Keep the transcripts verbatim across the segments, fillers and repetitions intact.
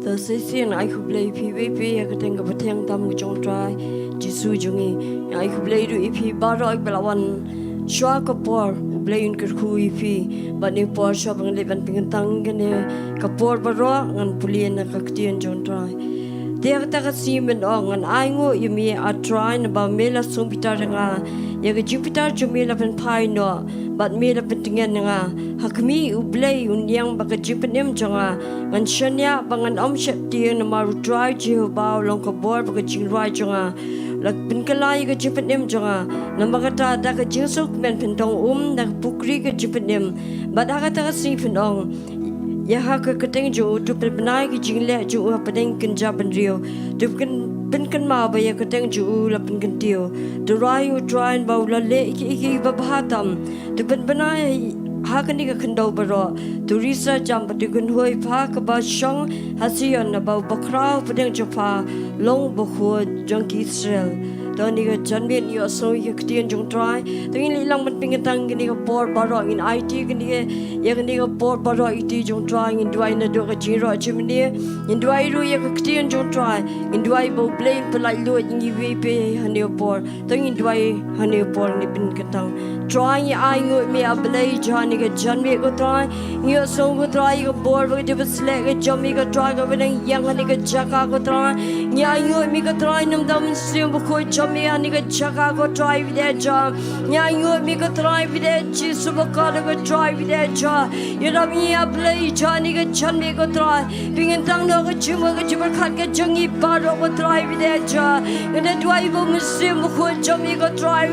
To sa shisien ai khublei ïa phi baroh ïa ka kyrteng kaba thiang tam ka jong U Trai Jisu jong ngi. Ai khublei ruh ïa phi baroh kiba la wan shuwa ka por, U Blei un kyrkhu ïa phi. Bad ha kane ka por shuwa ba ngan leit ban pynkyntang ïa kane ka por baroh, ngan pule na ka ktien jong U Trai. Te ha kata ka sngi mynta ngan ainguh ïa me, A Trai, naba me la sngewbitar ïa nga. Ïa ka jingbitar jong me la pynphai noh, bad me la pyntngen ïa nga. Ha khmih, U Blei un ïeng bad ka jingpynim jong nga. Ngan shaniah ba ngan ym sheptieng, namar U Trai Jehobah u long ka bor bad ka jingrwai jong nga. La pynkylla ïa ka jingpynim jong nga. Namar kata, da ka jingsngewkmen pyndong um, da ka pukri ka jingpynim. Bad ha kata ka sngi pynong, ïa ha ka kyrteng jong u to pynbna ïa ka jingleh jong u hapdeng kynja bynriew. To pyn-, pynkynmaw ba ïa ka kyrteng jong u la pynkyntiew. To rai ïa U Trai ba u la leh ïa ki, ïa kiba bha tam. To pynbna ïa ha kane ka khyndew baroh. To risa jam bad to kynhun ha kaba shong ha Zion, naba u bakhraw hapdeng jong pha long u bakhuid jong ki Israel. To ha kane ka janmiet ngi ïohsngew ïa ka ktien jong U Trai. To ngin leit lang ban pynkyntang ïa kane ka por baroh, ngin aiti ïa kane ka, ïa kane ka por baroh ïa ka kti jong U Trai, ngin duwai naduh ka jingïaroh jingmane, ngin duwai ruh ïa ka ktien jong U Trai, ngin duwai ba U Blei un pyllait luid ïa ngi baroh ha kane ka por. To ngin duwai ha kane ka por, ngin pynkyntang. Trai, ngi ainguh ïa me, A Blei Jah, ha kane ka janmiet ko Trai. Ngi ïohsngew ko Trai ïa ka bor bad ka jingpynsleh ka jong me ko Trai, kaba nang ïeng ha kane ka jaka ko Trai. Ngi ainguh ïa me ko Trai, namar ba u Mynsiem Bakhuid jong me ha kane ka jaka ko Trai, bad Jah. Ngi ainguh ïa me ko Trai, bad Jisu, ba ka dei ko Trai, bad Jah. Ïarap ïa ngi, A Blei Jah, ha kane ka janmiet ko Trai. Pynkyntang noh ka jingmut ka jingpyrkhat ka jong ngi baroh ko Trai, bad Jah. Nga da duwai ba u Mynsiem Bakhuid jong me ko Trai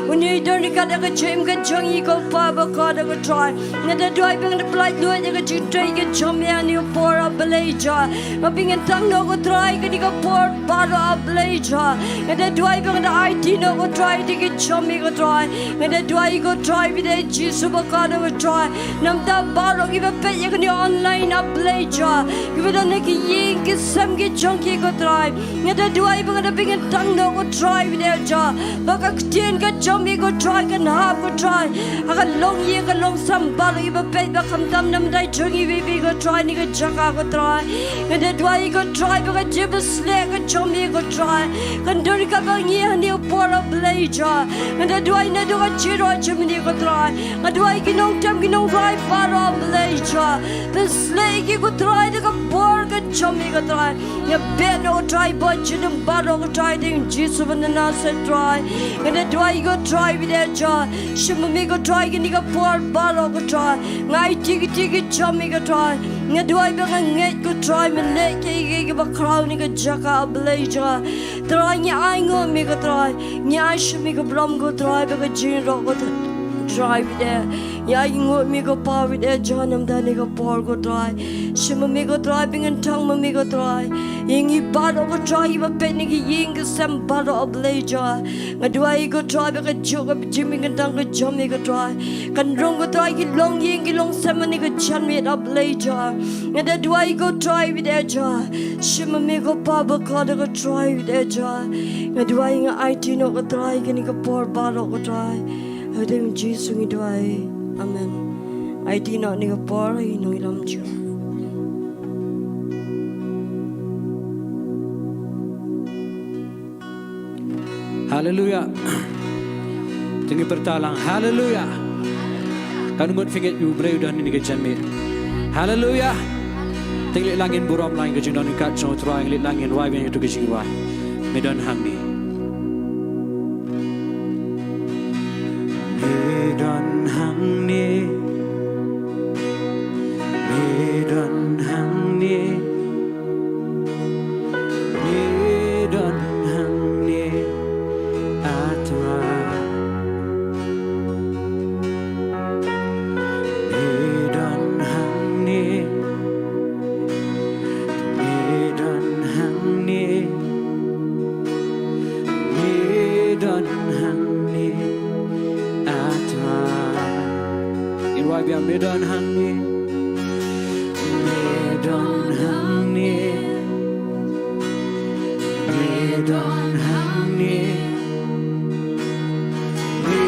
un ïadon ryngkat ïa ka jingim ka jong ngi ko Pa, ba ka dei ko Trai. Nga da duwai ba ngan da pyllait luid ïa ka jingtrei ka jong me ha kane ka por, A Blei Jah. Nga pynkyntang noh ko Trai ïa kane ka por baroh, A Blei Jah. Nga da duwai ba ngan da aiti noh ko Trai ïa ka jong me ko Trai. Nga da duwai ko Trai, bad Jisu, ba ka dei ko Trai. Namar baroh kiba peit ïa kane online, A Blei Jah, kiba don ha ki ïing ki sem ki jong ki ko Trai. Nga da duwai ba ngan da pynkyntang noh ko Trai, bad Jah, ba ka ktien ka jong me ko Trai kan hap ko Trai ha ka longïing ka longsem baroh kiba peit, ba khamtam na ka bynta jong ngi baroh ko Trai ha kane ka jaka ko Trai. Nga da duwai ko Trai ba ka jingpynsleh ka jong me ko Trai kan don ryngkat bad ngi ha kane ka por, A Blei Jah. Nga da duwai naduh ka jingïaroh jingmane ko Trai. Nga duwai ïa ki nongtem ki nongrai baroh, A Blei Jah. Pynsleh ïa ki ko Trai da ka bor ka jong me ko Trai. Nga beh noh ko Trai bad jingdum baroh ko Trai, ha ka kyrteng Jisu ba na Nasareth Trai. Nga da duwai ko Trai, bad Jah. Shim ma me ko Trai ha kane ka por baroh ko Trai. Nga aiti ïa ki kti ki jong me ko Trai. Nga duwai ba ngan ngeit ko Trai, men leh kiei kiei kiba khraw ha kane ka jaka, A Blei Jah. Trai, ngi ainguh ïa me ko Trai. Ngi ai sha me ka burom ko Trai, bad ka jingïaroh ko Trai, bad ngi ainguh ïa me ko Pa, bad Jah, namar ha kane ka por ko Trai. Shim ma me ko Trai, pynkyntang ma me ko Trai. Ïa ngi baroh ko Trai, kiba peit na ki ïing ki sem baroh, A Blei Jah. Nga duwai ko Trai ba ka juk ka jingpynkyntang ka jong me ko Trai kan rung ko Trai ha ki longïing ki longsem ha kane ka janmiet, A Blei Jah. Nga da duwai ko Trai, bad Jah. Shim ma me ko Pa, ba ka dei ko Trai, bad Jah. Nga duwai, nga aiti noh ko Trai ha kane ka por baroh ko Trai. Ha ka kyrteng Jisu ngi duwai. Amen. Aiti noh ha kane ka por ïa i nongïalam jong ngi. Haleluya. To ngin pyrta lang. Haleluya. Katno ngut phi ngeit U Blei u don ha kane ka janmiet? Haleluya. To ngin leit lang, ngin burom lang ïa ka jingdon ryngkat jong U Trai, ngin leit lang, ngin rwai ïa kato ka jingrwai. Me don hangne. Me don hangne. Me don hangne. Me don hangne, A Trai. Me don hangne. Me don hangne. Me don hangne, A Trai. Ngin rwai biang, me don hangne. Me don hangne. Me don hangne. Me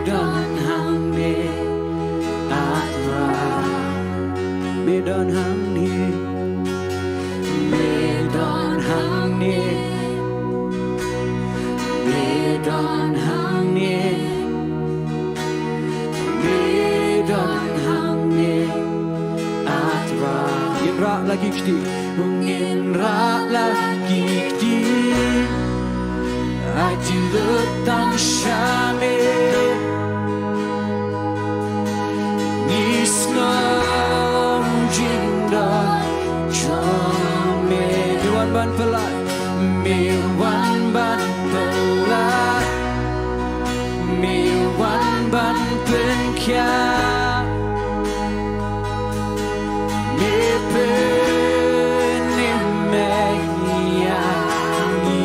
don hangne, A Trai. Me don hangne. Ngin rah la ki kti, ai ti lut tang sha me. Ngi sngew jingdon jong me. Me wan ban pynlait, me wan ban pynlait, me wan ban pynkhiah. Me pynim ïa ngi.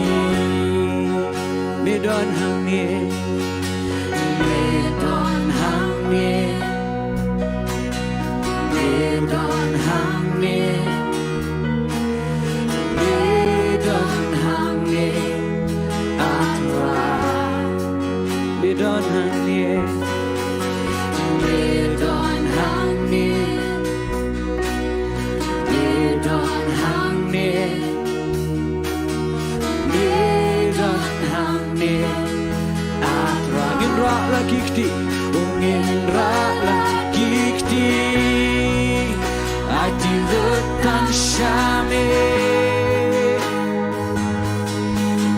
Me don hangne. Me don hangne. Me don hangne. Me don hangne. Ah Trai. Me don hangne. Me don hangne. Me don hangne. Me don hangne. Ah Trai. Ngin rah la ki kti. Ngin rah la ki kti. Ai ti lut tang sha me.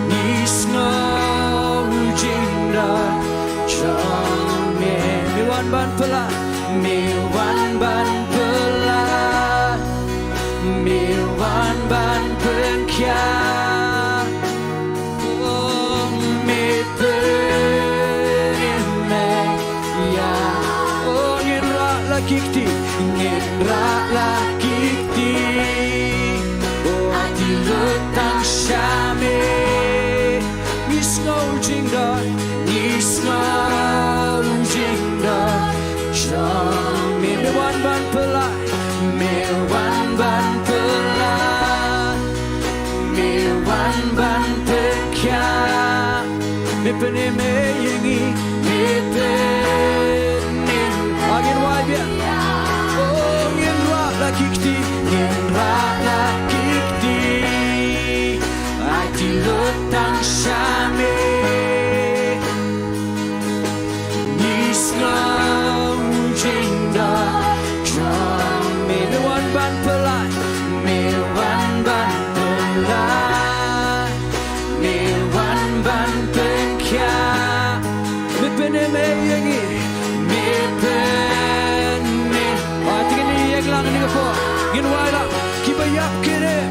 Ngi sngew jingdon jong me. Me wan ban pynlait, me wan ban pynlait, me wan ban pynkhiah. Oh, me pynim ïa. Oh, ngin rah la ki kti, ngin rah la ki kti. Oh, ai ti lut tang sha me. Ngi sngew jingdon, ngi sngew jingdon jong me. Me wan ban pynlait, me wan ban pynlait, me wan ban pynkhiah. Me pynim ïa ngi, me pynim. Ah, ngin wai biang. Oh, ngin rah la ki kti, ngin rah la ki kti. Ai ti lut tang sha me. Ngi sngew jingdon jong me. Me wan ban pynlait, me wan ban pynlait, me wan ban pynkhiah. Me pynim ïa ngi, me pynim. Ai te ngin ïeng lang ha kane ka por. Ngin wai lang, kiba ïap kin im.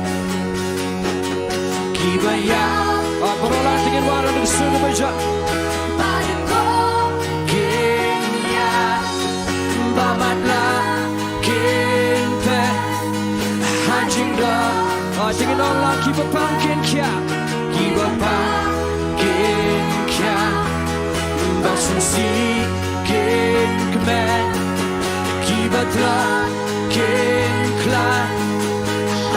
Kiba ïap. Ah, para la te ngin wai lang da ka sur kaba jam. Ba dei ko kin ïap, ba matlah kin phet ha jingdon. Ah, te ngin ong lang, kiba pang kin khiah, kiba pang kin khiah, ba sngewsih kin kmen, kiba tlot kin khlad.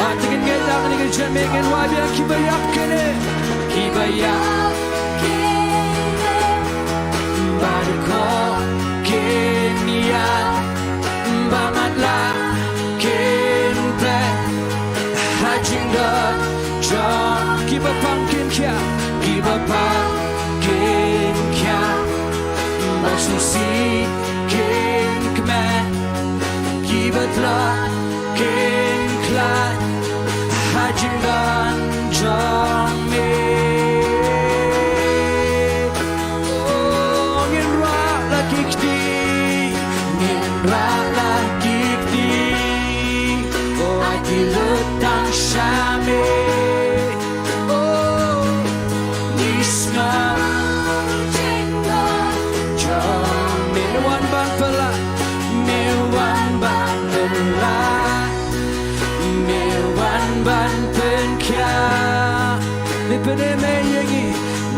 Ah, te ngin ngeit lang ha kane ka jingmut, ngin wai biang, kiba ïap kin im, kiba ïap kin im, ba dei ko kin ïap, ba matlah kin phet ha jingdon jong. Kiba pang kin khiah, kiba pang kin khiah, ba sngewsih kin kmen, kiba tlot kin khlad ha jingdon jong me. Oh, ngin rah la ki kti, ngin rah la ki kti. Oh, ai ti lut tang sha me. Oh, ngi sngew jingdon jong me. Me wan ban pynlait, me wan ban pynlait, me wan ban pynkhiah. Me pynim ïa ngi,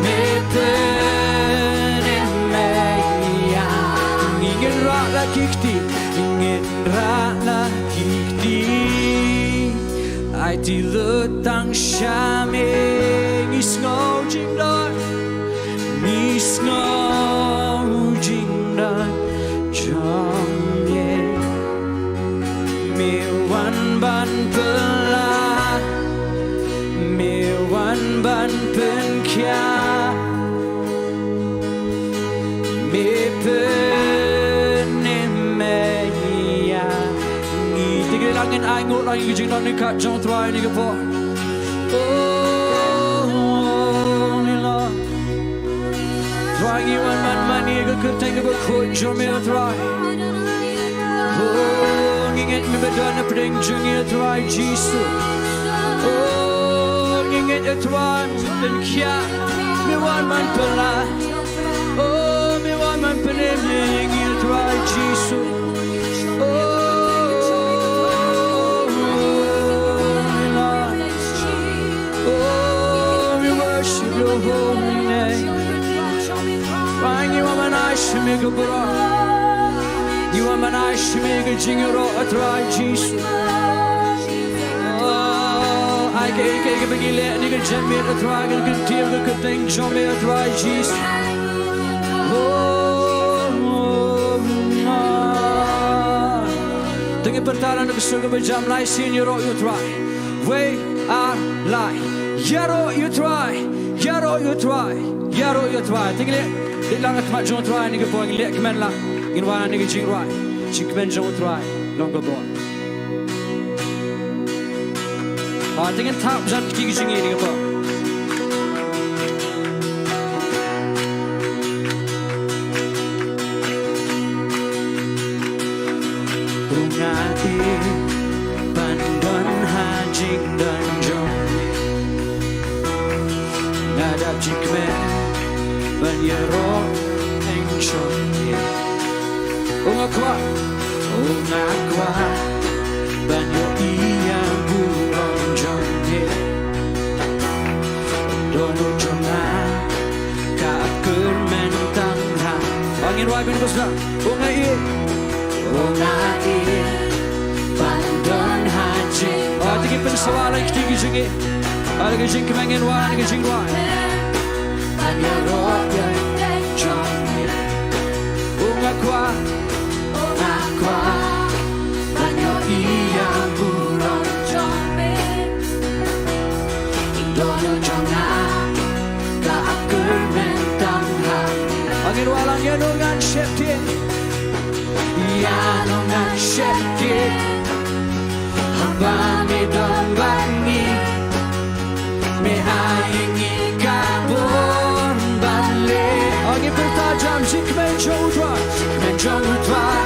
me pynim ïa ngi. Ngin rah la ki kti, ngin rah la ki kti. Ai ti lut tang sha me. Ngi sngew jingdon, ngi sngew jingdon jong me. Me wan ban pynlait, me wan ban pynkhiah, me pynim ïa ngi. Te kane lang ngin Nguh lang ïa ka jingdon ryngkat jong U Trai ha kane ka por. Oh, ngi la. Trai, ngi wan man man ïa ka kyrteng kaba khuid jong me, Trai. Oh, ngi ngeit me ba don hapdeng jong ngi, Trai Jisu. Oh, ngi ngeit, Trai, me pynkhiah, me wan man pyllait. Oh, me wan man pynim ïa ngi, Trai Jisu. Oh, we love, oh, we worship your holy name. Trai, ngi wan ban ai sha me ka burom. Ngi wan ban ai sha me ka jingïaroh, Trai Jisu. Oh, ai kaei kaei kaba ngi leh ha kane ka janmiet, Trai, ngi kyntiew ïa ka kyrteng jong me, Trai Jisu. Oh, oh, oh. Te ngin pyrta lang da ka sur kaba jam, lai sien, ïaroh ïa U Trai. Wei, ar, lai. Ïaroh ïa U Trai. Ïaroh ïa U Trai. Ïaroh ïa U Trai. Te ngin leit, leit lang ha khmat jong U Trai ha kane ka por, ngin leh kmen lang. Ngin wan ha kane ka jingrwai. Jingkmen jong U Trai long ka bor. Ah, te ngin thap jan kti ki jingïeit ha kane ka por. Nga ïeit ban don ha jingdon jong me. Nga dap jingkmen ban ïaroh ïa ka kyrteng jong me. O nga kwah, o nga kwah ban ïohi ïa ka burom jong me. Dohnud jong nga ka ap kyrmen tang ha. Ngin wai bynta sa. O nga ïeit, o nga ïeit ban don ha jingdon. Te ngin pynsawa lang kti ki jingïeit. Ha ka jingkmen ngin wan ha ka jingrwai. Ban ïaroh ïa ka kyrteng jong me. O nga kwah, o nga kwah ban ïohi ïa ka burom jong me. Dohnud jong nga ka ap kyrmen tang ha. Ngin wai lang. Ïano ngan sheptieng, ïano ngan sheptieng, haba me don bad ngi. Me ai ïa ngi ka bor ban leh. Ngin pyrta jan, jingkmen jong U Trai. Jingkmen jong U Trai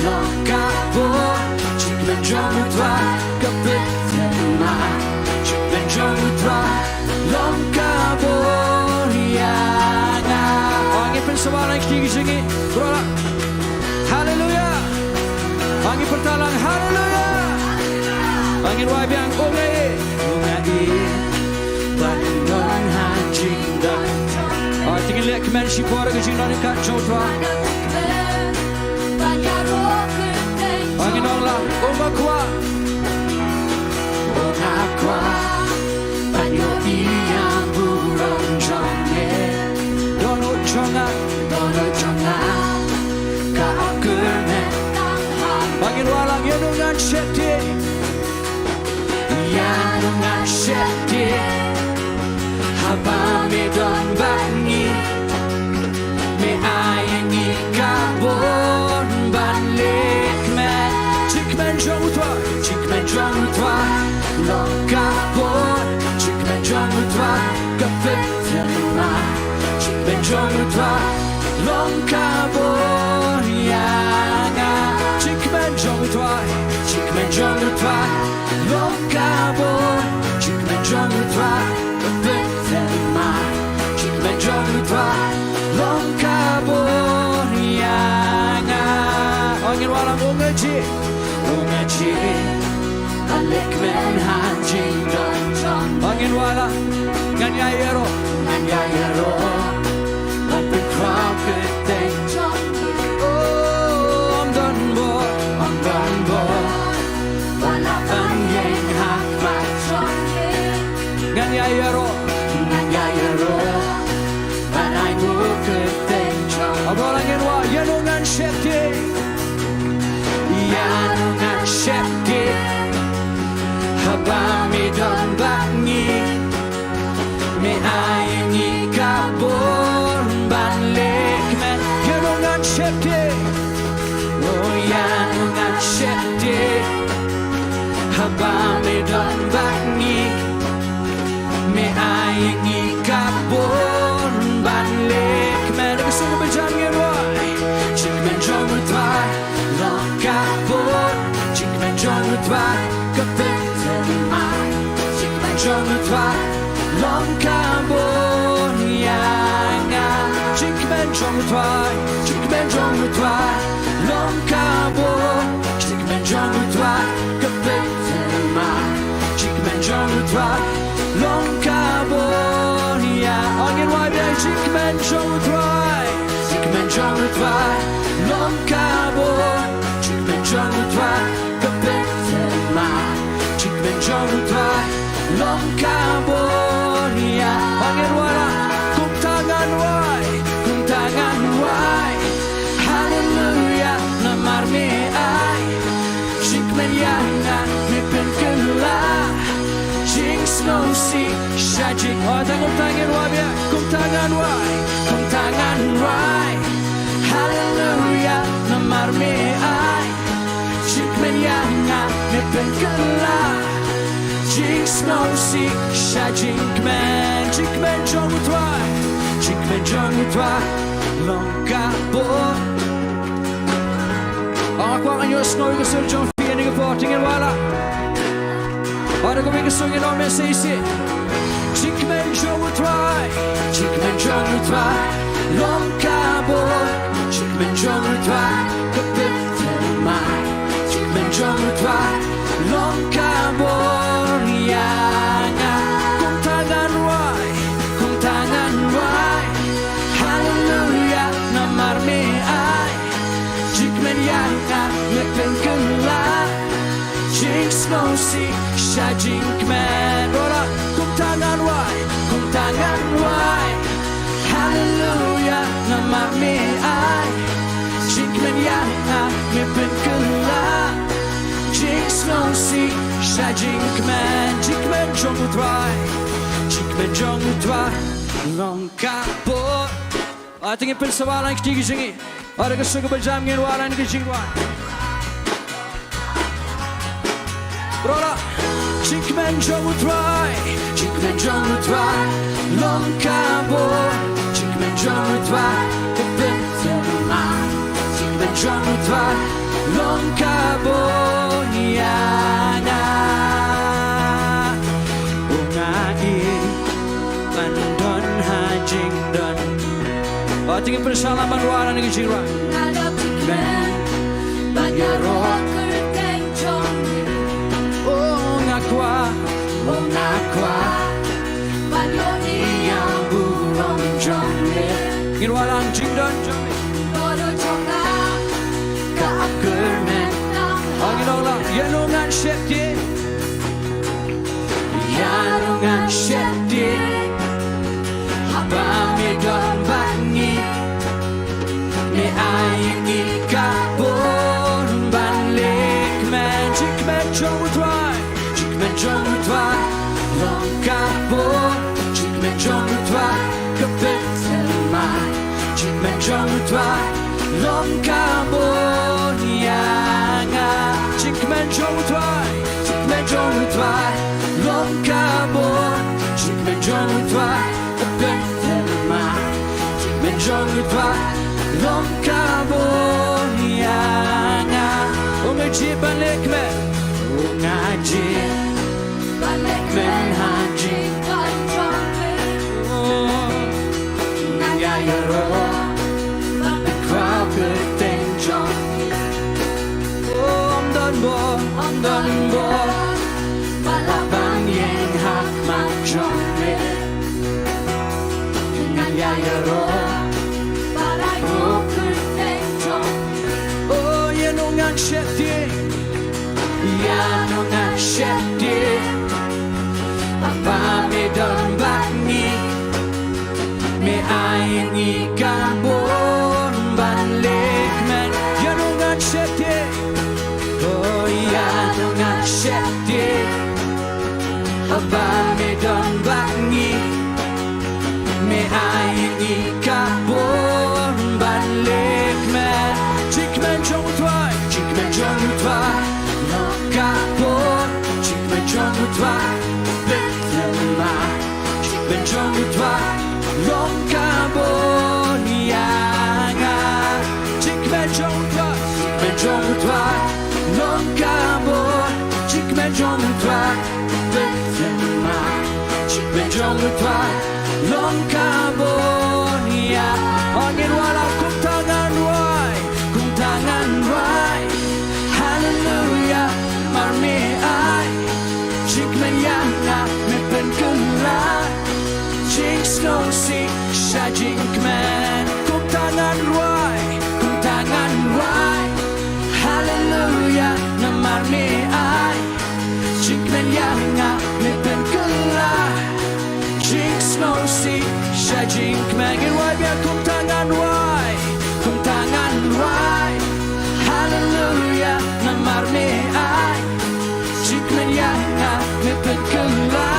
long ka bor. Jingkmen jong U Trai ka pynthikna. Jingkmen jong U Trai long ka bor ïa nga. Ngin pynsawa lang kti ki jingïeit. Bro, haleluya. Ngin pyrta lang, haleluya. Ngin wai biang, o nga ïeit, o nga ïeit ban don ha jingdon. Te ngin leh kmen shipor ha ka jingdon ryngkat jong U Trai. Ngin ong lang, o nga kwah, o nga kwah ban ïohi ïa ka burom jong me. Dohnud jong nga, dohnud jong nga ka ap kyrmen tang ha. Ngin wai lang. Ïano ngan sheptieng, ïano ngan sheptieng, haba me don bad ngi. Me ai ïa ngi ka bor ban leh kmen. Jingkmen jong U Trai, jingkmen jong U Trai long ka bor. Jingkmen jong U Trai ka pynthikna. Jingkmen jong U Trai long ka bor ïa nga. Jingkmen jong U Trai, jingkmen jong U Trai long ka bor. Jingkmen jong U Trai ka pynthikna. Jingkmen jong U Trai long ka bor ïa nga. Ngin wai lang. O nga jied, o nga jied ban leh kmen ha jingdon jong me. Ngin wai lang. Ngan ïa ïaroh, ngan ïa ïaroh ban pynkhraw kyrteng jong me. O, ym don bor, ym don bor ban lah ban ïeng ha khmat jong me. Ngan ïa ïaroh, ngan ïa ïaroh ban ai nguh ïa ka kyrteng jong me. Haba la ngin wai, ïano ngan sheptieng, ïano ngan sheptieng, haba me don bad ngi. Me ai ïa ngi ka bor ban leh kmen. Ïano ngan sheptieng, o ïano ngan sheptieng, jong u Trai long ka bor ïa nga. Jingkmen jong u Trai, jingkmen jong u Trai long ka bor. Jingkmen jong u Trai ka pynthikna. Jingkmen jong u Trai long ka bor ïa nga. Ngin wad ïa jingkmen jong u Trai. Jingkmen jong u Trai long ka bor. Jingkmen jong u Trai ka pynthikna. Jingkmen jong u Trai long ka bor ïa nga. Ngin wad la. Kumta ngan wai, kumta ngan wai. Haleluya, namar me ai jingkmen ïa nga, me pynkylla jingsngewsih sha jing. Oh, tang kumta ngin wad ïa, kumta ngan wai, kumta ngan wai. Haleluya, namar me ai jingkmen ïa nga, me pynkylla jingsngewsih sha jingkmen. Jingkmen jong u Trai, jingkmen jong u Trai long ka bor. Nga kwah ngan ïohsngew ïa ka sur jong phi ha kane ka por, te ngin wad la. Bad ha kawei ka sur ngin ong mynshisha. Jingkmen jong u Trai, jingkmen jong u Trai long ka bor. Jingkmen jong u Trai ka pynthikna. Jingkmen jong u Trai long ka bor ïa nga. Kumta ngan wai, kumta ngan wai. Haleluya, namar me ai jingkmen ïa nga, me pynkylla jingsngewsih sha jingkmen. Wad la. Kumta ngan wai, kumta ngan wai. Haleluya, namar me ai jingkmen ïa nga, me pynkylla jingsngewsih sha jingkmen. Jingkmen jong u Trai, jingkmen jong u Trai long ka bor. Ah, te ngin pynsawa lang kti ki jong ngi. Ah, da ka sur kaba jam ngin wad lang ki jingrwai. Bro la. Jingkmen jong u Trai, jingkmen jong u Trai long ka bor. Jingkmen jong u Trai ka pynthikna. Jingkmen jong u Trai long ka bor ïa nga. U nga i ban don ha jingdon. Oh, te ngin pynsawa lang ban wad lang ki jingrwai. Nga dap jingkmen bad ïaroh kyrteng jong me. Oh, nga kwah, oh, nga kwah ban ïohi ïa burom jong me. Ngin wad lang. Jingdon jong me, baroh jong nga ka ap kyrmen. Oh, ngin ong lang. Ïa no ngan sheptieng, ïa no ngan sheptieng, haba me don bad ngi. Me ai ïa ngi ka bor ban leh kmen. Jingkmen jong u Trai, jingkmen jong u Trai long ka bor. Jingkmen jong u Trai ka pynthikna. Jingkmen jong u Trai long ka bor ïa nga. Jingkmen jong u Trai, jingkmen jong u Trai long ka bor. Jingkmen jong u Trai ka pynthikna. Jingkmen jong u Trai long ka bor ïa nga. U nga jied ban leh kmen, u nga jied ban leh kmen ha jingdon jong me. Oh, ngan ïa ïaroh ban pynkhraw kyrteng jong me. Oh, ym don bor, ym don bor ba lah ban ïeng ha khmat jong me. Ngan ïa ïaroh ban ïaroh kyrteng jong me. Oh, ïa no ngan sheptieng, ïa no ngan sheptieng, haba me don bad ngi. Me ai ïa ngi ka bor ban leh kmen. Ïa no ngan sheptieng, oh, ïa no ngan sheptieng, haba me don bad ngi. Me ai ïa ngi ka bor ban leh kmen. Jingkmen jong u Trai, jingkmen jong u Trai long ka bor. Jingkmen jong u Trai pynthikna. Jingkmen jong u Trai long ka bor ïa nga. Jingkmen jong u Trai, jingkmen jong u Trai long ka bor. Jingkmen jong u Trai pynthikna. Jingkmen, ngin wai biang kumta, ngan wai kumta, ngan wai. Haleluya, namar me ai jingkmen ïa nga, me pynkylla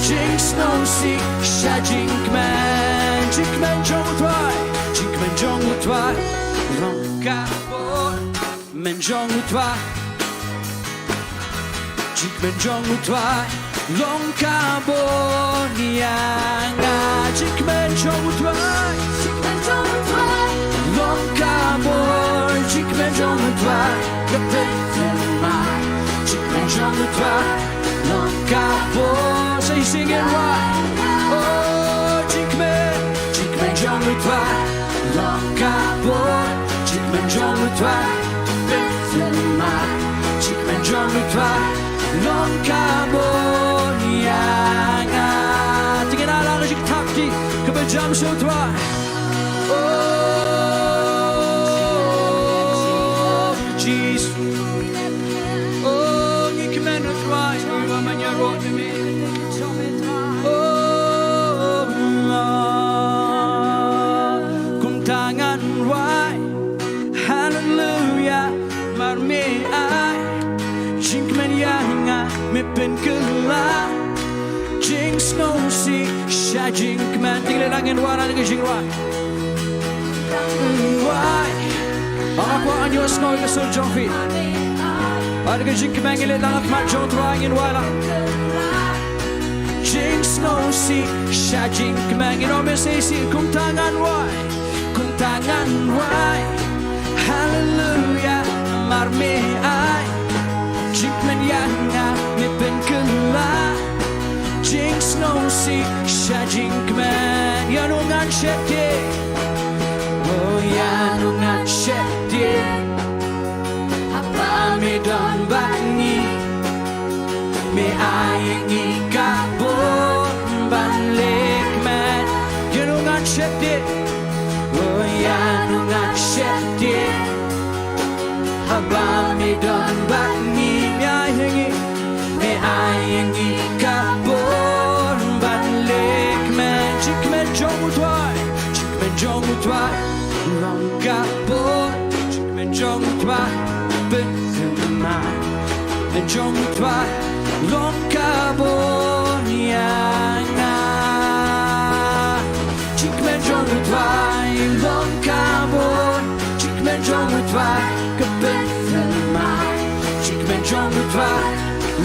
jingsngewsih sha jingkmen. Jingkmen jong u Trai, jingkmen jong u Trai long ka bor. Jingkmen jong u Trai, jingkmen jong u Trai long ka bor ïa nga. Jingkmen jong u Trai, jingkmen jong u Trai long ka bor. Jingkmen jong u Trai, ka pynkylla. Jingkmen jong u Trai long ka bor. Sa shisien, ngin wai. Oh, jingkmen, jingkmen jong u Trai long ka bor. Jingkmen jong u Trai, pynkylla. Jingkmen jong u Trai long ka bor ïa nga. Te ngin ïa la ka jingthap kti kaba jam sha u Trai. Oh, Jesus. Oh, ngi kmen u Trai, ngi wan ban ïaroh ïa me. Oh, kumta ngan wai. Haleluya, namar me ai jingkmen ïa nga, me pynkylla jingsngewsih sha jingkmen. Te ngin leit lang, ngin wai na ka jingrwai. Wai. Ba nga kwah ban ïohsngew ïa ka sur jong phi. Bad ka jingkmen, ngin leit lang ha khmat jong u Trai, ngin wai lang. Jingsngewsih sha jingkmen. Ngin ong beit sa shisien, kumta ngan wai. Kumta ngan wai. Haleluya, namar me ai jingkmen ïa nga, me pynkylla jingsngewsih sha jingkmen. Ïa no ngan sheptieng. Oh, ïa no ngan sheptieng, haba me don bad ngi. Me ai ïa ngi ka bor ban leh kmen. Ïa no ngan sheptieng. Oh, ïa no ngan sheptieng, haba me don bad ngi. Me ai ïa ngi, me ai ïa ngi ka bor ban leh kmen. Jingkmen jong u Trai, jingkmen jong u Trai long ka bor. Jingkmen jong u Trai, pynkylla. Jingkmen jong u Trai long ka bor ïa nga. Jingkmen jong u Trai long ka bor. Jingkmen jong u Trai ka pynkylla. Jingkmen jong u Trai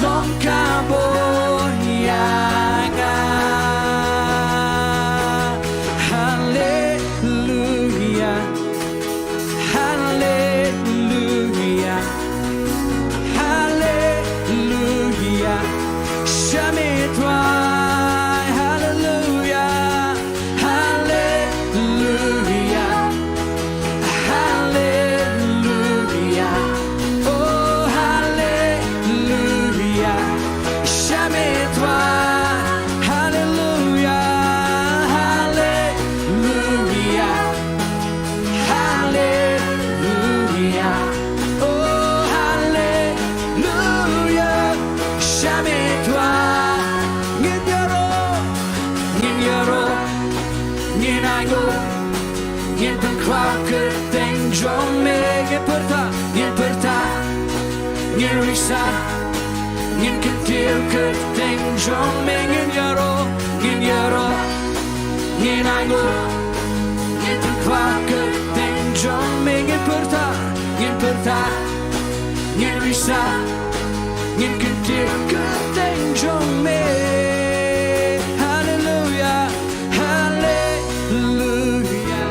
long ka bor ïa nga. Haleluya. Haleluya. Haleluya. Shah me Trai. Haleluya. Haleluya. Haleluya. Oh, haleluya. Shah me Trai. Haleluya. Haleluya. Haleluya. Oh, haleluya. Shah me Trai. Ngin ïaroh, ngin ïaroh, ngin ainguh, ngin pynkhraw kyrteng jong me. Ngin pyrta, ngin pyrta, ngin risa, ngin kyntiew kyrteng jong me. Ngin ïaroh, ngin ïaroh, ngin ainguh, ngin pynkhraw kyrteng jong me. Ngin pyrta, ngin pyrta, ngin risa, ngin kyntiew kyrteng jong me. Haleluya, haleluya.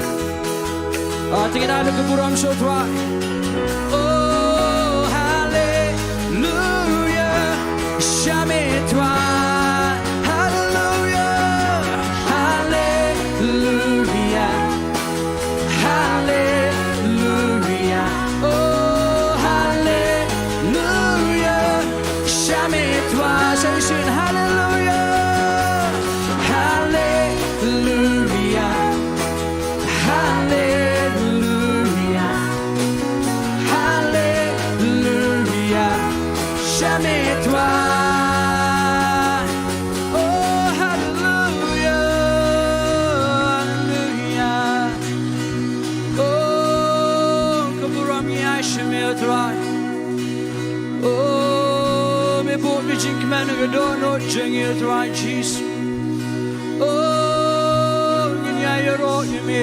Ah, te ngin ai ka burom sha u Trai. Oh, haleluya. Shah me Trai. Haleluya. Haleluya. Haleluya. Oh, haleluya. Shah me Trai. Shah shisien. Haleluya. Haleluya. Haleluya. Dohnud jong ngi, Trai Jisu. Oh, ngin ïai ïaroh ïa me.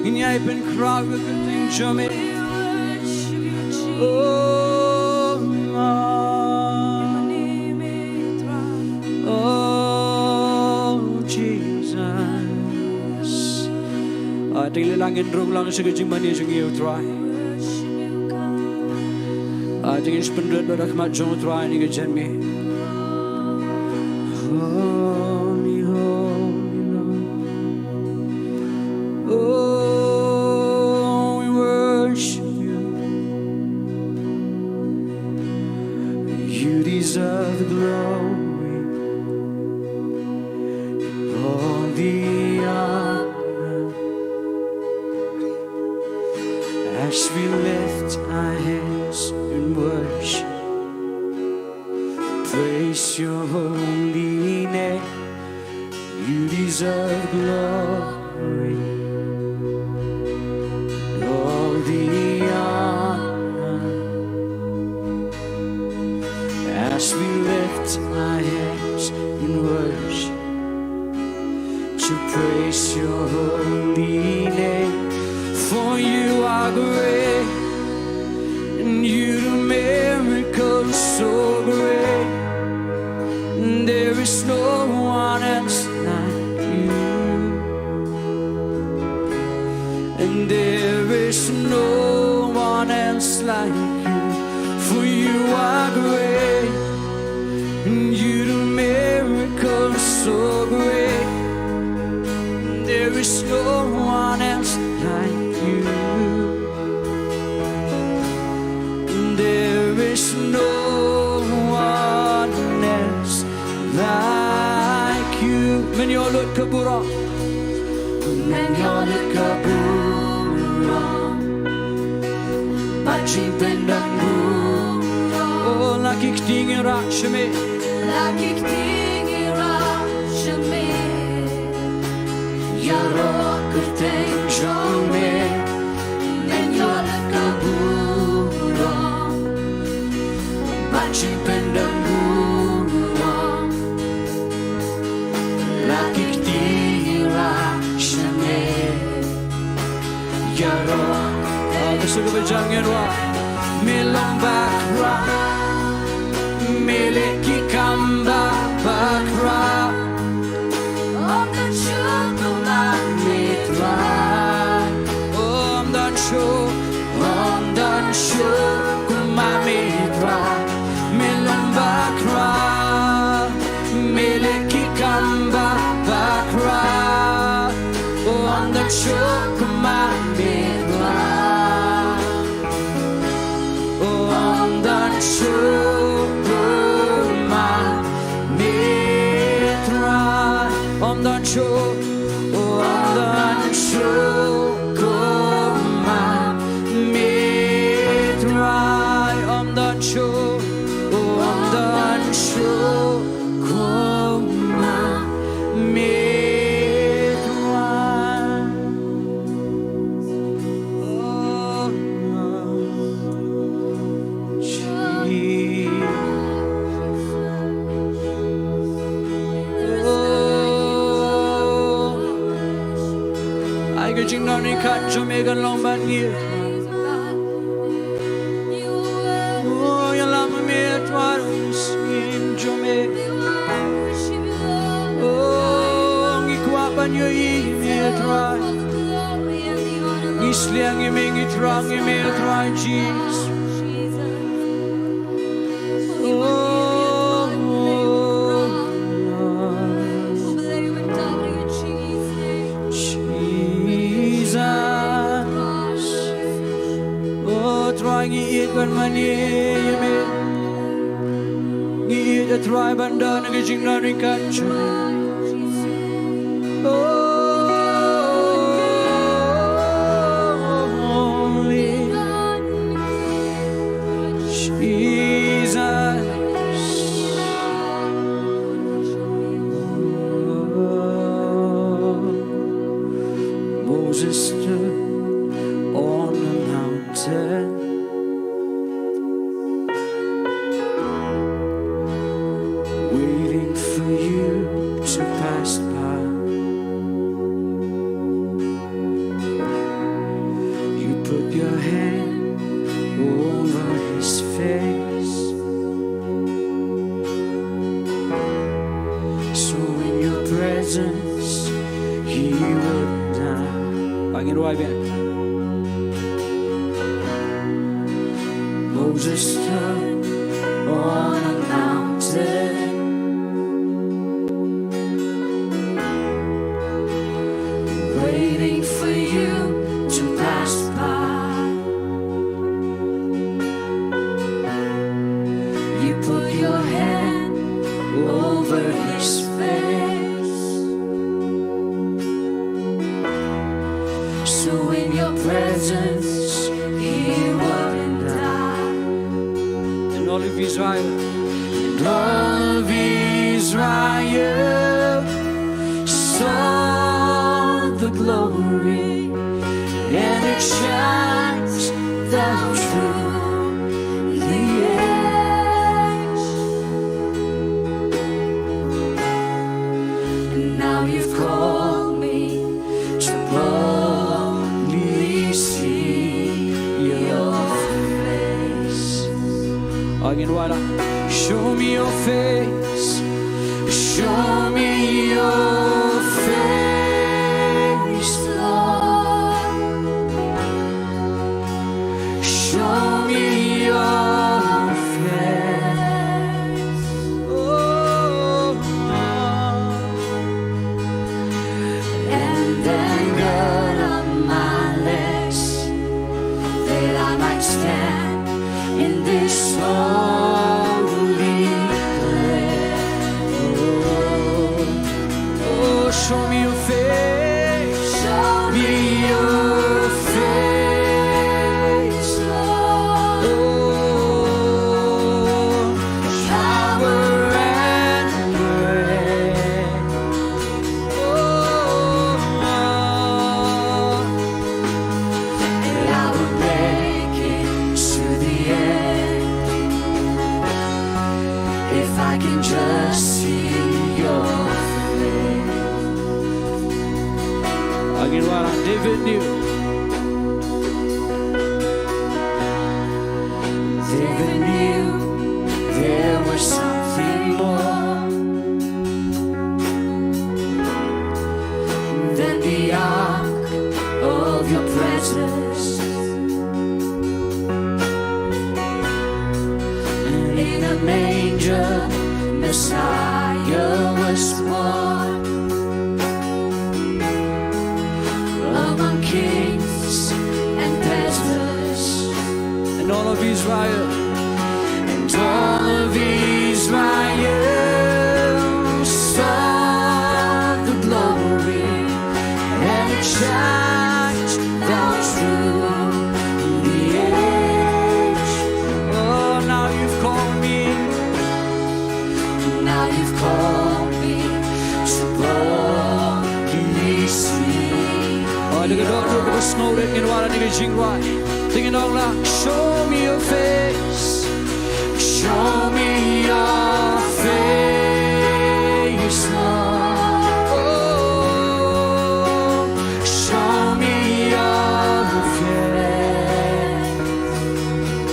Ngin ïai pynkhraw ïa ka kyrteng jong me. Oh, oh, Jesus. Ah, te ngi la ngin rung lang sha ka jingmane jong ngi, Trai. Ah, te ngin sa pynrit bad ka khmat jong u Trai ha ka jingmane. Holy, holy Lord. Oh, we worship you. You deserve the glory, all the honor. As we lift our hands in worship, praise your holy name. You deserve glory, all the honor. As we lift our hands in worship, to praise your holy name. For you are great, and you do miracles so great. And there is no one else like you. And there is no one else like you. For you are great, and you do miracles so great. There is no one else like you. There is no one else like you. Men ïoh lut ka burom. Men ïoh lut ka burom. Bad jingpyndonkam burom. Oh, la ki kti ngi rah sha me. La ki kti ngi rah sha me. Ïaroh kyrteng jong me. Men ïoh lut ka burom. Bad jingpyndonkam burom. La ki kti ngi rah sha me. Ïaroh. Ai ka suk ba jam ngi rah. Me long bakhraw. Me leh ki kam ba bakhraw. Ym don shuh kumba me Trai. Ym don shuh, ym don shuh kumba me Trai. Me long bakhraw, me leh ki kam ba bakhraw. Ym don shuh kumba me Trai. Ym don shuh kumba me Trai. Ym don shuh, ym don shuh kumba me Trai. Ym don shuh, ym don shuh kumba me Trai. Ai ka jingdonkam jong me kan long bad ngi. Oh, ïalam me Trai, sngewbha jong me. Oh, ngi kwah ban ïohi me Trai. Ngi sliang ïa me, ngi thrang ïa me Trai Jisu. Oh, Jesus. Oh, Trai ngi ïeit ban mane ïa me. Ngi ïeit Trai ban don ha ka jingdonkam jong me. Oh, holy Jesus. Moses stood on the mountain. He would die. Ba ngin rwai biang. Moses stood on a mountain, waiting for you to pass by. You put your hand over his face, so in your presence he wouldn't die. And all of Israel, and all of Israel saw the glory, and it shines down through the age. And now you've called me to boldly see your face. Again, what? Show me your face. Show me your face, Lord. Show me your face. Oh, and then gird up my legs, that I might stand in this holy place. Oh, show me your face. Show me your face, Lord. Oh, power and grace. Oh, and I will make it to the end if I can just see your face. Again, what David knew. David knew there was something more than the ark of your presence. And in a manger, Messiah was born among kings and peasants. And all of Israel, and all of Israel saw the glory, and it shines down through the age. Oh, now you've called me. Now you've called me to boldly see. Oh, look at God, look at the snow, look at what I'm gonna sing, right? Sing it all out. Show me your face. Show me your face, Lord. Oh, show me your face.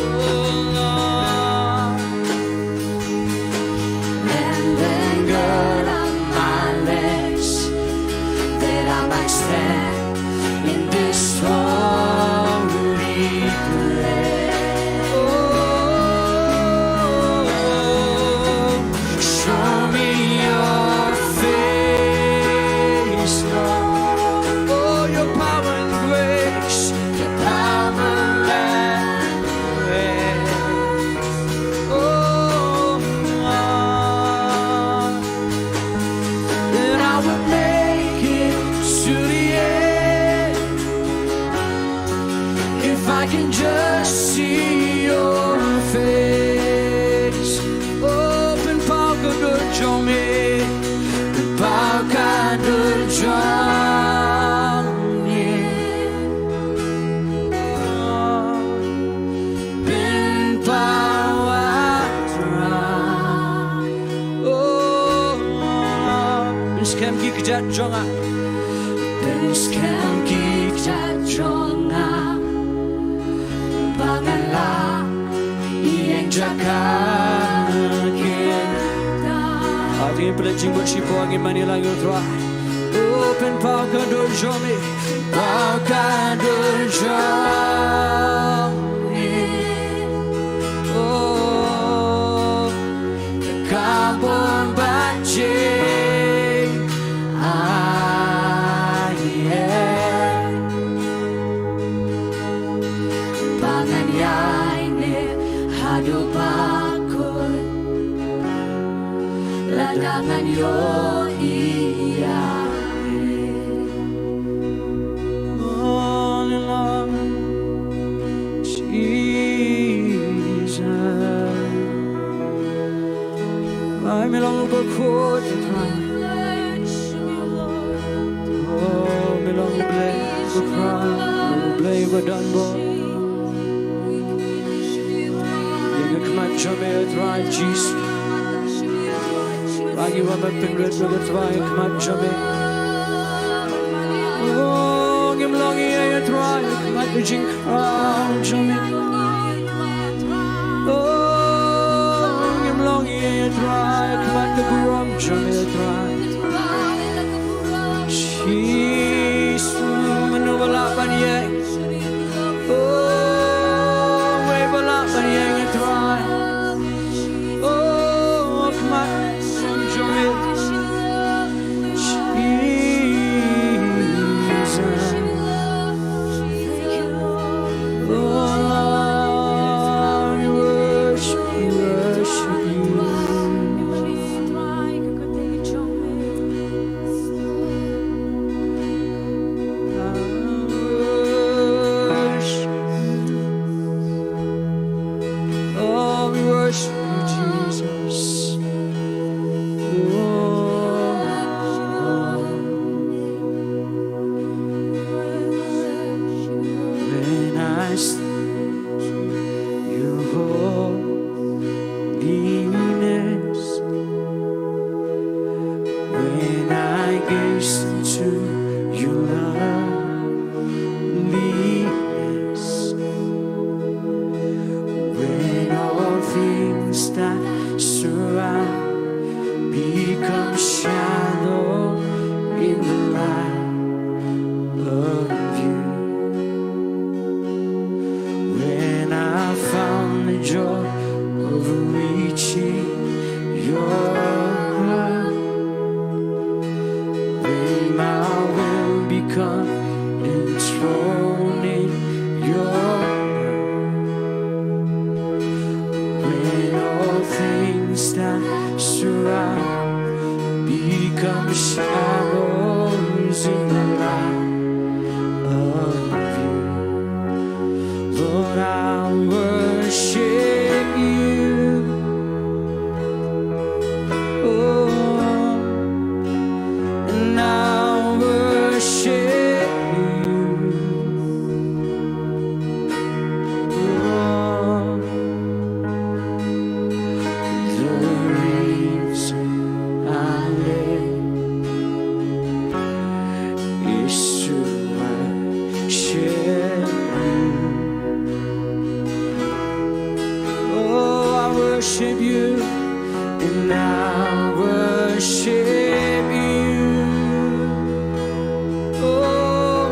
Oh, Lord. And then gird up my legs, that I might stand in this holy place. Oh, show me your face, Lord. Oh, your power and grace, your power and grace. Oh, Lord. And I will make it to the end if I can just see your face. Oh, pynpaw ka dur jong me, pynpaw ka dur jong me. Pynpaw, oh, pynskhem ki kjat jong nga. Pynskhem ki kjat jong nga, ba ngan lah ïeng jaka kynta. Hadien pynleit jingmut shipor, ngin mane lang ïa u Trai. Pynpaw ka dur jong me, pynpaw ka dur jong me. Oh, ka bun ba jingaiei ba ngan ïaineh haduh ba kut. Lada ngan ïohi ïa me. Oh, Lord Jesus. Ai, me long u bakhuid, Trai. Oh, me long u Blei bakhuid, u Blei ba don bor. Ïa ka khmat jong me, Trai Jisu. Ba ngi wan ban pynrit ïa ka, Trai, ka khmat jong me. Oh, ngim long ei, Trai, ka khmat ka jingkhraw jong me. Oh, ngim long ei, Trai, ka khmat ka burom jong me, Trai. Jisu, mano ba lah ban ïeng? Oh, wei ba lah ban ïeng, Trai? Oh, khmat jong me. Jesus. Oh, Lord, we worship, we worship you. Oh, we worship you, Jesus. Oh, when I see your holiness, when I gaze into your loveliness, when all things that surround become shadow in the light of you. When I found the joy of reaching your heart, when my will become enthroned in your love, when all things that surround become shadows in the light of you. Lord, I worship you. Oh, and I worship you. Oh, the reason I live is to worship you. Oh, I worship you, and I worship you. Oh,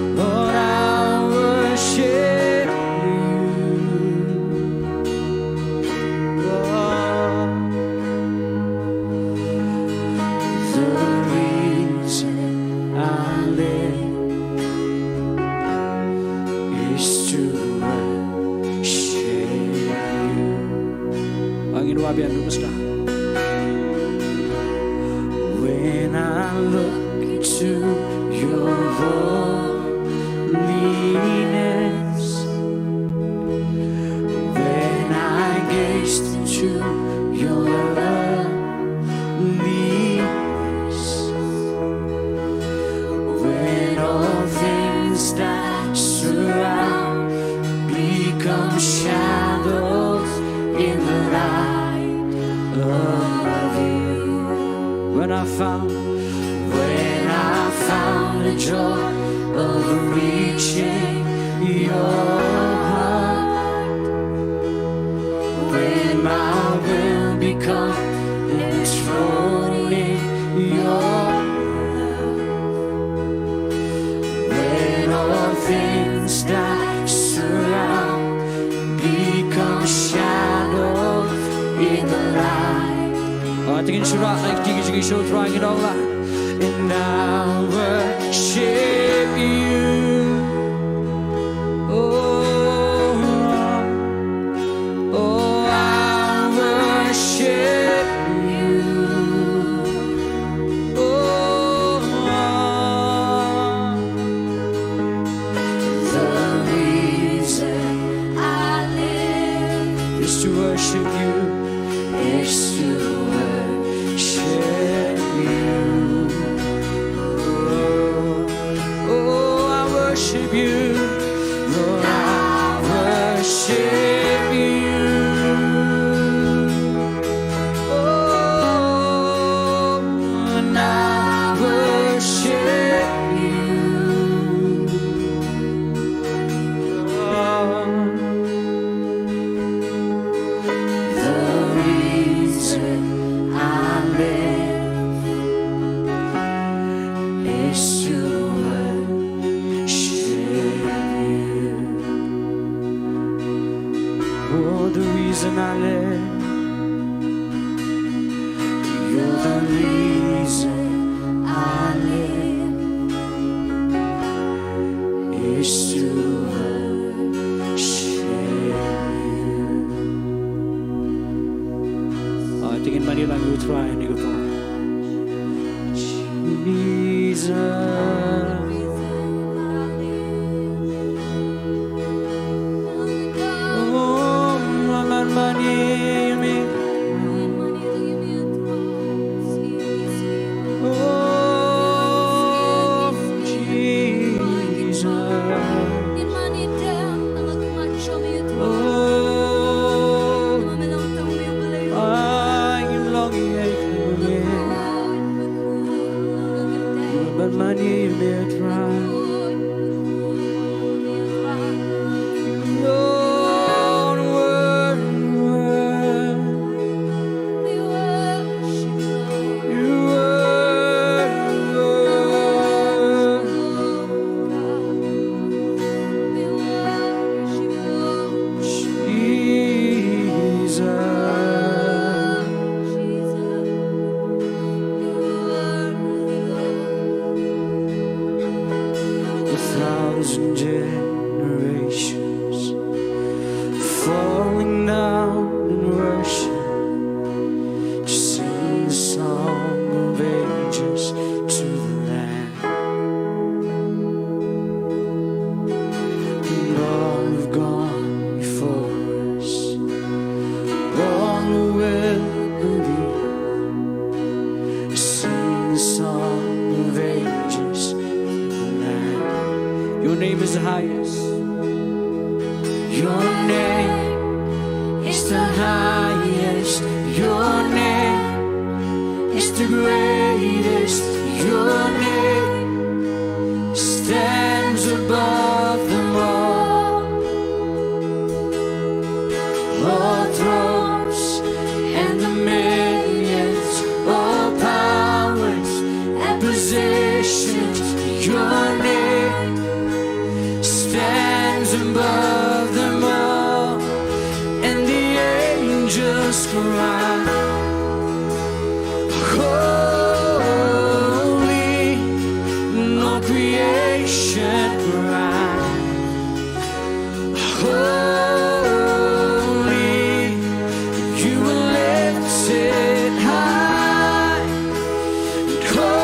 Lord, I worship you. Oh, the reason I live is to worship you. Angin wabian, Mister. When I look into your holiness, when I gaze into your loveliness, when all things that surround become shadows in the light of you. When I found, when I found the joy of reaching your heart, when my will become enthroned in your Te ngin shah ïa ki jingïasoh Trai, ngin ong la. And I worship you. Oh, oh, I worship you. Oh, the reason I live is to worship you. Is to worship you. Oh, I worship you. Lord, I worship you. Oh, and I worship you. The reason I live is to worship you. Oh, the reason I live. You're the reason I live is to worship you. Ah, te ngin mane lang ïa u Trai ha kane ka por. Jesus. Oh, man, man, man, yeah, yeah, me. Oh, Jesus. Oh, I am longing for you. But my name is right. Lord, word, word. You word, Lord. Jesus. A thousand generations falling down in worship to sing the song of ages to the Lamb. And all who've gone before us, all who will believe, sing the song of ages to the Lamb. Your name is the highest. Your name is the highest. Your name is the greatest. Your name stands above them all. All thrones and dominions, all powers and positions, your name stands above them all. And the angels cry, holy, and all creation cry, holy, you were lifted high, and holy,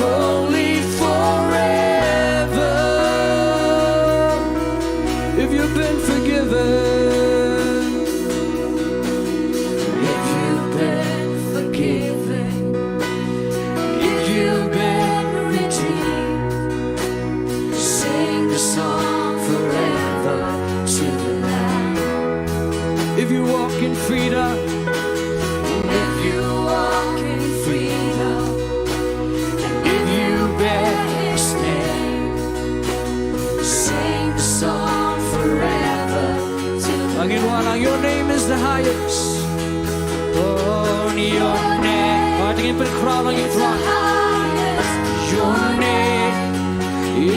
holy forever. If you've been forgiven, if you've been forgiven, if you've been redeemed, sing the song forever to the Lamb. If you walk in freedom, if you walk in freedom, and if you bear His name, sing the song forever to the Lamb. Ngin wan lang, your name is the highest. Oh, your name. Ngin pynkhraw lang ïa u Trai. Your name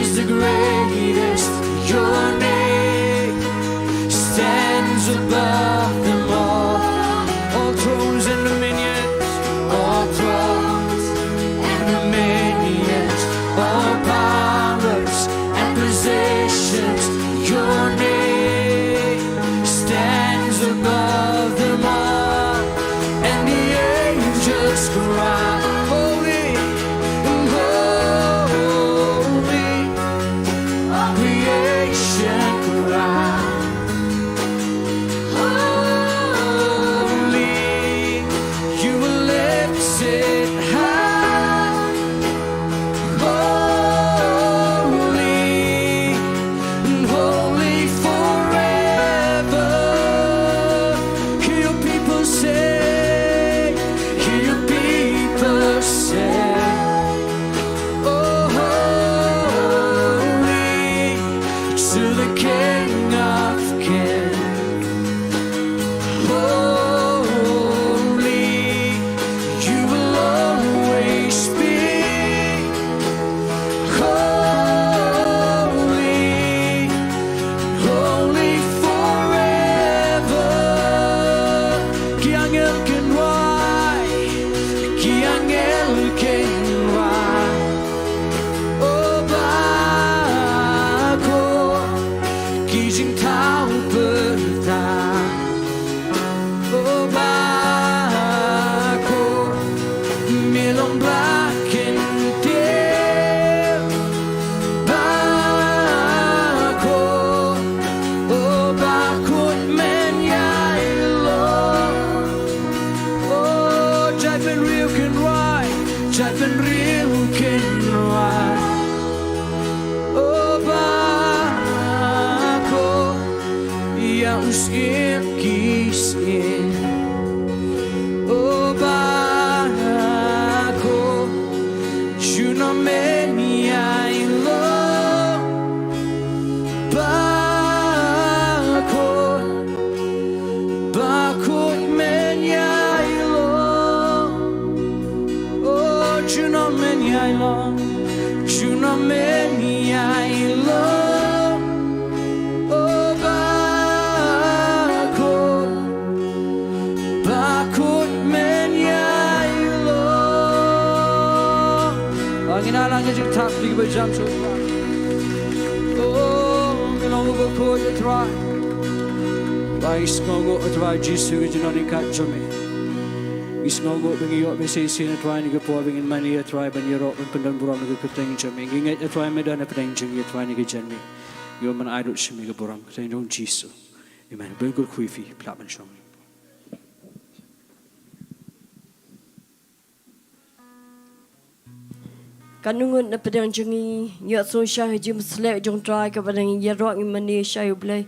is the greatest. Your name stands above them all. of them all, and the angels cry, "Holy, holy, all creation cry, holy, you were lifted high." Holy, holy forever. Hear your people say, hear your people say, "Oh, holy to the King of Kings." Holy, you will always be. Holy, holy forever. Ki angel kin rwai, ki angel kin rwai. Oh, baroh ki jingthaw pyrthei. Oh, baroh me long ba kin tieng. Baroh, oh, baroh men ïai long. Oh, jait bynriew kin rwai, jait bynriew kin rwai. Oh, baroh ïa u Syiem ki syiem. Oh, baroh junom men ïai long. Baroh, baroh men ïai long. Oh, junom men ïai long, junom men ïai long. Oh, baroh, baroh men ïai long. Ngin ïa lang ka jingthap, ki ba jam shuh. Oh, ngi long uba khuid, A Trai. Ba ngi sngewnguh, A Trai Jisu, ka jingdon ryngkat jong me. Ngi sngewnguh ba ngi ïoh ba shisien, A Trai, na ka por ba ngin mane, A Trai, ban ïaroh ban pyndon burom ïa ka kyrteng jong me. Ngi ngeit, A Trai, me don hapdeng jong ngi, A Trai, na ka janmiet. Ngi wan ban ai lut sha me ka burom, kyrteng jong Jisu. Amen. Bun kyrkhu ïa phi, phi lah ban shong. Katno ngut na pdeng jong ngi ngi ïohsngew shai ha ka jingpynshlur jong U Trai kaba ngi ïaroh ngi mane shai U Blei.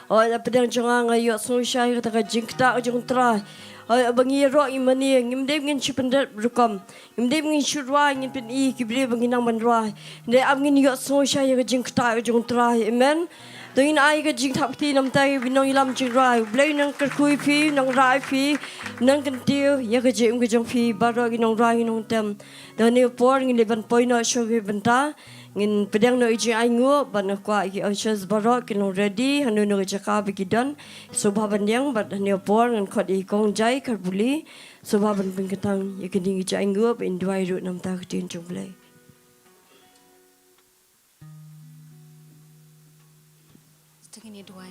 Hooid, na pdeng jong nga nga ïohsngew shai ha kata ka jingktah jong U Trai. Hooid, ba ngi ïaroh ngi mane, ngim dei ngin shu pyndep rukom, ngim dei ngin shu rwai, ngin pyni ki briew ba ngi nang ban rwai. Hynrei ap ngin ïohsngew shai ha ka jingktah jong U Trai. Amen. To ngin ai ka jingthap kti namar ïa ki nongïalam jingrwai. U Blei un nang kyrkhu ïa phi, un nang rah ïa phi, un nang kyntiew ïa ka jingim ka jong phi, baroh ki nongrwai ki nongtem. To ha kane ka por ngin leit ban poi noh sha ka bynta. Ngin pdiang noh ïa ka jingainguh bad nga kwah ïa ki ushers baroh kin long ready hano hano ka jaka ba ki don. Sngewbha ban ïeng bad ha kane ka por ngan khot ïa i Kong Jai Kharbuli. Sngewbha ban pynkyntang ïa kane ka jingainguh bad in duwai ruh namar ka ktien jong U Blei. To ngin ïa duwai.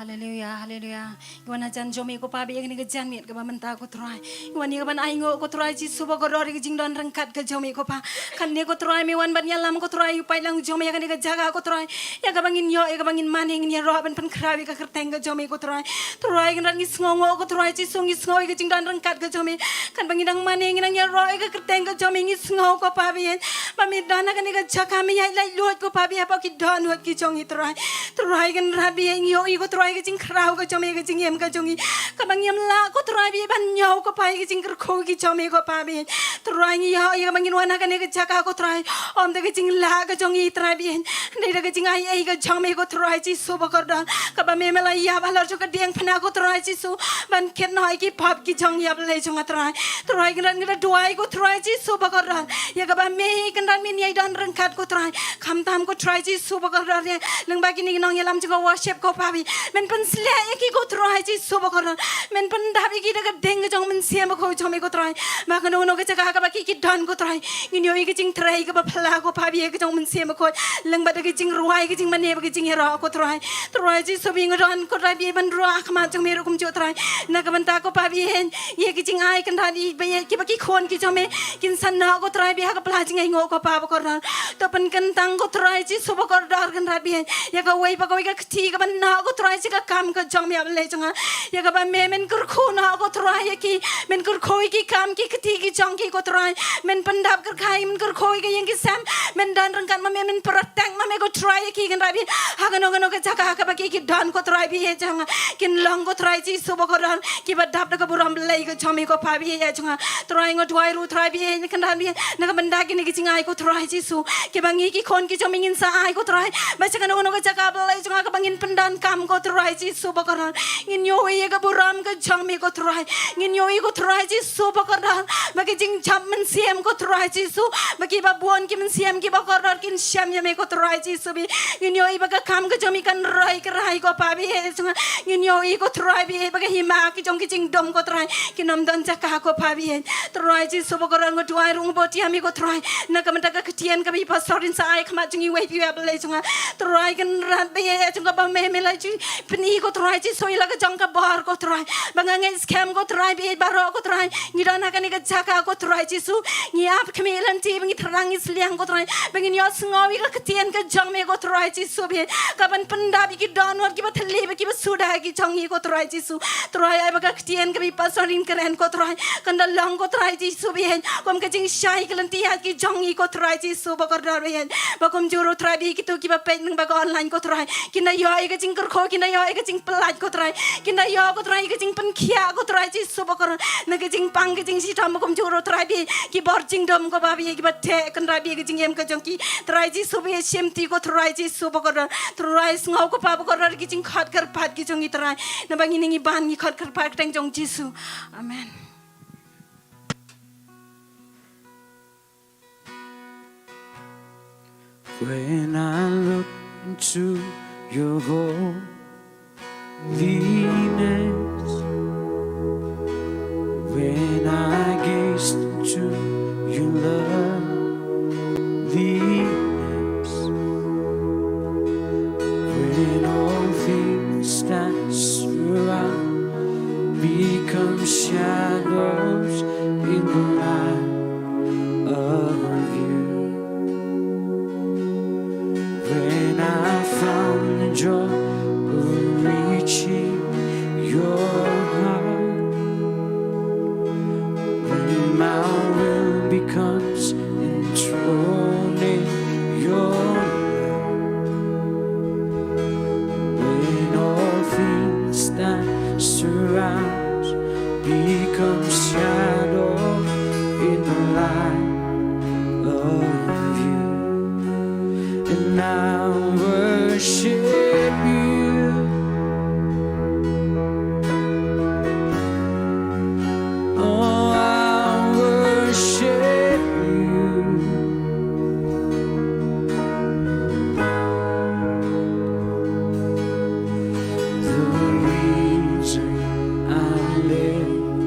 Haleluya, haleluya. Ngi wan ha jan jong me ko Pa, bad ïa kane ka janmiet kaba mynta ko Trai. Ngi wan ïa ka ban ainguh ko Trai Jisu ba kordor ïa ka jingdon ryngkat ka jong me ko Pa. Kane ko Trai me wan ban ïalam ko Trai, ïa u paidlang jong me ïa kane ka jaka ko Trai. Ïa kaba ngin ïoh, ïa kaba ngin mane, ngin ïaroh ban pynkhraw ïa ka kyrteng ka jong me ko Trai. Trai Kynrad ngi sngewnguh ko Trai Jisu, ngi sngew ïa ka jingdon ryngkat ka jong me. Katba ngi dang mane ngi dang ïaroh ïa ka kyrteng ka jong me, ngi sngew ko Pa ba ïeit. Ba me don ha kane ka jaka, me ïaid laitluid ko Pa ba ïeit, hapoh ki dohnud ki jong ngi Trai. Trai Kynrad ba ïeit, ngi ïohi ko Trai ka jingkhraw ka jong me, ka jingim ka jong ngi. Kaba ngim lah ko Trai ba ïeit ban ñiew ko Pa ïa ka jingkyrkhu ki jong me ko Pa ba ïeit. Trai ngi ïohi ïa kaba ngin wan ha kane ka jaka ko Trai. Ym da ka jinglah ka jong ngi Trai ba ïeit. Dei da ka jingaiei ka jong me ko Trai Jisu ba kordor. Kaba me me la ïap halor jong ka diengphna ko Trai Jisu. Ban kit noh ïa ki pop ki jong ngi ïa Blei jong nga Trai. Trai Kynrad ngi da duwai ko Trai Jisu ba kordor. Ïa kaba me Kynrad men ïai don ryngkat ko Trai. Khamtam ko Trai Jisu ba kordor ïa. Lyngba kine ki nongïalam jong ka worship ko Pa ba ïeit. Men pynsleh ïa ki ko Trai Jisu bakordor. Men pyndap ïa ki da ka ding ka jong u Mynsiem Bakhuid jong me ko Trai. Ba kano kano ka jaka kaba ki ki don ko Trai, ngin ïohi ka jingtrei kaba phylla ko Pa Blei ka jong u Mynsiem Bakhuid. Lem bad ka jingrwai, ka jingmane bad ka jingïaroh ko Trai. Trai Jisu ba ngi don ko Trai ba ban rwai ha khmat jong me ruh kumjuh Trai. Na ka bynta ko Pa Blei, ïa ka jingai Kynrad, ïa ba ïa kiba ki khun ki jong me kin sa noh ko Trai ba ha ka pla jingainguh ko Pa bakordor. To pynkyntang ko Trai Jisu bakordor Kynrad ba ïa kawei pa kawei ka kti kaba noh ko Trai sha ka kam ka jong me, ïa Blei jong nga. Ïa kaba me men kyrkhu noh ko Trai ïa ki, men kyrkhu ïa ki kam ki kti ki jong ki ko Trai. Men pyndap kyrkhu, men kyrkhu ïa ka ïing ki sem, men don ryngkat ma me, men protect ma me ko Trai ïa ki Kynrad ba ïa ha kano kano ka jaka kaba ki ki don ko Trai ba ïa jong nga. Kin long ko Trai Jisu bakordor kiba dap da ka burom Blei ka jong me ko Pa ba ïa jong nga. Trai nga duwai ruh Trai ba ïa Kynrad ba ïa na ka bynta kine ki jingai ko Trai Jisu, kiba ngi ki khun ki jong me ngin sa ai ko Trai. Ba sha kano kano ka jaka Blei jong nga kaba ngin pyndonkam ko Trai Jisu bakordor, ngin ïohi ïa ka burom ka jong me ko Trai. Ngin ïohi ko Trai Jisu bakordor ba ka jingjop mynsiem ko Trai Jisu, ba kiba bun ki mynsiem kiba kordor kin shem ïa me ko Trai Jisu ba ïa ngin ïohi ba ka kam ka jong me kan roi kyrhai ko Pa ba ïa jong nga. Ngin ïohi ko Trai ba ïa ba ka hima ki jong ki jingdum ko Trai kin ym don jaka ko Pa ba ïa. Trai Jisu bakordor nga duwai ruh nga bud ïa me ko Trai na ka bynta ka ktien kaba i pastor in sa ai khmat jong iwei pa iwei Blei jong nga. Trai Kynrad ba ïa jong nga ba me me la ju pyni ko Trai Jisu ïa la ka jong ka bor ko Trai. Ba nga ngeit skhem ko Trai ba ïa baroh ko Trai ngi don ha kane ka jaka ko Trai Jisu, ngi ap khmih lynti ba ngi thrang ngi sliang ko Trai ba ngin ïohsngew ïa ka ktien ka jong me ko Trai Jisu ba ïa kaban pyndap ïa ki dohnud kiba thylli bad kiba suda ki jong ngi ko Trai Jisu. Trai ai ba ka ktien kaba i pastor in kren ko Trai kan da long ko Trai Jisu ba ïa kum ka jingshai ka lynti ha ki jong ngi ko Trai Jisu bakordor ba ïa ba kumjuh ruh Trai ba ïa kito kiba peit lyngba ka online ko Trai kin da ïoh ïa ka jingkyrkhu, kin da ïoh ïa ka jingpyllait ko Trai, kin da ïoh ko Trai ïa ka jingpynkhiah ko Trai Jisu bakordor na ka jingpang ka jingshitom ba kumjuh ruh Trai ba ïa ki bor jingdum ko Pa ba ïa kiba teh Kynrad ba ïa ka jingim ka jong ki Trai Jisu ba ïa shimti ko Trai Jisu bakordor. Trai sngew ko Pa bakordor ki jingkhot kyrpad ki jong ngi Trai. Naba ngi ngi ban ngi khot kyrpad kyrteng jong Jisu. Amen. When I look into your holiness, when I gaze into your loveliness, when all things that surround become shadows in the light of you. When I found the joy of reaching your heart, when my will becomes enthroned in your love, when all things that surround becomes shadow in the light of you. And I worship you. Oh, I worship you. The reason I live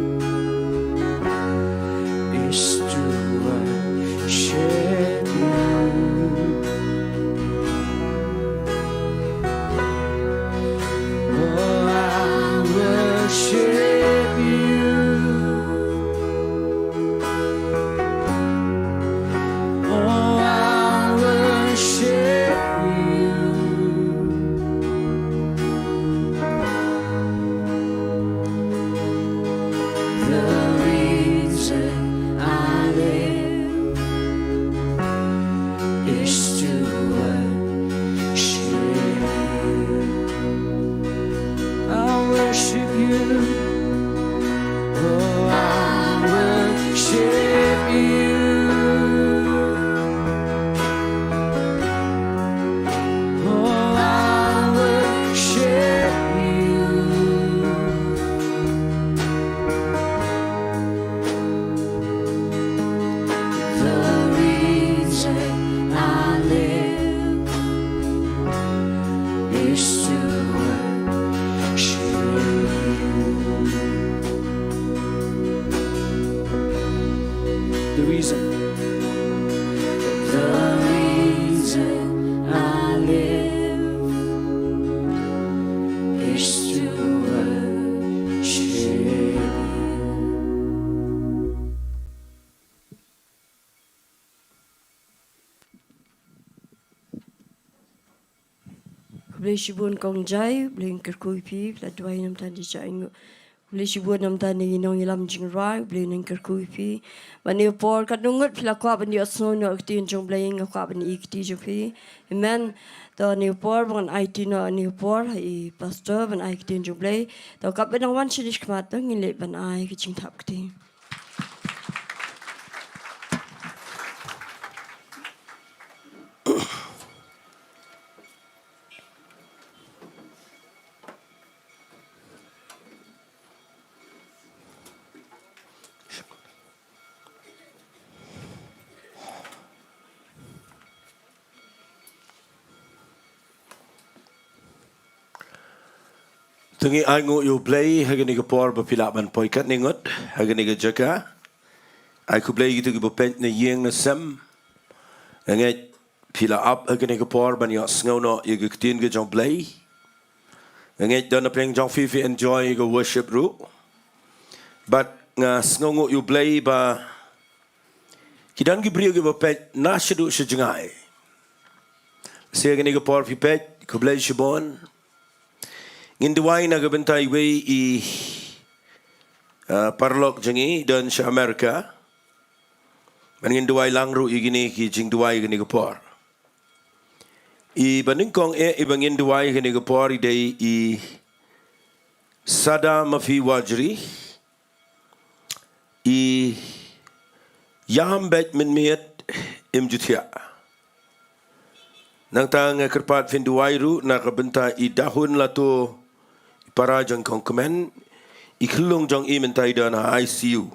is to worship you. Oh, I worship you. Oh, I worship you. The reason I live is to worship you. I worship you. Oh, I worship you. Oh, I worship you. The reason I live is to worship Blei shibun Kong Jai, Blei un kyrkhu ïa phi, phi la duwai namta da jingaiñguh. Blei shibun namta na i nongïalam jingrwai, Blei un kyrkhu ïa phi. Bad na ka por katno ngut phi la kwah ban ïohsngew noh ïa ka ktien jong Blei, nga kwah ban ïohi ïa ka ktien jong phi. Amen. To na ka por ban aiti noh na ka por ha i pastor ban ai ïa ka ktien jong Blei. To katba nang wan sha dei shakhmat to ngin leit ban ai ka jingthap kti. To ngin ainguh ïa u Blei ha kane ka por ba phi lah ban poi katne ngut ha kane ka jaka. Ai khublei ïa kito kiba peit na ïing na sem. Nga ngeit phi la ap ha kane ka por ban ïohsngew noh ïa ka ktien ka jong Blei. Nga ngeit don na pdeng jong phi phi enjoy ïa ka worship ruh. Bad nga sngewnguh ïa u Blei ba ki don ki briew kiba peit na shaduh sha jngai. Sha kane ka por phi peit, khublei shibun. Ngin duwai na ka bynta iwei i, ah, paralok jong ngi don sha America. Bad ngin duwai lang ruh ïa kine ki jingduwai kane ka por. Iba nyngkong eh iba ngin duwai kane ka por i dei i Sada Mafi Wajri. I ïam beit mynmiet im ju thiah. Nangta nga kyrpad phin duwai ruh na ka bynta i Dahun Lato, i para jong Kong Kmen, i khyllung jong i mynta i don ha I C U.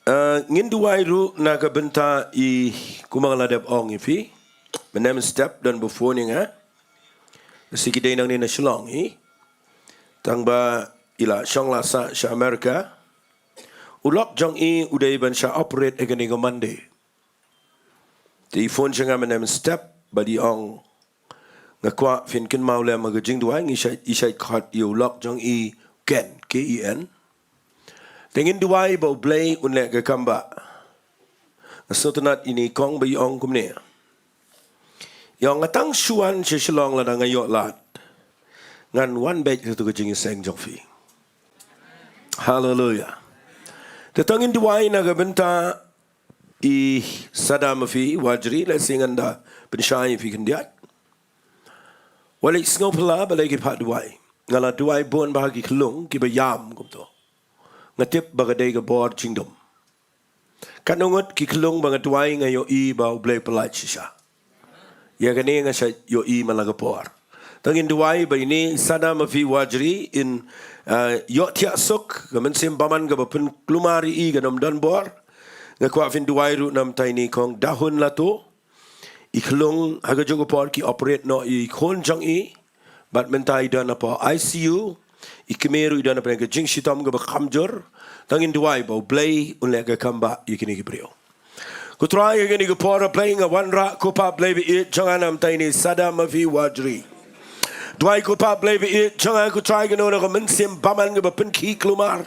Eh, ngin duwai ruh na ka bynta i, kumba nga la dep ong ïa phi, mynne mynstep don ba phone ïa nga. Shi ki dei nangne na Shillong hi. Tang ba i la shong la sah sha America. U lok jong i u dei ban shah operate ha kane ka Monday. Te i phone sha nga mynne mynstep bad i ong, nga kwah phin kynmaw lem ha ka jingduwai, ngi shait, i shait khot ïa u lok jong i Ken, K E N. Te ngin duwai ba u Blei un leh ka kam ba. Nga sngewtynnat ïa i kong ba i ong kumne. I ong nga tang shu wan sha Shillong lada nga ïoh lad ngan wan beit ha kato ka jingïaseng jong phi. Haleluia. Te to ngin duwai na ka bynta i Sada Mafi Wajri, lehse ngan da pynshai ïa phi khyndiat. Wat leit sngewphylla, balei ki phah duwai. Nga la duwai bun bha ha ki khyllung kiba ïam kumto. Nga tip ba ka dei ka bor jingdum. Katno ngut ki khyllung ba nga duwai nga ïohi ba u Blei pyllait shisha. Ïa kane nga shait ïohi man la ka por. To ngin duwai ba ine i Sada Mafi Wajri in, ah, ïoh thiah suk, ka mynsiem bymman kaba pynkulmar ïa i kan ym don bor. Nga kwah phin duwai ruh namar ine i kong Dahun Lato. I khyllung ha kajuh ka por ki operate noh ïa i khun jong i. Bad mynta i don hapoh I C U, i kmie ruh i don hapdeng ka jingshitom kaba kamjor. To ngin duwai ba u Blei un leh ka kam ba ïa kine ki briew. Ko Trai, ha kane ka por, ah Blei, nga wanrah ko Pa Blei ba ïeit jong nga namar ine i Sada Mafi Wajri. Duwai ko Pa Blei ba ïeit jong nga, ko Trai, kano kano ka mynsiem bymman kaba pynkhih kulmar.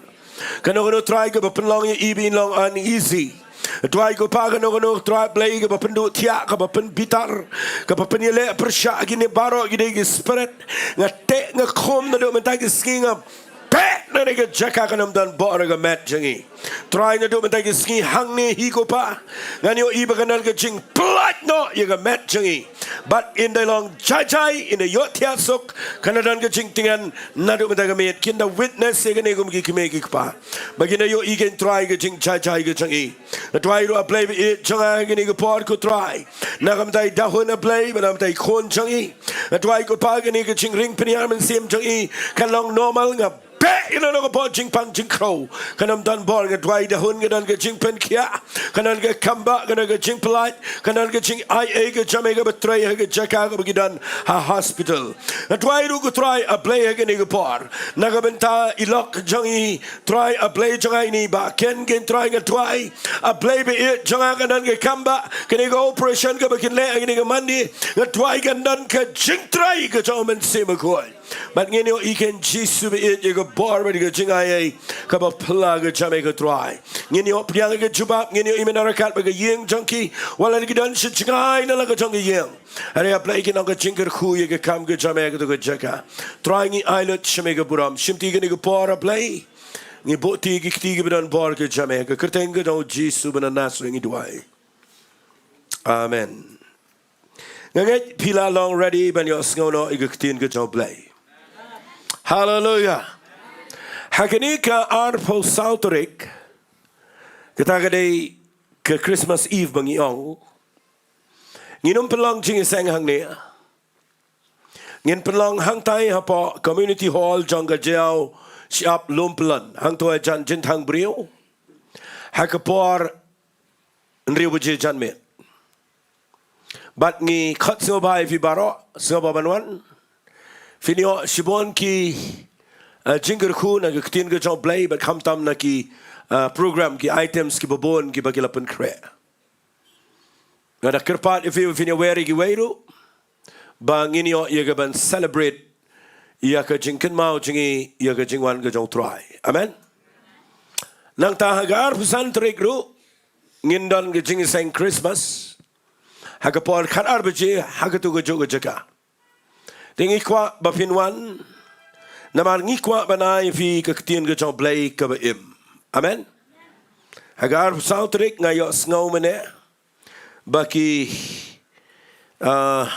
Kano kano Trai kaba pynlong ïa i ba in long uneasy. Duwai ko Pa, kano kano Trai Blei kaba pynduh thiah, kaba pynbitar, kaba pynïaleh pyrshah, kine baroh ki dei ki spirit. Nga teh nga khum naduh mynta ki sngi, nga beh na kane ka jaka, kan ym don bor ha ka met jong i. Trai, naduh mynta ki sngi hangne hi ko Pa, ngan ïohi ba kan don ka jingpyllait noh ïa ka met jong i. Bad in da long jai jai, in da ïoh thiah suk, kan da don ka jingtyngen naduh mynta ka miet. Kin da witness ïa kane kum ki kmie ki kpa ba kin da ïohi, ko Trai, ka jingjai jai ka jong i. Nga duwai ruh, ah Blei ba ïeit jong nga, ha kane ka por ko Trai, na ka bynta i Dahun, ah Blei, bad na ka bynta i khun jong i. Nga duwai ko Pa, kane ka jingring pynïar mynsiem jong i kan long normal. Nga beh ïa kano kano ka bor jingpang jingkhrew, kan ym don bor. Nga duwai Dahun kan don ka jingpynkhiah, kan don ka kambah, kan don ka jingpyllait, kan don ka jingai ei ka jam ei kaba trei ha ka jaka kaba ki don ha hospital. Nga duwai ruh ko Trai, ah Blei, ha kane ka por, na ka bynta i lok jong i Trai, ah Blei jong nga, ine i Bah Ken, ko Trai, nga duwai, ah Blei ba ïeit jong nga, kan don ka kambah, kane ka operation kaba kin leh ha kane ka Monday. Nga duwai kan don ka jingtrei ka jong u Mynsiem Bakhuid. Bad ngin ïohi, ko Jisu ba ïeit, ïa ka bor bad ïa ka jingai ei. kaba phylla ka jong me ko Trai. Ngin ïoh pdiang ïa ka jubab, ngin ïoh i mynta ryngkat bad ka ïing jong ki, wat la ki don sha jngai na la ka jong ka ïing. Hynrei A Blei ki nang ka jingkyrkhu ïa ka kam ka jong me ha kato ka jaka. Trai ngi ai lut sha me ka burom. Shim ti kane ka por A Blei. Ngi buh ti ki kti kiba don bor ka jong me. Ka kyrteng ka jong u Jisu ba na Nasareth ngi duwai. Amen. Nga ngeit phi la long ready ban ïohsngew noh ïa ka ktien ka jong U Blei. Haleluia. Ha kane ka arphew saw tarik, kata ka dei ka Christmas Eve ba ngi ong, ngin ym pynlong jingïaseng hangne. Ngin pynlong hangtai hapoh Community Hall jong ka Jaïaw Shyiap Lumpylon, hangto hajan Jingthangbriew, ha ka por hynriew baje janmiet. Bad ngi khot sngewbha ïa phi baroh, sngewbha ban wan. Phin ïoh shibun ki, eh, jingkyrkhu na ka ktien ka jong U Blei, bad khamtam na ki, eh, program, ki items kiba bun kiba ki la pynkhreh. Nga da kyrpad ïa phi ba phin ïawer ïa kiwei ruh, ba ngin ïoh ïa ka ban celebrate ïa ka jingkynmaw jong ngi ïa ka jingwan ka jong U Trai. Amen. Nangta ha ka arphew san tarik ruh ngin don ka jingïaseng Christmas ha ka por khatar baje ha kato ka juh ka jaka. Te ngi kwah ba phin wan, namar ngi kwah ban ai ïa phi ka ktien ka jong U Blei kaba im. Amen. Ha ka arphew saw tarik nga ïohsngew mynne ba ki, ah,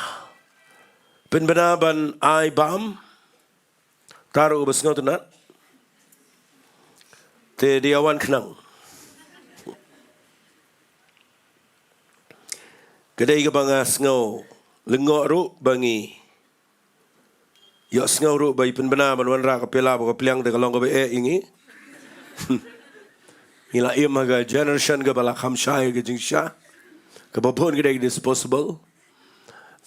pynbna ban ai bam. Uta ruh uba sngewtynnat, te dei ïa wan khnang. Ka dei kaba nga sngew lyngngoh ruh ba ngi ïohsngew ruh ba i pynbna ban wanrah ka pela bad ka pliang te ka long kaba eh ïa ngi. Ngi la im ha ka generation kaba la kham shai ha ka jingsha, kaba bun ka dei ka disposable.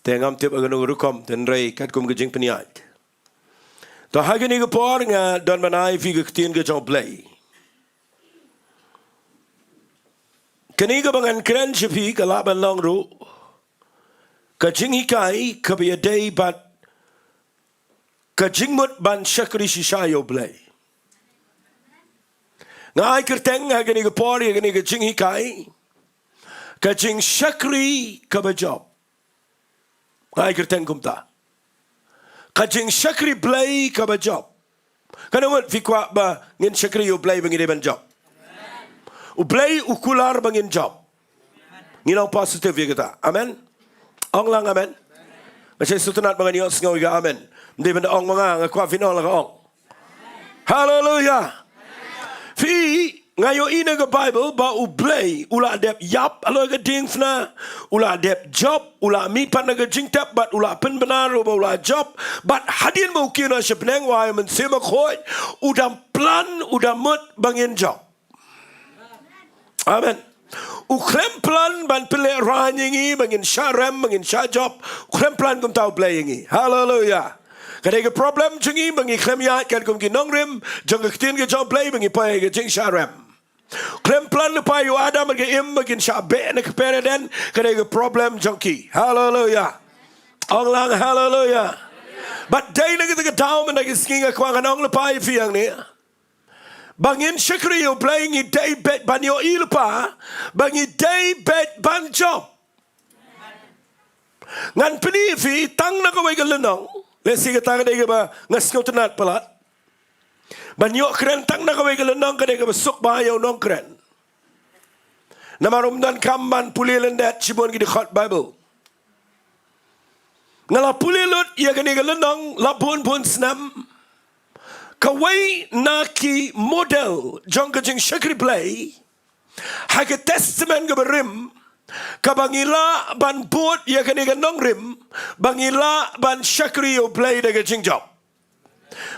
Te ngam tip ha kano ka rukom, te hynrei katkum ka jingpynïaid. To ha kane ka por nga don ban ai ïa phi ka ktien ka jong U Blei. Kane kaba ngan kren sha phi ka lah ban long ruh ka jinghikai kaba ïadei bad ka jingmut ban shakri shisha ïa U Blei. Nga ai kyrteng ha kane ka por ïa kane ka jinghikai, ka jingshakri kaba jop. Nga ai kyrteng kumta, ka jingshakri Blei kaba jop. Katno ngut phi kwah ba ngin shakri ïa U Blei ba ngi dei ban jop? U Blei u kular ba ngin jop. Ngi long positive ïa kata. Amen. Ong lang amen. Nga sngewtynnat ba ngan ïohsngew ïa ka amen. Ym dei ban da ong ma nga, nga kwah phin ong la ka ong. Haleluia. Phi, nga ïohi na ka Baibl ba U Blei u la dep ïap halor ka diengphna, u la dep jop, u la mihpat na ka jingtep bad u la pynbna ruh ba u la jop. Bad hadien ba u kiew noh sha bneng, u ai u Mynsiem Bakhuid, u dang plan, u dang mut ba ngin jop. Amen. U khlem plan ban pynlehraiñ ïa ngi ba ngin shah rem, ba ngin shah jop. U khlem plan kumta U Blei ïa ngi. Haleluia. Ka dei ka problem jong ngi ba ngi khlem ïaid katkum ki nongrim jong ka ktien ka jong U Blei ba ngi poi ha ka jingshah rem. U khlem plan lypa ïa u Adam bad ka Im ba kin shah beh na ka kper Eden. Ka dei ka problem jong ki. Haleluia. Ong lang haleluia. Bad dei na kata ka daw mynta ka sngi nga kwah ngan ong lypa ïa phi hangne ba ngin shakri ïa U Blei ngi dei beit ban ïohi lypa ba ngi dei beit ban jop. Ngan pyni ïa phi tang na kawei ka lynnong, lehse kata ka dei kaba nga sngewtynnat palat, ban ïoh kren tang na kawei ka lynnong ka dei kaba suk bha ïa u nongkren. Namar ym donkam ban pule lyndet shibun ki dkhot Baibl. Nga la pule lut ïa kane ka lynnong la bun bun snem. Kawei na ki model jong ka jingshakri Blei ha ka Testament kaba rim, kaba ngi lah ban bud ïa kane ka nongrim ba ngi lah ban shakri ïa U Blei da ka jingjop.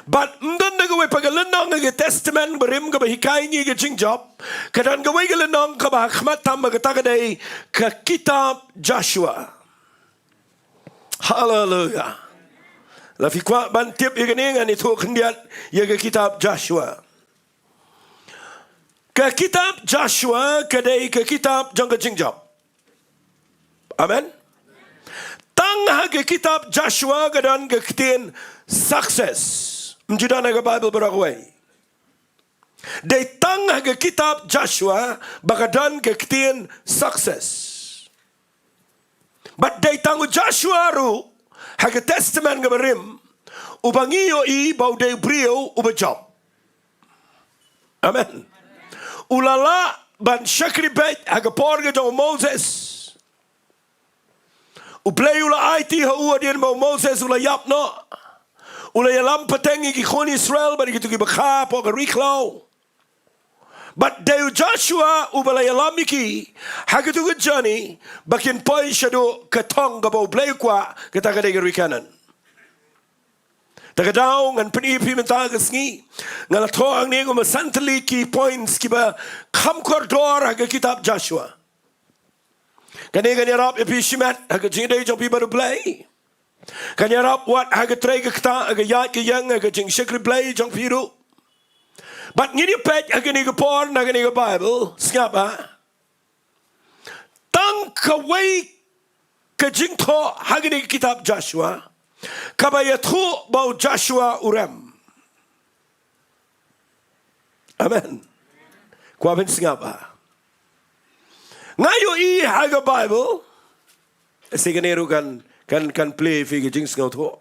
Bad ym don da kawei pat ka lynnong ha ka Testament barim kaba hikai ngi ka jingjop. Ka don kawei ka lynnong kaba ha khmat tam ba kata ka dei ka kitab Joshua. Haleluia. La phi kwah ban tip ïa kane, ngan ïathuh khyndiat ïa ka kitab Joshua. Ka kitab Joshua ka dei ka kitab jong ka jingjop. Amen. Tang ha ka kitab Joshua ka don ka ktien success. Ym ju don ha ka Baibl baroh kawei. Dei tang ha ka kitab Joshua ba ka don ka ktien success. Bad dei tang u Joshua ruh ha ka Testament kaba rim uba ngi ïohi ba u dei u briew uba jop. Amen. U la lah ban shakri beit ha ka por ka jong u Moses. U Blei u la aiti ha u hadien ba u Moses u la ïap noh. U la ïalam pateng ïa ki khun Israel bad ïa kito kiba kha hapoh ka ri khlaw. Bad dei u Joshua uba la ïalam ïa ki ha kato ka journey ba kin poi shaduh ka thong kaba u Blei u kwah, kata ka dei ka ri Kanaan. Te ka daw ngan pyni ïa phi mynta ka sngi, nga la thoh hangne kumba san tylli ki points kiba kham kordor ha ka kitab Joshua. Kane kan ïarap ïa phi shimet ha ka jingïadei jong phi bad u Blei. Kan ïarap wat ha ka trei ka ktah, ha ka ïaid ka ïeng, ha ka jingshakri Blei jong phi ruh. Bad ngin ïa peit ha kane ka por na kane ka Bible, sngap ha. Tang kawei ka jingthoh ha kane ka kitab Joshua kaba ïathuh ba u Joshua u rem. Amen. Kwah phin sngap ha. Nga ïohi ha ka Bible. Sa kane ruh kan, kan, kan plie ïa phi ka jingsngewthuh.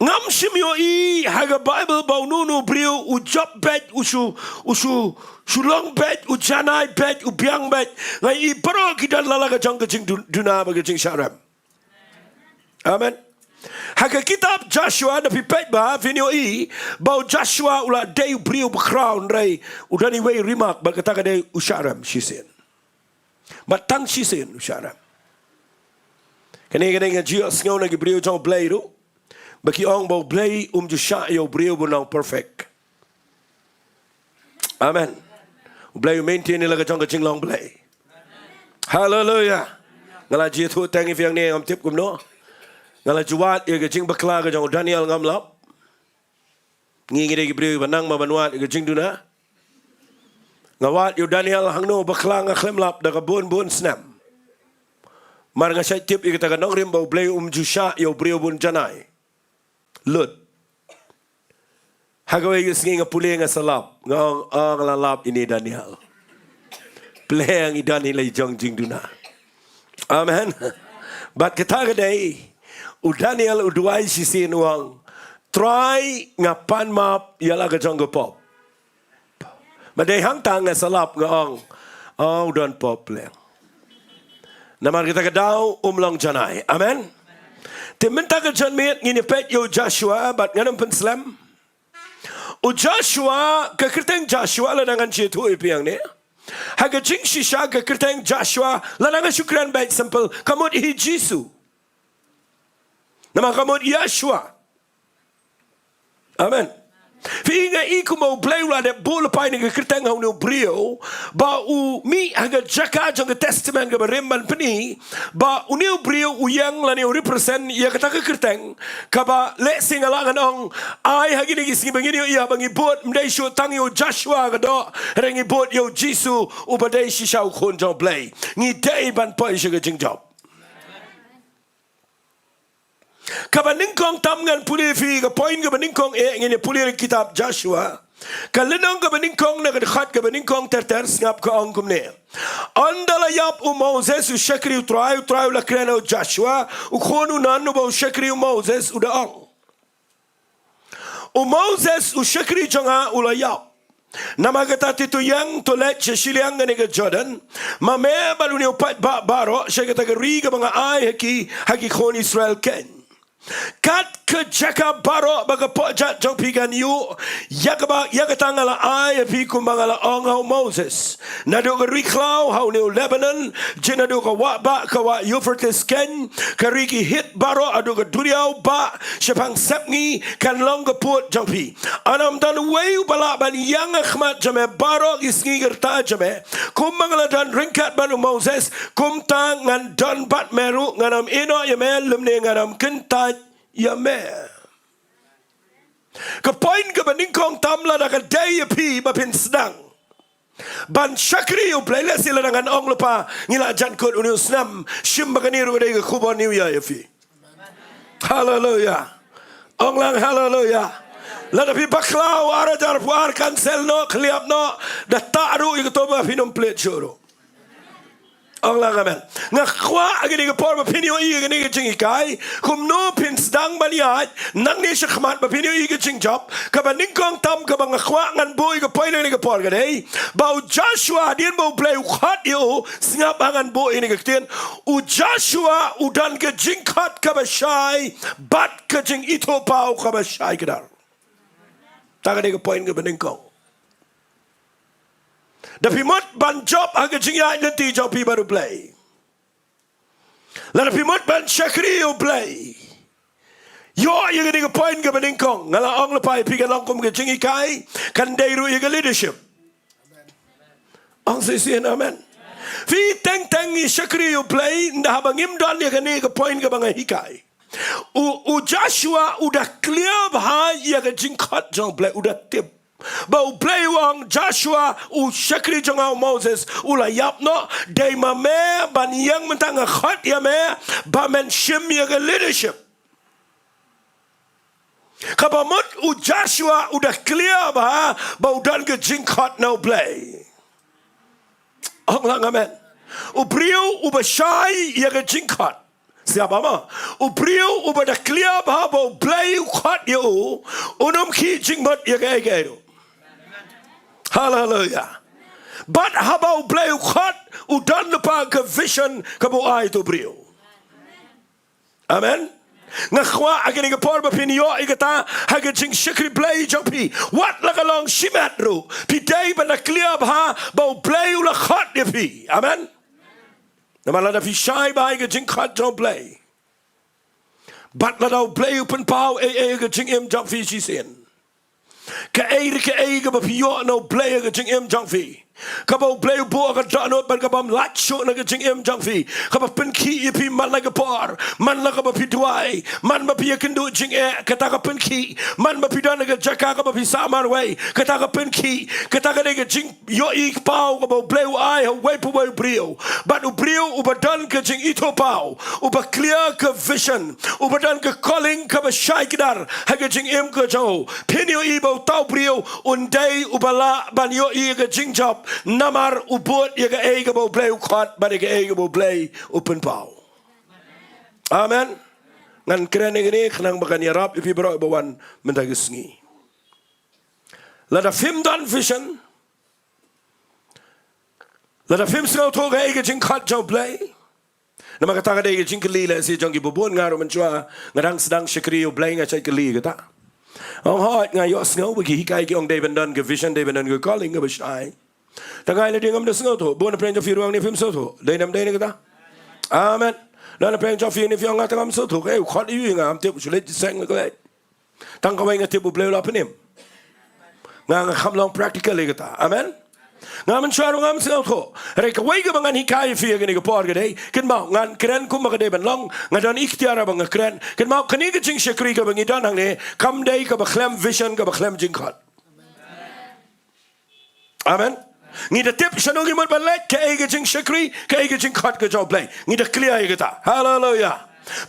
Ngam shym ïohi ha ka Bible ba uno uno u briew u jop beit, u shu, u shu, shu long beit, u janai beit, u biang beit. Nga ïohi baroh ki don la la ka jong ka jingduna bad ka jingshah rem. Amen. Ha ka kitab Joshua, lada phi peit bha phin ïohi ba u Joshua u la dei u briew ba khraw, hynrei u don iwei i riewmaw bad kata ka dei u shah rem shisien. Bad tang shisien u shah rem. Kane ka dei, nga ju ïohsngew na ki briew jong u Blei ruh ba ki ong ba u Blei um ju shah ïa u briew ba u nang perfect. Amen. U Blei u maintain ïa la ka jong ka jinglong Blei. Haleluia. Nga la ju ïathuh tang ïa phi hangne, ngam tip kumno. Nga la ju wad ïa ka jingbakla ka jong u Daniel, ngam lap. Ngi ngi dei ki briew ba nang ma ban wad ïa ka jingduna. Nga wad ïa u Daniel hangno bakla, nga khlem lap, da ka bun bun snem. Namar nga shait tip ïa kata ka nongrim ba u Blei um ju shah ïa u briew ba un janai. Lut. Ha kawei ka sngi nga pule, nga sa lap. Nga ong, oh, nga la lap ïa ine i Daniel. Pynlong i Daniel la i jong jingduna. Amen. Bad kata ka dei, u Daniel u duwai shisien, u ong, Trai, nga pan map ïa la ka jong ka pop. Bad dei hangta nga sa lap, nga ong, oh, u don pop leng. Namar kata ka daw um long janai. Amen. Te mynta ka janmiet ngin ïa peit ïa u Joshua bad ngan ym pynslem. U Joshua, ka kyrteng Joshua, lada ngan ju ïathuh ïa phi hangne, ha ka jingshisha ka kyrteng Joshua, lada nga shu kren beit simple, ka mut hi Jisu. Namar ka mut Yahshua. Amen. Phi, nga i kumba u Blei u la dep buh lypa ïa kane ka kyrteng ha une u briew ba u mih ha ka jaka jong ka Testament kaba rim ban pyni ba une u briew u ïeng lane u represent ïa kata ka kyrteng kaba lehse nga lah ngan ong, ai ha kine ki sngi ba ngin ïohi ba ngi bud, ym dei shuh tang ïa u Joshua ka doh, hynrei ngi bud ïa u Jisu uba dei shisha u Khun jong u Blei. Ngi dei ban poi sha ka jingjop. Kaba nyngkong tam ngan pule ïa phi, ka point kaba nyngkong eh, ngin ïa pule ïa ka kitab Joshua. Ka lynnong kaba nyngkong na ka dkhot kaba nyngkong ter ter, sngap, ka ong kumne. Ynda la ïap u Moses u shakri U Trai, U Trai u la kren ha u Joshua, u khun u Nun, uba u shakri u Moses, u da ong, U Moses u shakri jong nga u la ïap. Namar kata te to ïeng, to leit sha shiliang kane ka Jordan, ma me bad une u paidbah baroh, sha kata ka ri kaba nga ai ha ki, ha ki khun Israel keiñ. Kat ka jaka baroh ba ka pohjat jong phi kan ïuh, ïa kaba, ïa kata nga la ai ha phi kumba nga la ong ha u Moses. Naduh ka ri khlaw ha une u Lebanon, jin haduh ka wah bah, ka wah Euphrates keiñ, ka ri ki Hit baroh, haduh ka duriaw bah shaphang sepngi, kan long ka pud jong phi. Ym don uwei uba lah ban ïeng ha khmat jong me baroh ki sngi ki rta jong me. Kumba nga la don ryngkat bad u Moses, kumta ngan don bad me ruh, ngan ym ïehnoh ïa me, lymne ngan ym kyntait ïa me. Ka point kaba nyngkong tam, lada ka dei ïa phi ba phin sdang ban shakri ïa u Blei, lehse lada ngan ong lypa ngi la jan kut une u snem, shim ba kane ruh ka dei ka khubor New Year ïa phi. Haleluia. Ong lang haleluia. Lada phi bakla u ar hajar arphew ar, cancel noh, khliap noh, da tah ruh ïa kato ba phin ym plie shuh ruh. Ong lang amen. Nga kwah ha kane ka por ba phin ïohi ïa kane ka jinghikai, kumno phin sdang ban ïaid nangne shakhmat ba phin ïohi ka jingjop kaba nyngkong tam kaba nga kwah ngan buh ïa ka point ha kane ka por ka dei ba u Joshua, hadien ba U Blei u khot ïa u, sngap ha ngan buh ïa kane ka ktien, u Joshua u don ka jingkhot kaba shai bad ka jingithuhpaw kaba shai kdar. Kata ka dei ka point kaba nyngkong. Da phi mut ban jop ha ka jingïaid lynti jong phi bad U Blei, lada phi mut ban shakri ïa U Blei, ïoh ïa kane ka point kaba nyngkong. Nga la ong lypa ïa phi, kan long kum ka jinghikai, kan dei ruh ïa ka leadership. Ong shisien amen. Phi, teng teng ngi shakri ïa U Blei, ynda haba ngim don ïa kane ka point kaba nga hikai. U, u Joshua u da clear bha ïa ka jingkhot jong U Blei, u da tip ba U Blei u ong, Joshua, u shakri jong nga u Moses u la ïap noh, dei ma me ban ïeng mynta, nga khot ïa me ba men shim ïa ka leadership. Kaba mut u Joshua u da clear bha ba u don ka jingkhot na U Blei. Ong lang amen. U briew uba shai ïa ka jingkhot, sngap mo, u briew uba da clear bha ba U Blei u khot ïa u, un ym khih jingmut ïa kaei kaei ruh. Haleluia. Bad haba U Blei u khot, u don lypa ka vision kaba u ai ïa u briew. Amen. Nga kwah ha kane ka por ba phin ïoh ïa kata ha ka jingshakri Blei jong phi. Wat la ka long shimet ruh, phi dei ban da clear bha ba U Blei u la khot ïa phi. Amen. Namar lada phi shai bha ïa ka jingkhot jong U Blei, bad lada U Blei u pynpaw ei ei ha ka jingim jong phi shisien, kaei re kaei kaba phi ïoh na U Blei ha ka jingim jong phi, kaba U Blei u buh ha ka dohnud bad kabym lait shuh na ka jingim jong phi, kaba pynkhih ïa phi man la ka por, man la kaba phi duwai, man ba phi ïakynduh jingeh, kata ka pynkhih, man ba phi don ha ka jaka kaba phi sah marwei, kata ka pynkhih, kata ka dei ka jing ïohi kpaw kaba U Blei u ai ha uwei pa uwei u briew. Bad u briew uba don ka jingithuhpaw, uba clear ka vision, uba don ka calling kaba shai kdar ha ka jingim ka jong u, phin ïohi ba uta u briew un dei uba lah ban ïohi ïa ka jingjop, namar u bud ïa kaei kaba U Blei u khot bad ïa kaei kaba U Blei u pynpaw. Amen. Ngan kren ïa kane khnang ba kan ïarap ïa phi baroh ba wan mynta ka sngi. Lada phim don vision, lada phim sngewthuh kaei ka jingkhot jong U Blei. Namar kata ka dei ka jingkylli lehse jong kiba bun, nga ruh mynshuwa nga dang sdang shakri U Blei nga shait kylli kata. Ong hooid, nga ïohsngew ba ki hikai ki ong dei ban don ka vision, dei ban don ka calling kaba shai. Tang ai lade ngam da sngewthuh, bun na pdeng jong phi ruh hangne phim sngewthuh. Dei ne ym dei ne kata? Amen. Na pdeng jong phi ne phi ong nga tang ngam sngewthuh, eh, u khot ïa u, nga ngam tip, u shu leit jingïaseng nga leit. Tang kawei nga tip U Blei u la pynim. Nga, nga kham long practical ïa kata. Amen. Nga mynshuwa ruh ngam sngewthuh. Hynrei kawei kaba ngan hikai ïa phi ha kane ka por ka dei, kynmaw, ngan kren kumba ka dei ban long, nga don iktiar ba nga kren. Kynmaw, kane ka jingshakri kaba ngi don hangne kam dei kaba khlem vision, kaba khlem jingkhot. Amen. Ngi da tip shano ngi mut ban leit, kaei ka jingshakri, kaei ka jingkhot ka jong U Blei. Ngi da clear ïa kata. Haleluia.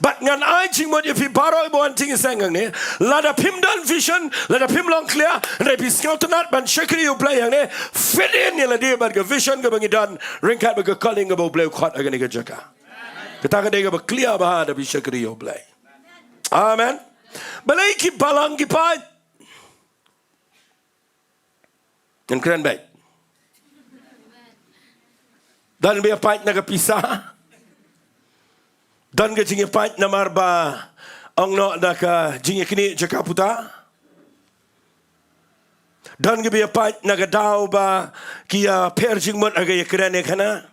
Bad ngan ai jingmut ïa phi baroh ba wan jingïaseng hangne. Lada phim don vision, lada phim long clear, hynrei phi sngewtynnat ban shakri U Blei hangne, fit in ïa lade bad ka vision kaba ngi don ryngkat bad ka calling kaba U Blei u khot ha kane ka jaka. Kata ka dei kaba clear bha da phi shakri U Blei. Amen. Balei ki balang ki pait? Ngan kren beit. Don ba ïa pait na ka pisa. Don ka jingïapait namar ba ong noh da ka jingïaknieh jaka puta. Don kiba ïa pait na ka daw ba ki ïa pher jingmut ha ka ïakren ïakhana.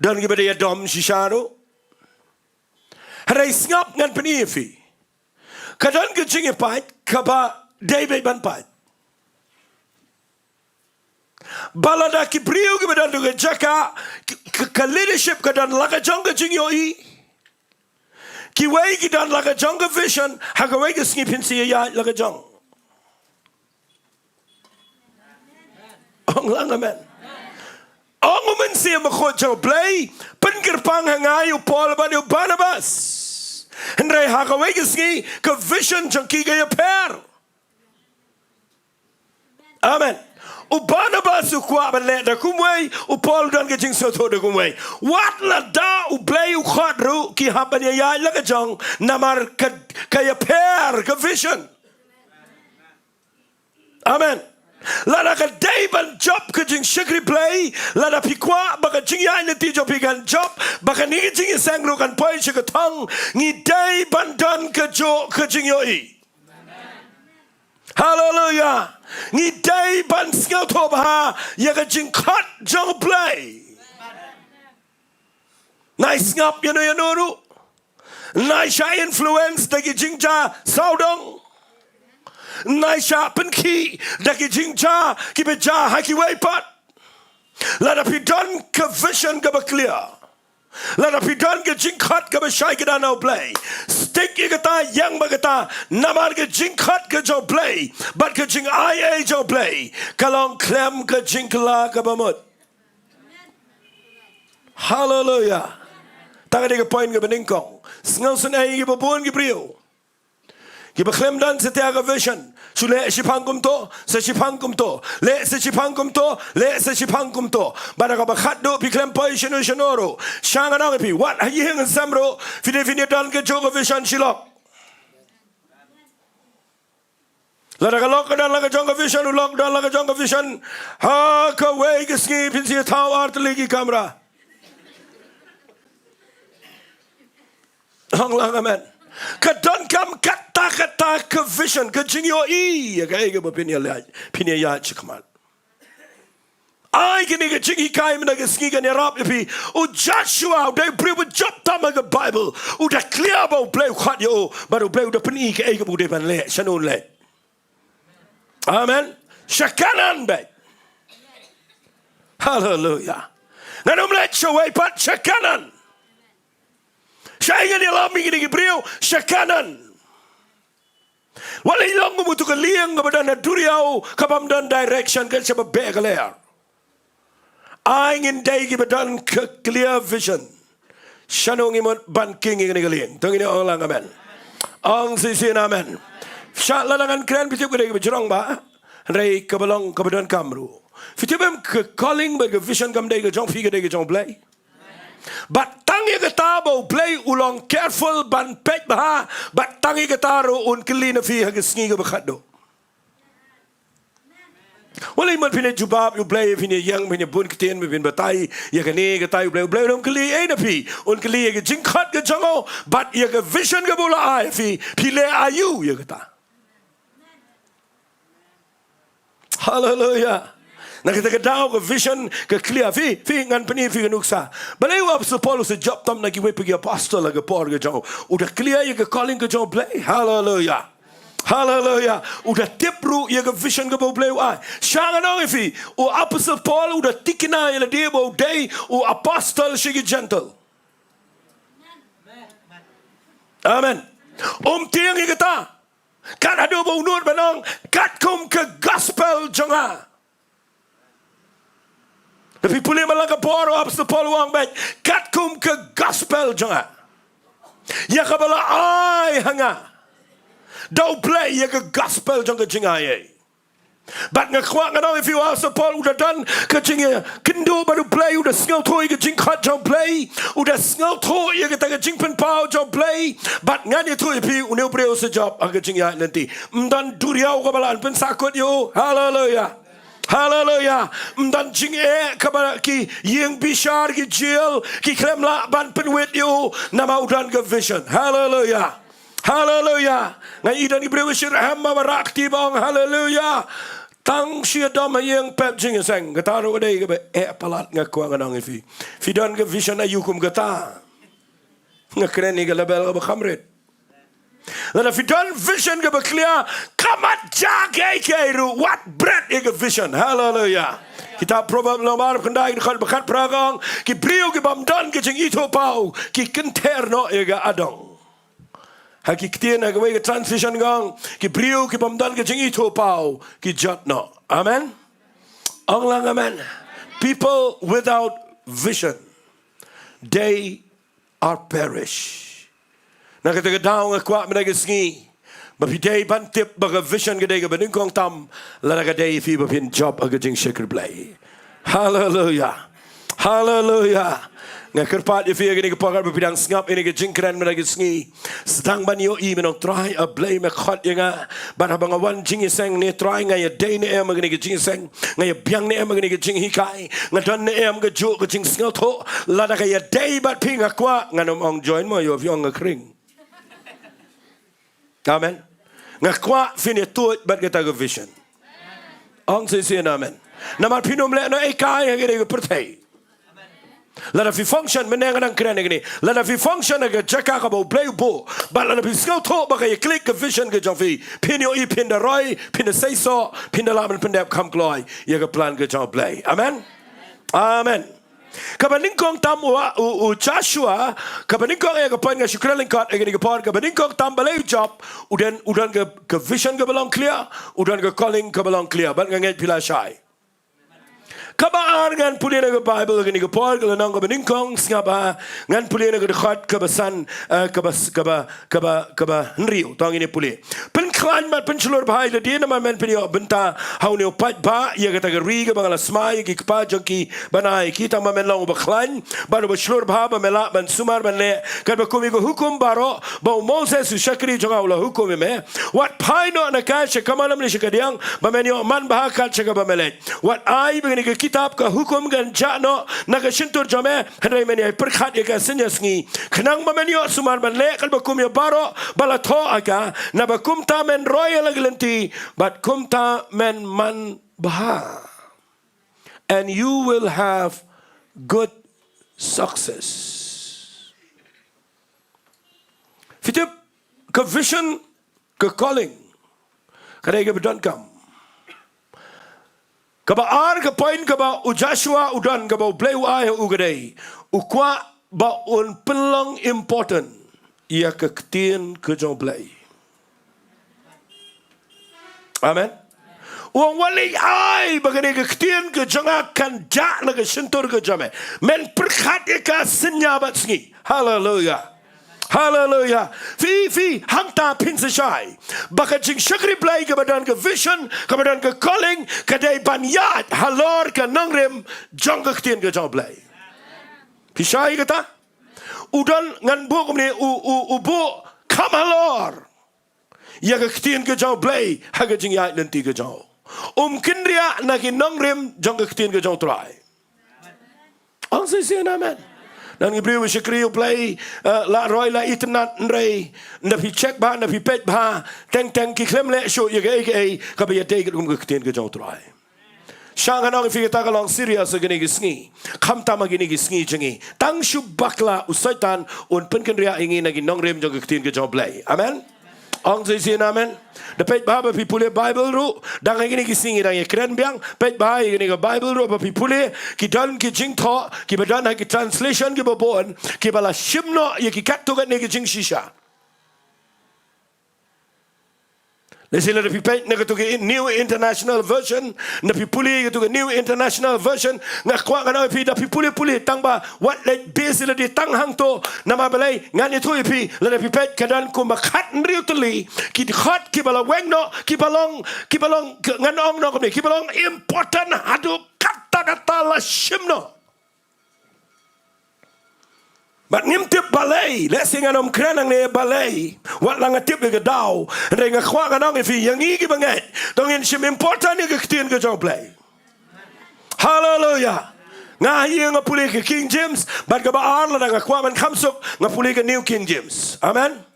Don kiba da ïadom shisha ruh. Hynrei sngap, ngan pyni ïa phi. Ka don ka jingïapait kaba dei beit ban pait. Ba lada ki briew kiba don ha ka jaka, ka, ka, ka leadership ka don la ka jong ka jingïohi. Kiwei ki don la ka jong ka vision, ha kawei ka sngi phin sa ïaid la ka jong. Ong lang amen. Ong u Mynsiem Bakhuid jong U Blei, pynkyrpang ha nga ïa u Paul bad ïa u Barnabas. Hynrei ha kawei ka sngi ka vision jong ki ka ïapher. Amen. U Barnabas u kwah ban leh da kumwei, u Paul u don ka jingsngewthuh da kumwei. Wat lada U Blei u khot ruh ki hap ban ïaid la ka jong, namar ka, ka ïapher ka vision. Amen. Lada ka dei ban jop ka jingshakri Blei, lada phi kwah ba ka jingïaid lynti jong phi kan jop, ba kane ka jingïaseng ruh kan poi sha ka thong, ngi dei ban don kajuh ka jingïohi. Haleluya. Ngi dei ban sngewthuh bha ïa ka jingkhot jong U Blei. Nai sngap ïano ïano ruh. Nai shah influence da ki jingjia sawdong. Nai shah pynkhih da ki jingjia kiba jia ha kiwei pat. Lada phi don ka vision kaba clear, lada phi don ka jingkhot kaba shai kynda na U Blei, stick ïa kata, ïeng bad kata, namar ka jingkhot ka jong U Blei bad ka jingai ei jong U Blei ka long khlem ka jingkylla kaba mut. Haleluya. Tang ka dei ka point kaba nyngkong. Sngewsynei ïa kiba bun ki briew kiba khlem don satia ka vision. Shu leh shiphang kumto, sa shiphang kumto, leh sa shiphang kumto, leh sa shiphang kumto. Bad ha kaba khatduh phi khlem poi shano shano ruh. Sha nga ong ïa phi, wat ha ïing ha sem ruh, phi dei phin ïa don kajuh ka vision shi lok. Lada ka lok ka don la ka jong ka vision, u lok don la ka jong ka vision, ha kawei ka sngi phin sa ïa thaw ar tylli ki kamra. Ong lang amen. Ka donkam katta katta ka vision, ka jingïohi ïa kaei kaba phin ïa leh, phin ïa ïaid shakhmat. Ai kine ka jinghikai mynta ka sngi kan ïarap ïa phi. U Joshua u dei u briew ba jop tam ha ka Baibl. U da clear ba U Blei u khot ïa u, bad U Blei u da pyni kaei kaba u dei ban leh, shano un leit. Amen. Sha Kanaan beit. Haleluya. Ngan ym leit shawei pat, sha Kanaan. Shaei ngan ïalam ïa kine ki briew? Sha Kanaan. Wat la i long kum uto ka lieng kaba don ha duriaw, kabym don direction, kan shah beh ka lyer. Ai ngin dei kiba don ka clear vision. Shano ngi mut ban king ïa kane ka lieng? To ngin ong lang amen. Ong shisien amen. Sha lada ngan kren, phi tip ka dei kaba jrong bha. Hynrei kaba long kaba donkam ruh. Phi tip em, ka calling bad ka vision kam dei ka jong phi, ka dei ka jong U Blei. Bad tang ïa kata ba U Blei u long careful ban peit bha, bad tang ïa kata ruh un kylli na phi ha ka sngi kaba khatduh. Wat la i mut phin ïa jubab ïa U Blei, phin ïa ïeng, phin ïa bun ktien, phin batai ïa kane katai, U Blei, U Blei um kylli ei na phi. Un kylli ïa ka jingkhot ka jong u bad ïa ka vision kaba u la ai phi, phi leh aïu ïa kata. Haleluya. Na kata ka daw ka vision ka clear. Phi, phi, ngan pyni ïa phi ka nuksa. Balei u Apostol Paul u sa jop tam na kiwei pat ki apostol ha ka por ka jong u? U da clear ïa ka calling ka jong U Blei. Haleluya. Haleluya. U da tip ruh ïa ka vision kaba U Blei u ai. Sha ngan ong ïa phi, u Apostol Paul u da tikna ïa lade ba u dei u apostol sha ki Gentile. Amen. Um tieng ïa kata. Kat haduh ba u nud ban ong, katkum ka gospel jong nga. Lada phi pule man la ka bor, u Apostol Paul u ong beit, katkum ka gospel jong nga, ïa kaba la ai ha nga da U Blei, ïa ka gospel jong ka jingai ei. Bad nga kwah ngan ong ïa phi, u Apostol Paul u da don ka jingïakynduh bad U Blei, u da sngewthuh ïa ka jingkhot jong U Blei, u da sngewthuh ïa kata ka jingpynpaw jong U Blei. Bad ngan ïathuh ïa phi, une u briew u sa jop ha ka jingïaid lynti. Ym don duriaw kaba lah ban pynsahkut ïa u. Haleluya. Haleluya. Ym don jingeh kaba ki ïing bishar, ki jail, ki khlem lah ban pynwit ïa u, namar u don ka vision. Haleluya. Haleluya. Nga i don ki briew ba shu rhem ba rah kti ba ong haleluya. Tang shu ïadom ha ïing pep jingïaseng. Kata ruh ka dei kaba eh palat, nga kwah ngan ong ïa phi. Phi don ka vision aïu kum kata? Nga kren ïa ka level kaba kham rit. Lada phi don vision kaba clear, ka mat ja kaei kaei ruh, wat bret ïa ka vision. Haleluya. Kitab Proverb lynnong ba arphew khyndai, dkhot ba khatphra ka ong, ki briew kibym don ka jingithuhpaw ki kynther noh ïa ka adong. Ha ki ktien ha kawei ka translation ka ong, ki briew kibym don ka jingithuhpaw ki jot noh. Amen. Ong lang amen. People without vision, they are perish. Na kata ka daw nga kwah mynta ka sngi Ba phi dei ban tip ba ka vision ka dei kaba nyngkong tam, lada ka dei ïa phi ba phin jop ha ka jingshakri Blei. Haleluya. Haleluya. Nga kyrpad ïa phi ha kane ka por ba phi dang sngap ïa kane ka jingkren mynta ka sngi. Sdang ban ïohi, mynta, Trai, A Blei, me khot ïa nga. Bad haba nga wan jingïaseng ne, Trai, nga ïadei ne em ha kane ka jingïaseng, nga ïabiang ne em ha kane ka jinghikai, nga don ne em kajuh ka jingsngewthuh. Lada ka ïadei bad phi, nga kwah, ngan ym ong join mo, ïoh phi ong nga khring. Amen. Nga kwah phin ïa tuid bad kata ka vision. Ong shisien amen. Namar phin ym leh noh ei ei ha kane ka pyrthei. Lada phi function, mynne nga dang kren ïa kane, lada phi function ha ka jaka kaba U Blei u buh, bad lada phi sngewthuh ba ka ïa click ka vision ka jong phi, phin ïohi phin da roi, phin da seisoh, phin da lah ban pyndep kham kloi ïa ka plan ka jong U Blei. Amen. Amen. Kaba nyngkong tam, u, u, u Joshua, kaba nyngkong, ïa ka point nga shu kren lyngkot ha kane ka por, kaba nyngkong tam balei u jop, u don, u don ka, ka vision kaba long clear, u don ka calling kaba long clear, bad nga ngeit phi la shai. Kaba ar, ngan pule na ka Bible ha kane ka por, ka lynnong kaba nyngkong, sngap bha, ngan pule na ka dkhot kaba san, eh, kaba s-, kaba kaba, kaba hynriew, to ngin ïa pule. Pynkhlaiñ bad pynshlur bha ïa lade namar men phin ïoh bynta ha une u paidbah ïa kata ka ri kaba nga la smai ïa ki kpa jong ki ban ai ïa ki, tang ba men long uba khlaiñ bad uba shlur bha, ba me lah ban sumar ban leh katba kum ïa ka hukum baroh ba u Moses u shakri jong nga u la hukum ïa me. Wat phai noh na ka sha ka malam ne sha ka diang, ba men ïoh man bha kat sha kaba me leit. Wat ai ba kane ka kitab ka hukum kan jah noh na ka shyntur jong me, hynrei men ïai pyrkhat ïa ka synñia sngi, khnang ba men ïoh sumar ban leh katba kum ïa baroh ba la thoh ha ka, naba kumta men roi ïa la ki lynti, bad kumta men man bha. And you will have good success. Phi tip, ka vision, ka calling, ka dei kaba donkam. Kaba ar, ka point kaba u Joshua u don, kaba U Blei u ai ha u, ka dei u kwah ba un pynlong important ïa ka ktien ka jong U Blei. Amen. U ong, wat leit ai ba kane ka ktien ka jong nga kan jah na ka shyntur ka jong me. Men pyrkhat ïa ka synñia bad sngi. Haleluya. Haleluya. Phi, phi, hangta phin sa shai ba ka jingshakri Blei kaba don ka vision, kaba don ka calling, ka dei ban ïaid halor ka nongrim jong ka ktien ka jong U Blei. Phi shai kata? U don, ngan buh kumne, u, u, u buh kham halor ïa ka ktien ka jong U Blei ha ka jingïaid lynti ka jong u. Um kynriah na ki nongrim jong ka ktien ka jong U Trai. Ong shisien amen. Don ki briew ba shakri U Blei, eh, la roi la itynnad, hynrei ynda phi check bha, ynda phi peit bha, teng teng ki khlem leh shuh ïa kaei kaei kaba ïadei katkum ka ktien ka jong U Trai. Shang, ngan ong ïa phi, kata ka long serious ha kine ki sngi. Khamtam ha kine ki sngi jong ngi. Tang shu bakla u Soitan un pynkynriah ïa ngi na ki nongrim jong ka ktien ka jong U Blei. Amen. Ong shisien amen. Da peit bha ba phi pule Bible ruh, dang ha kine ki sngi ngi dang ïa kren biang, peit bha ïa kine ka Bible ruh ba phi pule, ki don ki jingthoh kiba don ha ki translation kiba bun, kiba la shim noh ïa ki katto katne ki jingshisha. Lehse lada phi peit na kato ka New International Version, lada phi pule kato ka New International Version, nga kwah ngan ong ïa phi, da phi pule pule tang ba wat leit base ïa lade tang hangto, namar balei, ngan ïathuh ïa phi, lada phi peit ka don kumba khathynriew tylli ki dkhot kiba la weng noh, kiba long, kiba long, ngan ong noh kumne, kiba long important haduh katta katta la shim noh. Bad ngim tip balei, lehse ngan ym kren nangne balei, wat la nga tip ïa ka daw, hynrei nga kwah ngan ong ïa phi, ïa ngi kiba ngeit, to ngin shim important ïa ka ktien ka jong U Blei. Haleluya. Nga ha ïing nga pule ka King James, bad kaba ar, lada nga kwah ban kham suk, nga pule ka New King James. Amen.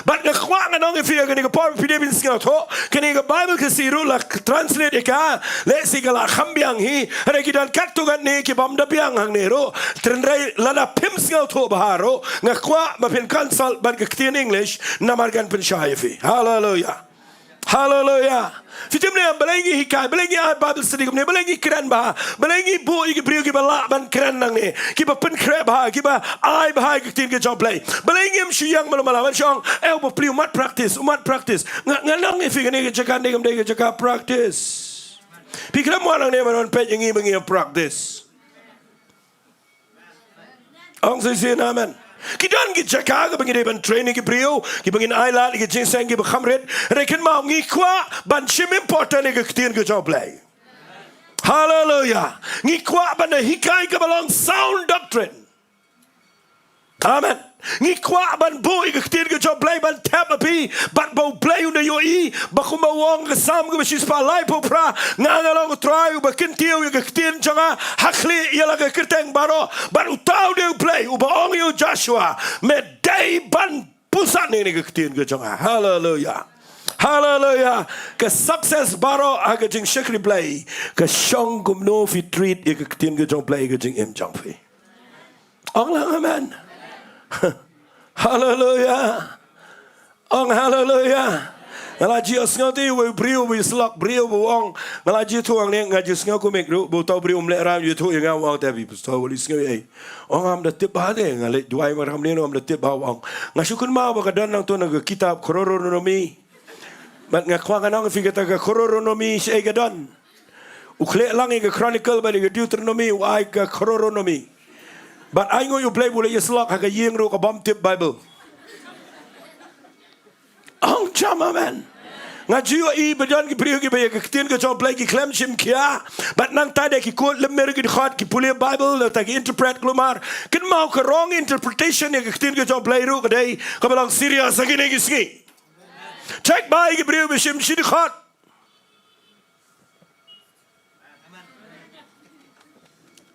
Bad nga kwah ngan ong ïa phi ha kane ka por, phi dei ban sngewthuh, kane ka Bible Khasi ruh la translate ïa ka, lehse ka la kham biang hi, hynrei ki don katto katne ki bym da biang hangne ruh. Hynrei lada phim sngewthuh bha ruh, nga kwah ba phin consult bad ka ktien English, namar kan pynshai ïa phi. Haleluya. Haleluya. Phi tip ne em balei ngi hikai, balei ngi ai Bible study kumne, balei ngi kren bha, balei ngi buh ïa ki briew kiba lah ban kren nangne, kiba pynkhreh bha, kiba ai bha ïa ka ktien ka jong U Blei. Balei ngim shu ïeng malu mala ban shu ong, eh, u bapli u mat practice, u mat practice. Nga, ngan ong ïa phi, kane ka jaka ne kam dei ka jaka practice. Phi khlem wan nangne ban wan peit ïa ngi ba ngi ïa practice. Ong shisien amen. Ki don ki jaka kaba ngi dei ban train ïa ki briew, kiba ngin ailad ïa ki jingïaseng kiba kham rit. Hynrei kynmaw, ngi kwah ban shim important ïa ka ktien ka jong U Blei. Haleluya. Ngi kwah ban da hikai kaba long sound doctrine. Amen. Ngi kwah ban buh ïa ka ktien ka jong U Blei ban thep ha phi, bad ba U Blei un da ïohi, ba kumba u ong ha ka Salm kaba shispah laiphew phra, nga nga long U Trai uba kyntiew ïa ka ktien jong nga ha khlieh ïa la ka kyrteng baroh, bad uta u dei U Blei uba ong ïa u Joshua, me dei ban pynsan ïa kane ka ktien ka jong nga. Haleluya. Haleluya. Ka success baroh ha ka jingshakri Blei ka shong kumno phi treat ïa ka ktien ka jong U Blei ha ka jingim jong phi. Ong lang amen. Haleluya. Ong haleluya. Nga la ju ïohsngew te uwei u briew uba ïasyllok, briew uba ong, nga la ju ïathuh hangne, nga ju sngew kumne ruh, ba uta u briew um lehrain, u ïathuh ïa nga, u ong te, "Phi pastor, wat leh sngew ei." Ong, "Ngam da tip bha te, nga leit duwai mar hangne, ngam da tip bha," u ong. Nga shu kynmaw ba ka don nangto na ka kitab Deuteronomy. Bad nga kwah ngan ong ïa phi kata ka Deuteronomy shaei ka don. U khleh lang ïa ka Chronicle bad ïa ka Deuteronomy, u ai ka Deuteronomy. Bad ainguh ïa U Blei ba u la ïasyllok ha ka ïing ruh ka bym tip Bible. Ong jam amen. Nga ju ïohi ba don ki briew kiba ïa ka ktien ka jong U Blei ki khlem shim khia. Bad nangta de ki quote lem mer ki dkhot, ki pule Bible, nangta ki interpret, kulmar. Kynmaw, ka wrong interpretation ïa ka ktien ka jong U Blei ruh ka dei kaba long serious ha kine ki sngi. Check ba ïa ki briew ba shim shi dkhot.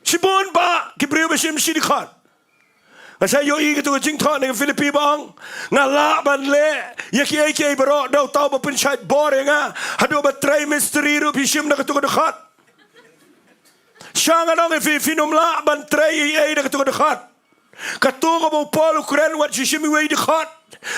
Shibun ba ki briew ba shim shi dkhot. Nga sa ïohi katu ka jingthoh na ka Philippi ba ong, nga lah ban leh ïa kiei kiei baroh da uta uba pynshait bor ïa nga. Haduh ba trei mistri ruh phi shim na katu ka dkhot. Sha nga ong ïa phi, phin ym lah ban trei ei ei da katu ka dkhot. Katu kaba u Paul u kren, wat shu shim iwei i dkhot.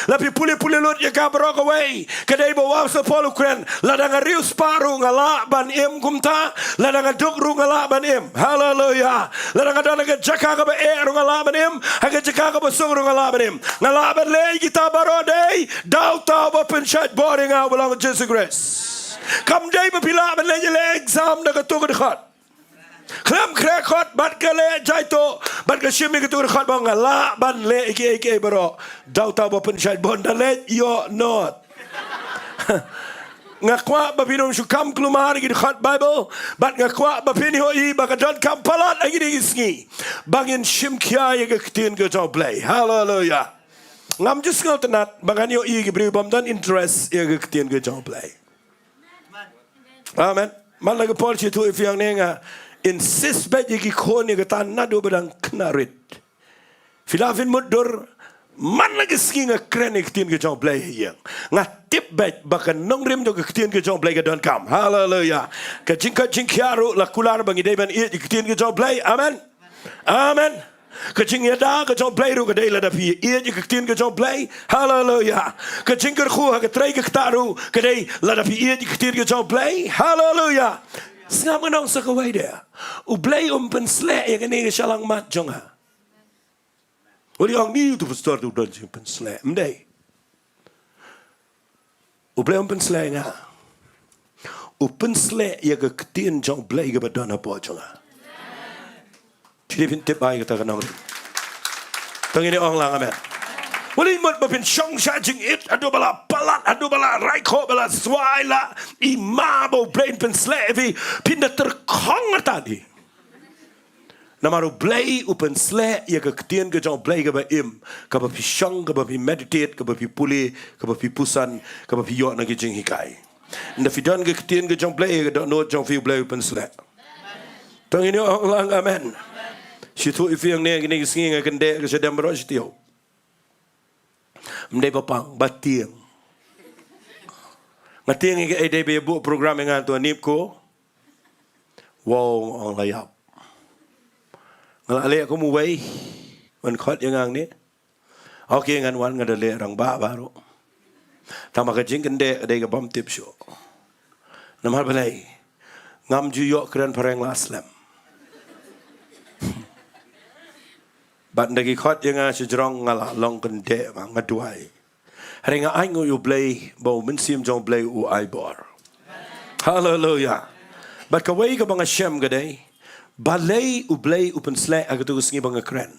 La phi pule pule lut ïa ka baroh kawei, ka dei ba u Apostol Paul u kren, lada nga riewspah ruh nga lah ban im kumta, lada nga duk ruh nga lah ban im. Haleluya. Lada nga don ha ka jaka kaba eh ruh nga lah ban im, ha ka jaka kaba suk ruh nga lah ban im. Nga lah ban leh ïa kita baroh dei da uta uba pynshait bor ïa nga, uba long Jisu Khrist. Kam dei ba phi lah ban leh ïa leh exam da katu ka dkhot. Khlem khreh khot bad ka leh jaituh bad ka shim ïa katu ka dkhot ba nga lah ban leh ïa kiei kiei baroh da uta uba pynshait bor, da leh ïoh not. Nga kwah ba phin ym shu kam kulmar ïa ki dkhot Bible, bad nga kwah ba phin ïohi ba ka donkam palat ha kine ki sngi ba ngin shim khia ïa ka ktien ka jong U Blei. Haleluya. Ngam ju sngewtynnat ba ngan ïohi ïa ki briew bym don interest ïa ka ktien ka jong U Blei. Amen. Man la ka por shi tu i fiang ne nga insist bad ïa ki khun ïa kata naduh ba dang khynnah rit. Phi la phin mutdur, man la ka sngi nga kren ïa ka ktien ka jong U Blei ha ïing. Nga tip bad ba ka nongrim jong ka ktien ka jong U Blei ka donkam. Haleluya. Ka jingkot jingkhiah ruh la kular ba ngi dei ban ïeit ïa ka ktien ka jong U Blei. Amen. Amen. Ka jingïada ka jong U Blei ruh ka dei lada phi ïeit ïa ka ktien ka jong U Blei. Haleluya. Ka jingkyrkhu ha ka trei ka ktah ruh ka dei lada phi ïeit ïa ka ktien ka jong U Blei. Haleluya. Sngap, ngan ong sa kawei de. U Blei um pynsleh ïa kane ka shyllangmat jong nga. Wat ong ni utu pastor tu don jingpynsleh. Ym dei. U Blei um pynsleh ïa nga. U pynsleh ïa ka ktien jong U Blei kaba don hapoh jong nga. Phi dei phin tip bha ïa kata ka nongrim. To ngin ong lang amen. Wat leh mut ba phin shong sha jingïeit haduh ba la palat, haduh ba la raikhoh, ba la swai, la i ma ba U Blei un pynsleh ïa phi, phin da tyrkhong artat hi. Namar U Blei u pynsleh ïa ka ktien ka jong U Blei kaba im, kaba phi shong, kaba phi meditate, kaba phi pule, kaba phi puson, kaba phi ïoh na ki jinghikai. Ynda phi don ka ktien ka jong U Blei ha ka dohnud jong phi, U Blei u pynsleh. To ngin ong lang amen. Shi tu i fiang ne kine ki sngi nga kyndeh ka shadem baroh shi taïew. Ym dei ba pang, ba tieng. Nga tieng ïa kaei, dei ba ïa buh program ïa nga, to nip ko. Wow, ong la ïap. Nga la leh kum uwei ban khot ïa nga hangne. Okay, ngan wan, nga da leh rangbah baroh. Tang ba ka jingkyndeh ka dei ka bym tip shuh. Namar balei? Ngam ju ïoh kren phareng la slem. Bad ynda ki khot ïa nga shajrong nga la long kyndeh, nga duwai. Hynrei nga ainguh ïa U Blei ba U Mynsiem jong U Blei u ai bor. Haleluya. Bad kawei kaba nga shem ka dei, balei U Blei u pynsleh ha katu ka sngi ba nga kren.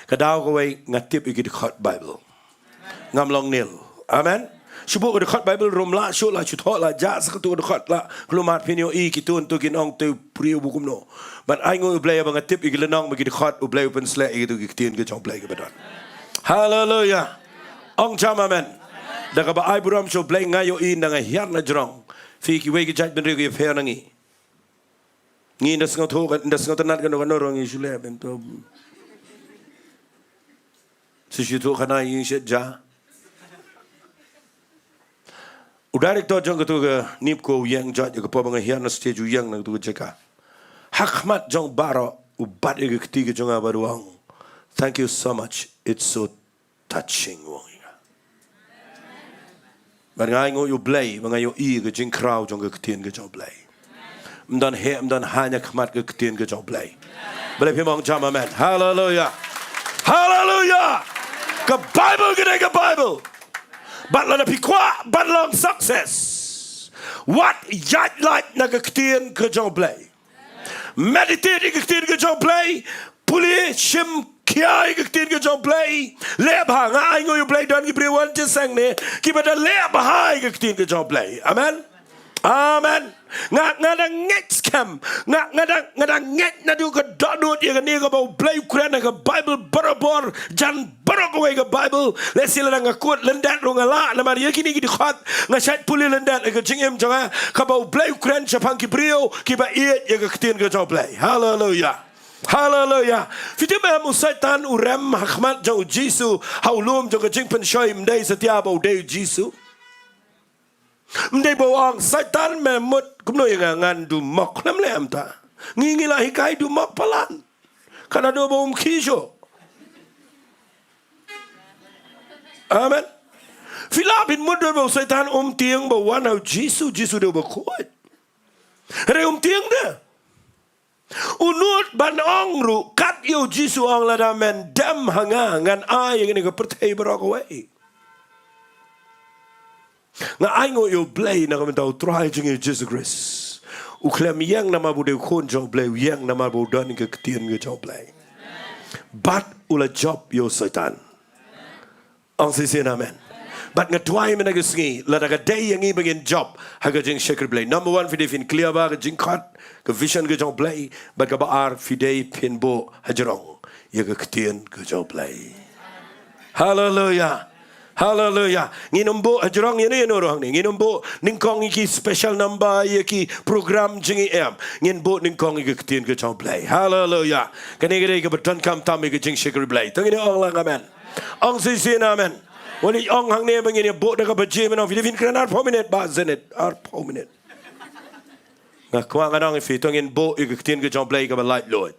Ka daw kawei nga tip ïa ki dkhot Bible. Ngam long nil. Amen. Shu buh ka dkhot Bible ruh ym lah shuh, lah shu thoh, lah jah sa katto ka dkhot, lah kulmar phin ïohi kito, to kin ong to u briew ba kumno. Bad ai nguh ïa u Blei ba nga tip ïa ki lynnong bad ki dkhot, u Blei u pynsleh ïa kito ki ktien ka jong u Blei kiba don. Haleluya. Ong jam amen. Da kaba ai burom sha u Blei nga ïohi, nga hiar na jrong. Phi, kiwei ki jaitbynriew ki ïapher na ngi. Ngi ynda sngewthuh, ynda sngewtynnat kano kano ruh ngi shu leh bynta. Shu shu thuh khana ïing shet ja. U director jong katu ka NEEPCO u ïeng, jot ïa ka por ba nga hiar na stage u ïeng na katu ka jaka. Ha khmat jong baroh u bat ïa ka kti ka jong nga bad u ong, "Thank you so much. It's so touching," u ong ïa nga. Bad nga ai nguh ïa u Blei ba nga ïohi ka jingkhraw jong ka ktien ka jong u Blei. Ym don heh, ym don haiñ ha khmat ka ktien ka jong u Blei. Balei phim ong jam amen? Haleluya. Haleluya. Ka Bible ka dei ka Bible. Bad lada phi kwah ban long success, wat ïaid lait na ka ktien ka jong u Blei. Meditate ïa ka ktien ka jong u Blei. Pule, shim khia ïa ka ktien ka jong u Blei. Leh bha. Nga ai nguh ïa u Blei, don ki briew wan jingïaseng ne kiba da leh bha ïa ka ktien ka jong u Blei. Amen. Amen. Nga, nga dang ngeit skhem. Nga, nga dang, nga dang ngeit naduh ka dohnud ïa kane kaba u Blei u kren ha ka Bible barabor, jan baroh kawei ka Bible. Lehse lada nga quote lyndet ruh nga lah, namar ïa kine ki dkhot nga shait pule lyndet ha ka jingim jong nga, kaba u Blei u kren shaphang ki briew kiba ïeit ïa ka ktien ka jong u Blei. Haleluya. Haleluya. Phi tip em, u Soitan u rem ha khmat jong u Jisu ha u lum jong ka jingpynshoi, ym dei satia ba u dei u Jisu. Ym dei ba u ong, "Soitan, me mut kumno ïa nga, ngan dumok." Lem lem ta. Ngi, ngi la hikai dumok palat. Ka naduh ba um khie shuh. Amen. Phi lah ban mutdur ba u Soitan um tieng ba wan ha u Jisu, Jisu dei uba khuid. Hynrei um tieng de. U nud ban ong ruh, kat ïa u Jisu u ong, "Lada men dem ha nga, ngan ai ïa kane ka pyrthei baroh kawei." Nga ai nguh ïa u Blei na ka bynta u Trai jong ngi Jisu Khrist. U khlem ïeng namar ba u dei u Khun jong u Blei, u ïeng namar ba u don ka ktien ka jong u Blei. Bad u la jop ïa u Soitan. Ong shisien amen. Bad nga duwai mynta ka sngi, lada ka dei ïa ngi ba ngin jop ha ka jingshakri Blei, number one, phi dei phin clear bha ka jingkhot, ka vision ka jong u Blei. Bad kaba ar, phi dei phin buh hajrong ïa ka ktien ka jong u Blei. Haleluya. Haleluya. Ngin ym buh hajrong ïa no ïa no ruh hangne. Ngin ym buh nyngkong ïa ki special number, ïa ki program jong ngi, em. Ngin buh nyngkong ïa ka ktien ka jong u Blei. Haleluya. Kane ka dei kaba donkam tam ïa ka jingshakri Blei. To ngin ong lang amen. Ong shisien amen. Wat ong hangne ba ngin ïa buh da kaba jia, men ong, phi dei phin kren arphew minit, ba zenit, arphew minit. Nga kwah ngan ong ïa phi, to ngin buh ïa ka ktien ka jong u Blei kaba laitluid.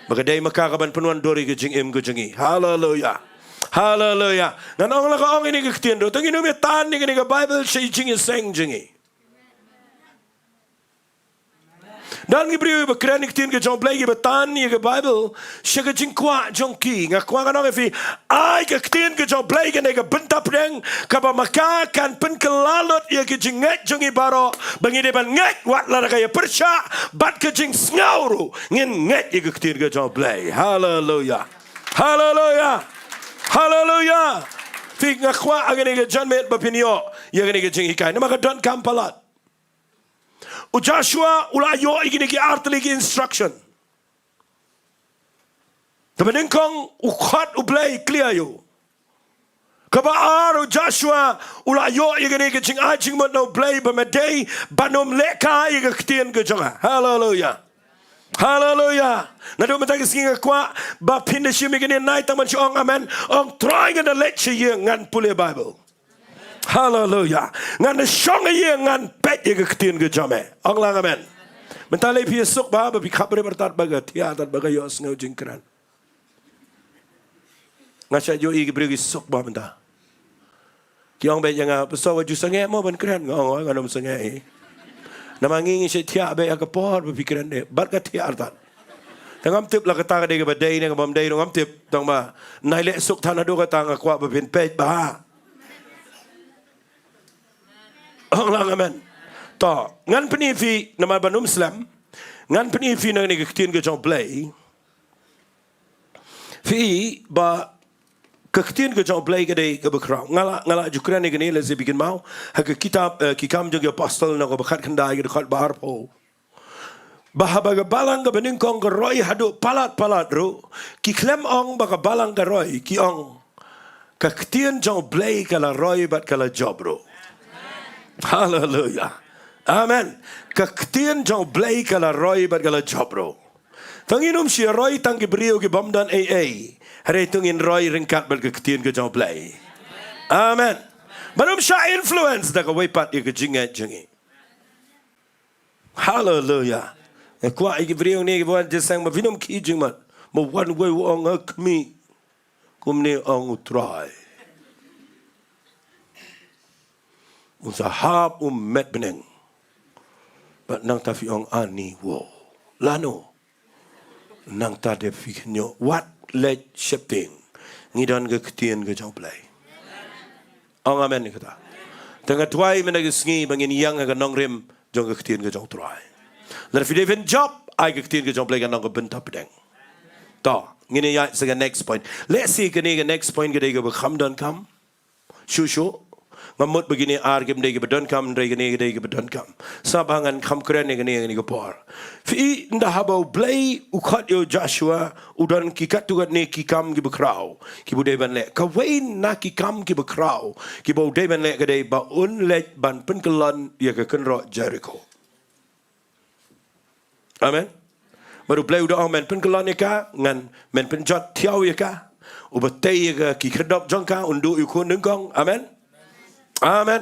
Ba ka dei ma ka kaban pynwandur ïa ka jingim ka jong ngi. Haleluya. Haleluya. Ngan ong la ka ong ïa kane ka ktien ruh, to ngin ym ïa tan ïa kane ka Bible sha i jingïaseng jong ngi. Don ki briew ba kren ïa ka ktien ka jong u Blei, kiba tan ïa ka Bible sha ka jingkwah jong ki. Nga kwah ngan ong ïa phi, ai ka ktien ka jong u Blei kane ka bynta pdeng, kaba ma ka kan pynkylla lut ïa ka jingngeit jong ngi baroh, ba ngi dei ban ngeit wat la da ka ïa pyrshah bad ka jingsngew ruh, ngin ngeit ïa ka ktien ka jong u Blei. Haleluya. Haleluya. Haleluya. Phi, nga kwah ha kane ka janmiet ba phin ïoh ïa kane ka jinghikai, namar ka donkam palat. U Joshua u la ïoh ïa kine ki artylli ki instruction. Kaba nyngkong, u khot u Blei clear ïa u. Kaba ar, u Joshua u la ïoh ïa kane ka jingai jingmut na u Blei ba me dei ban ym lehkai ïa ka ktien ka jong nga. Haleluya. Haleluya. Naduh mynta ka sngi nga kwah ba phin da shim ïa kane, nai tang ban shu ong amen. Ong, Trai, ngan da leit sha ïing, ngan pule Bible. Haleluya. Ngan shong ha ïing, ngan peit ïa ka ktien ka jong me. Ong lang amen. Mynta lei phi suk bha ba phi khapbrip artat bad ka thiah artat bad ka ïohsngew jingkren. Nga shait ïohi ki briew ki suk bha mynta. Ki ong beit ïa nga, Pastor, wat ju sangeh mo ban kren. Nga ong, ngan ym sangeh hi. Namar ngi ngi shait thiah beit ha ka por ba phi kren de bad ka thiah artat. Te ngam tip la kata ka dei kaba dei ne kaba ym dei ruh ngam tip. Tang ba nai leh suk than haduh kata, nga kwah ba phin peit bha. Ong lang amen. To, ngan pyni phi namar ban ym slem. Ngan pyni phi na kane ka ktien ka jong u Blei. Phi ba ka ktien ka jong U Blei ka dei kaba khraw. Nga la, nga la ju kren ïa kane, lehse phi kynmaw. Ha ka kitab, eh, Ki Kam jong ki Apostol, lynnong kaba khatkhyndai, ka dkhot ba arphew. Ba haba ka balang kaba nyngkong ka roi haduh palat palat ruh, ki khlem ong ba ka balang ka roi, ki ong, ka ktien jong U Blei ka la roi bad ka la jop ruh. Haleluia. Amen. Ka ktien jong U Blei ka la roi bad ka la jop ruh. Te ngin ym shym roi tang ki briew ki bym don ei ei. Hynrei to ngin roi ryngkat bad ka ktien ka jong U Blei. Amen. Bad ym shah influence da kawei pat ïa ka jingngeit jong ngi. Haleluia. Nga kwah ïa ki briew ne kiba wan jingïaseng ba phin ym khie jingmut. Ba wan wei u ong ha khmih. Kumne ong U Trai. Un sa hap u met bneng. Bad nangta phi ong ani wow. Lano. Nangta de phi kynnoh wat leit sheptieng. Ngi don ka ktien ka jong U Blei. Ong amen ïa kata. Te nga duwai mynta ka sngi ba ngin ïeng ha ka nongrim jong ka ktien ka jong U Trai. Lada phi dei ban jop, ai ka ktien ka jong U Blei kan long ka bynta pdeng. To, ngin ïa ïaid sha ka next point. Lehse kane ka next point ka dei kaba kham donkam. Shuh shuh. Nga mut ba kine ar kim dei kiba donkam, hynrei kane ka dei kaba donkam. Sa ba ngan kham kren ïa kane, ïa kane ka por. Phi ïohi ynda haba U Blei u khot ïa u Joshua, u don ki katto katne ki kam kiba khraw kiba u dei ban leh. Kawei na ki kam kiba khraw kiba u dei ban leh ka dei ba un leit ban pynkyllon ïa ka kynroh Jeriko. Amen. Bad U Blei u da ong men pynkyllon ïa ka, ngan men pynjot thiaw ïa ka. Uba tei ïa ka ki khyrdop jong ka, un duh ïa u khun nyngkong. Amen. Amen.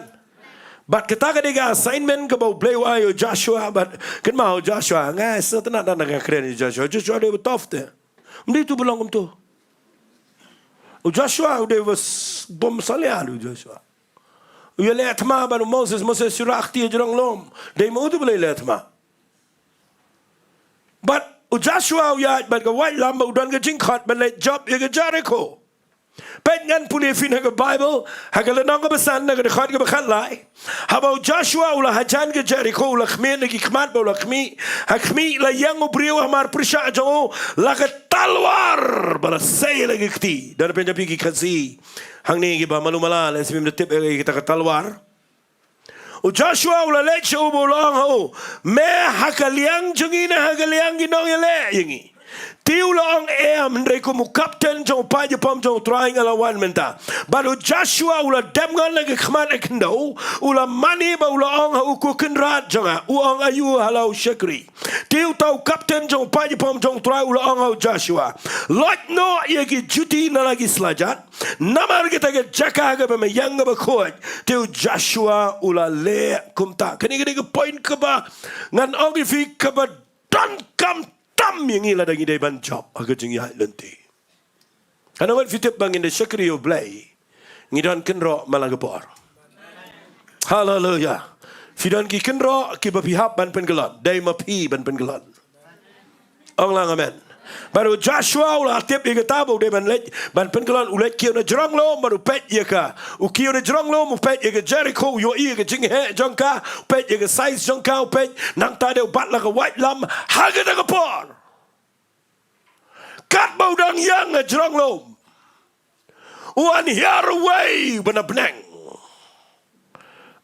Bad kata ka dei ka assignment kaba U Blei u ai ïa u Joshua, bad kynmaw u Joshua, nga sngewtynnat na ka kren ïa u Joshua. Joshua dei uba tough te. Ym dei uto ba long kumto. U Joshua u dei uba s-, bym salia u Joshua. U ïaleh thma bad u Moses, Moses shu rah kti ha jrong lum. Dei ma uto ba la ïaleh thma. Bad u Joshua u ïaid bad ka waitlam ba u don ka jingkhot ban leit jop ïa ka Jeriko. Peit ngan pule ïa phi na ka Baibl, ha ka lynnong kaba san na ka dkhot kaba khatlai. Haba u Joshua u la hajan ka Jeriko, u la khmih na ki khmat ba u la khmih. Ha khmih la ïeng u briew hamar pyrshah jong u, la ka talwar ba la sei la ka kti. Don pynjah phi ki Khasi hangne kiba malu mala, lehse phim da tip ïa kata ka talwar. U Joshua u la leit sha u bad u la ong ha u, me ha ka liang jong ngi ne ha ka liang ki nongïaleh ïa ngi? Te u la ong em, hynrei kum u kapten jong u paid ïapom jong u Trai nga la wan mynta. Bad u Joshua u la dem ngon na ka khmat ka khyndew, u la mane bad u la ong ha u, ko Kynrad jong nga. U ong, aïu ha la u shakri? Te uta u kapten jong u paid ïapom jong u Trai u la ong ha u Joshua, loit noh ïa ki juti na la ki slajat, namar kata ka jaka kaba me ïeng kaba khuid. Te u Joshua u la leh kumta. Kane ka dei ka point kaba ngan ong ïa phi kaba donkam tam ïa ngi lada ngi dei ban jop ha ka jingïaid lynti. Nga ngeit phi tip ba ngin da shakri ïa U Blei, ngi don kynroh man la ka por. Haleluia. Phi don ki kynroh kiba phi hap ban pynkyllon. Dei ma phi ban pynkyllon. Ong lang amen. Bad u Joshua u la tip ïa kata ba u dei ban leit ban pynkyllon, u leit kiew na jrong lum bad u peit ïa ka. U kiew na jrong lum, u peit ïa ka Jeriko, u ïohi ïa ka jingheh jong ka, u peit ïa ka size jong ka, u peit, nangta de u bat la ka waitlam ha kata ka por. Katba u dang ïeng ha jrong lum, u wan hiar uwei uba na bneng.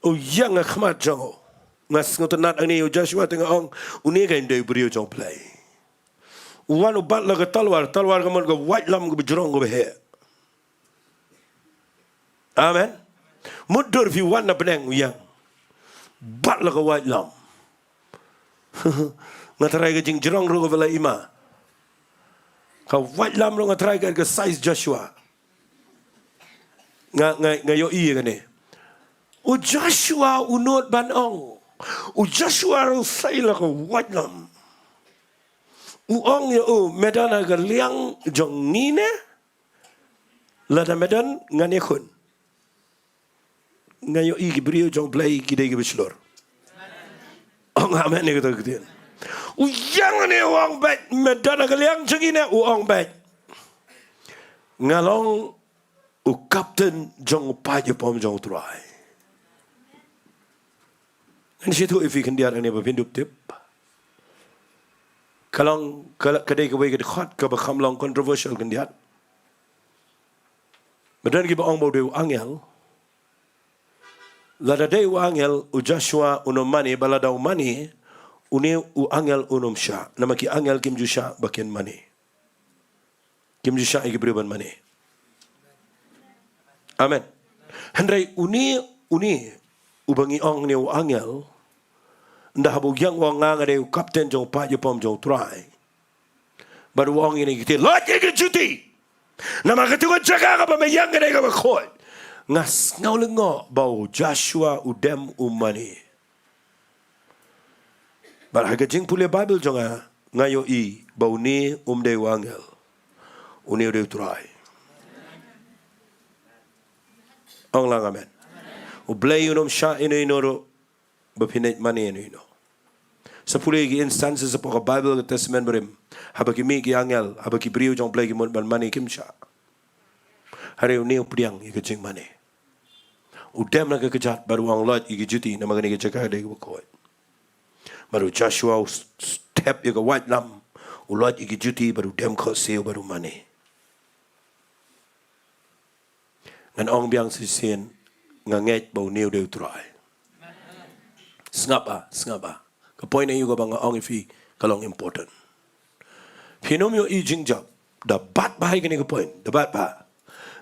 U ïeng ha khmat jong u. Nga sngewtynnat hangne ïa u Joshua te nga ong, une ka dei u briew jong U Blei. U wan u bat la ka talwar, talwar ka mut ka waitlam kaba jrong kaba heh. Amen. Mutdur phi wan na bneng u ïeng. Bat la ka waitlam. Nga tharai ka jingjrong ruh kaba la i ma. Ka waitlam ruh nga tharai ka, ka size Joshua. Nga, nga, nga ïohi ïa kane. U Joshua u nud ban ong. U Joshua ruh u sei la ka waitlam. U ong ïa u, me don ha ka liang jong ngi ne? Lada me don ngan ïakhun. Nga ïohi ki briew jong U Blei ki dei kiba shlur. Ong amen ïa kata ka ktien. U ïeng ne u ong beit, me don ha ka liang jong ngi ne? U ong beit, nga long u kapten jong u paid ïapom jong U Trai. Ngan sa ïathuh ïa phi khyndiat hangne ba phin dup tip. Ka long, ka, ka dei kawei ka dkhot kaba kham long controversial khyndiat. Ba don kiba ong ba u dei u angel. Lada dei u angel, u Joshua un ym mane, bad lada u mane, une u angel un ym shah. Namar ki angel kim ju shah ba kin mane. Kim ju shah ïa ki briew ban mane. Amen. Hynrei une, une uba ngi ong ne u angel, ynda haba u ïeng u ong, nga nga dei u kapten jong u paid ïapom jong u Trai. Bad u ong ïa kine ki ktien, loit ïa ki juti. Namar katto ka jaka kaba me ïeng ka dei kaba khuid. Nga sngew lyngngoh ba u Joshua u dem u mane. Bad ha ka jingpule Baibl jong nga, nga ïohi ba une um dei u angel. Une u dei u Trai. Ong lang amen. U Blei un ym shah ïano ïano ruh ba phin leit mane ïano ïano. Sa pule ki instances hapoh ka Baibl, ka Testament Barim, haba ki mih ki angel, haba ki briew jong u Blei ki mut ban mane, kim shah. Hynrei une u pdiang ïa ka jingmane. U dem na ka kjat bad u ong, loit ïa ki juti, namar kane ka jaka ka dei kaba khuid. Bad u Joshua u s-, s-, thep ïa ka waitlam, u loit ïa ki juti bad u dem khohsiew bad u mane. Ngan ong biang shisien, nga ngeit ba une u dei u Trai. Sngap bha, sngap bha. Ka point aïu kaba nga ong ïa phi ka long important. Phin ym ïohi jingjop. Da bat bha ïa kane ka point, da bat bha.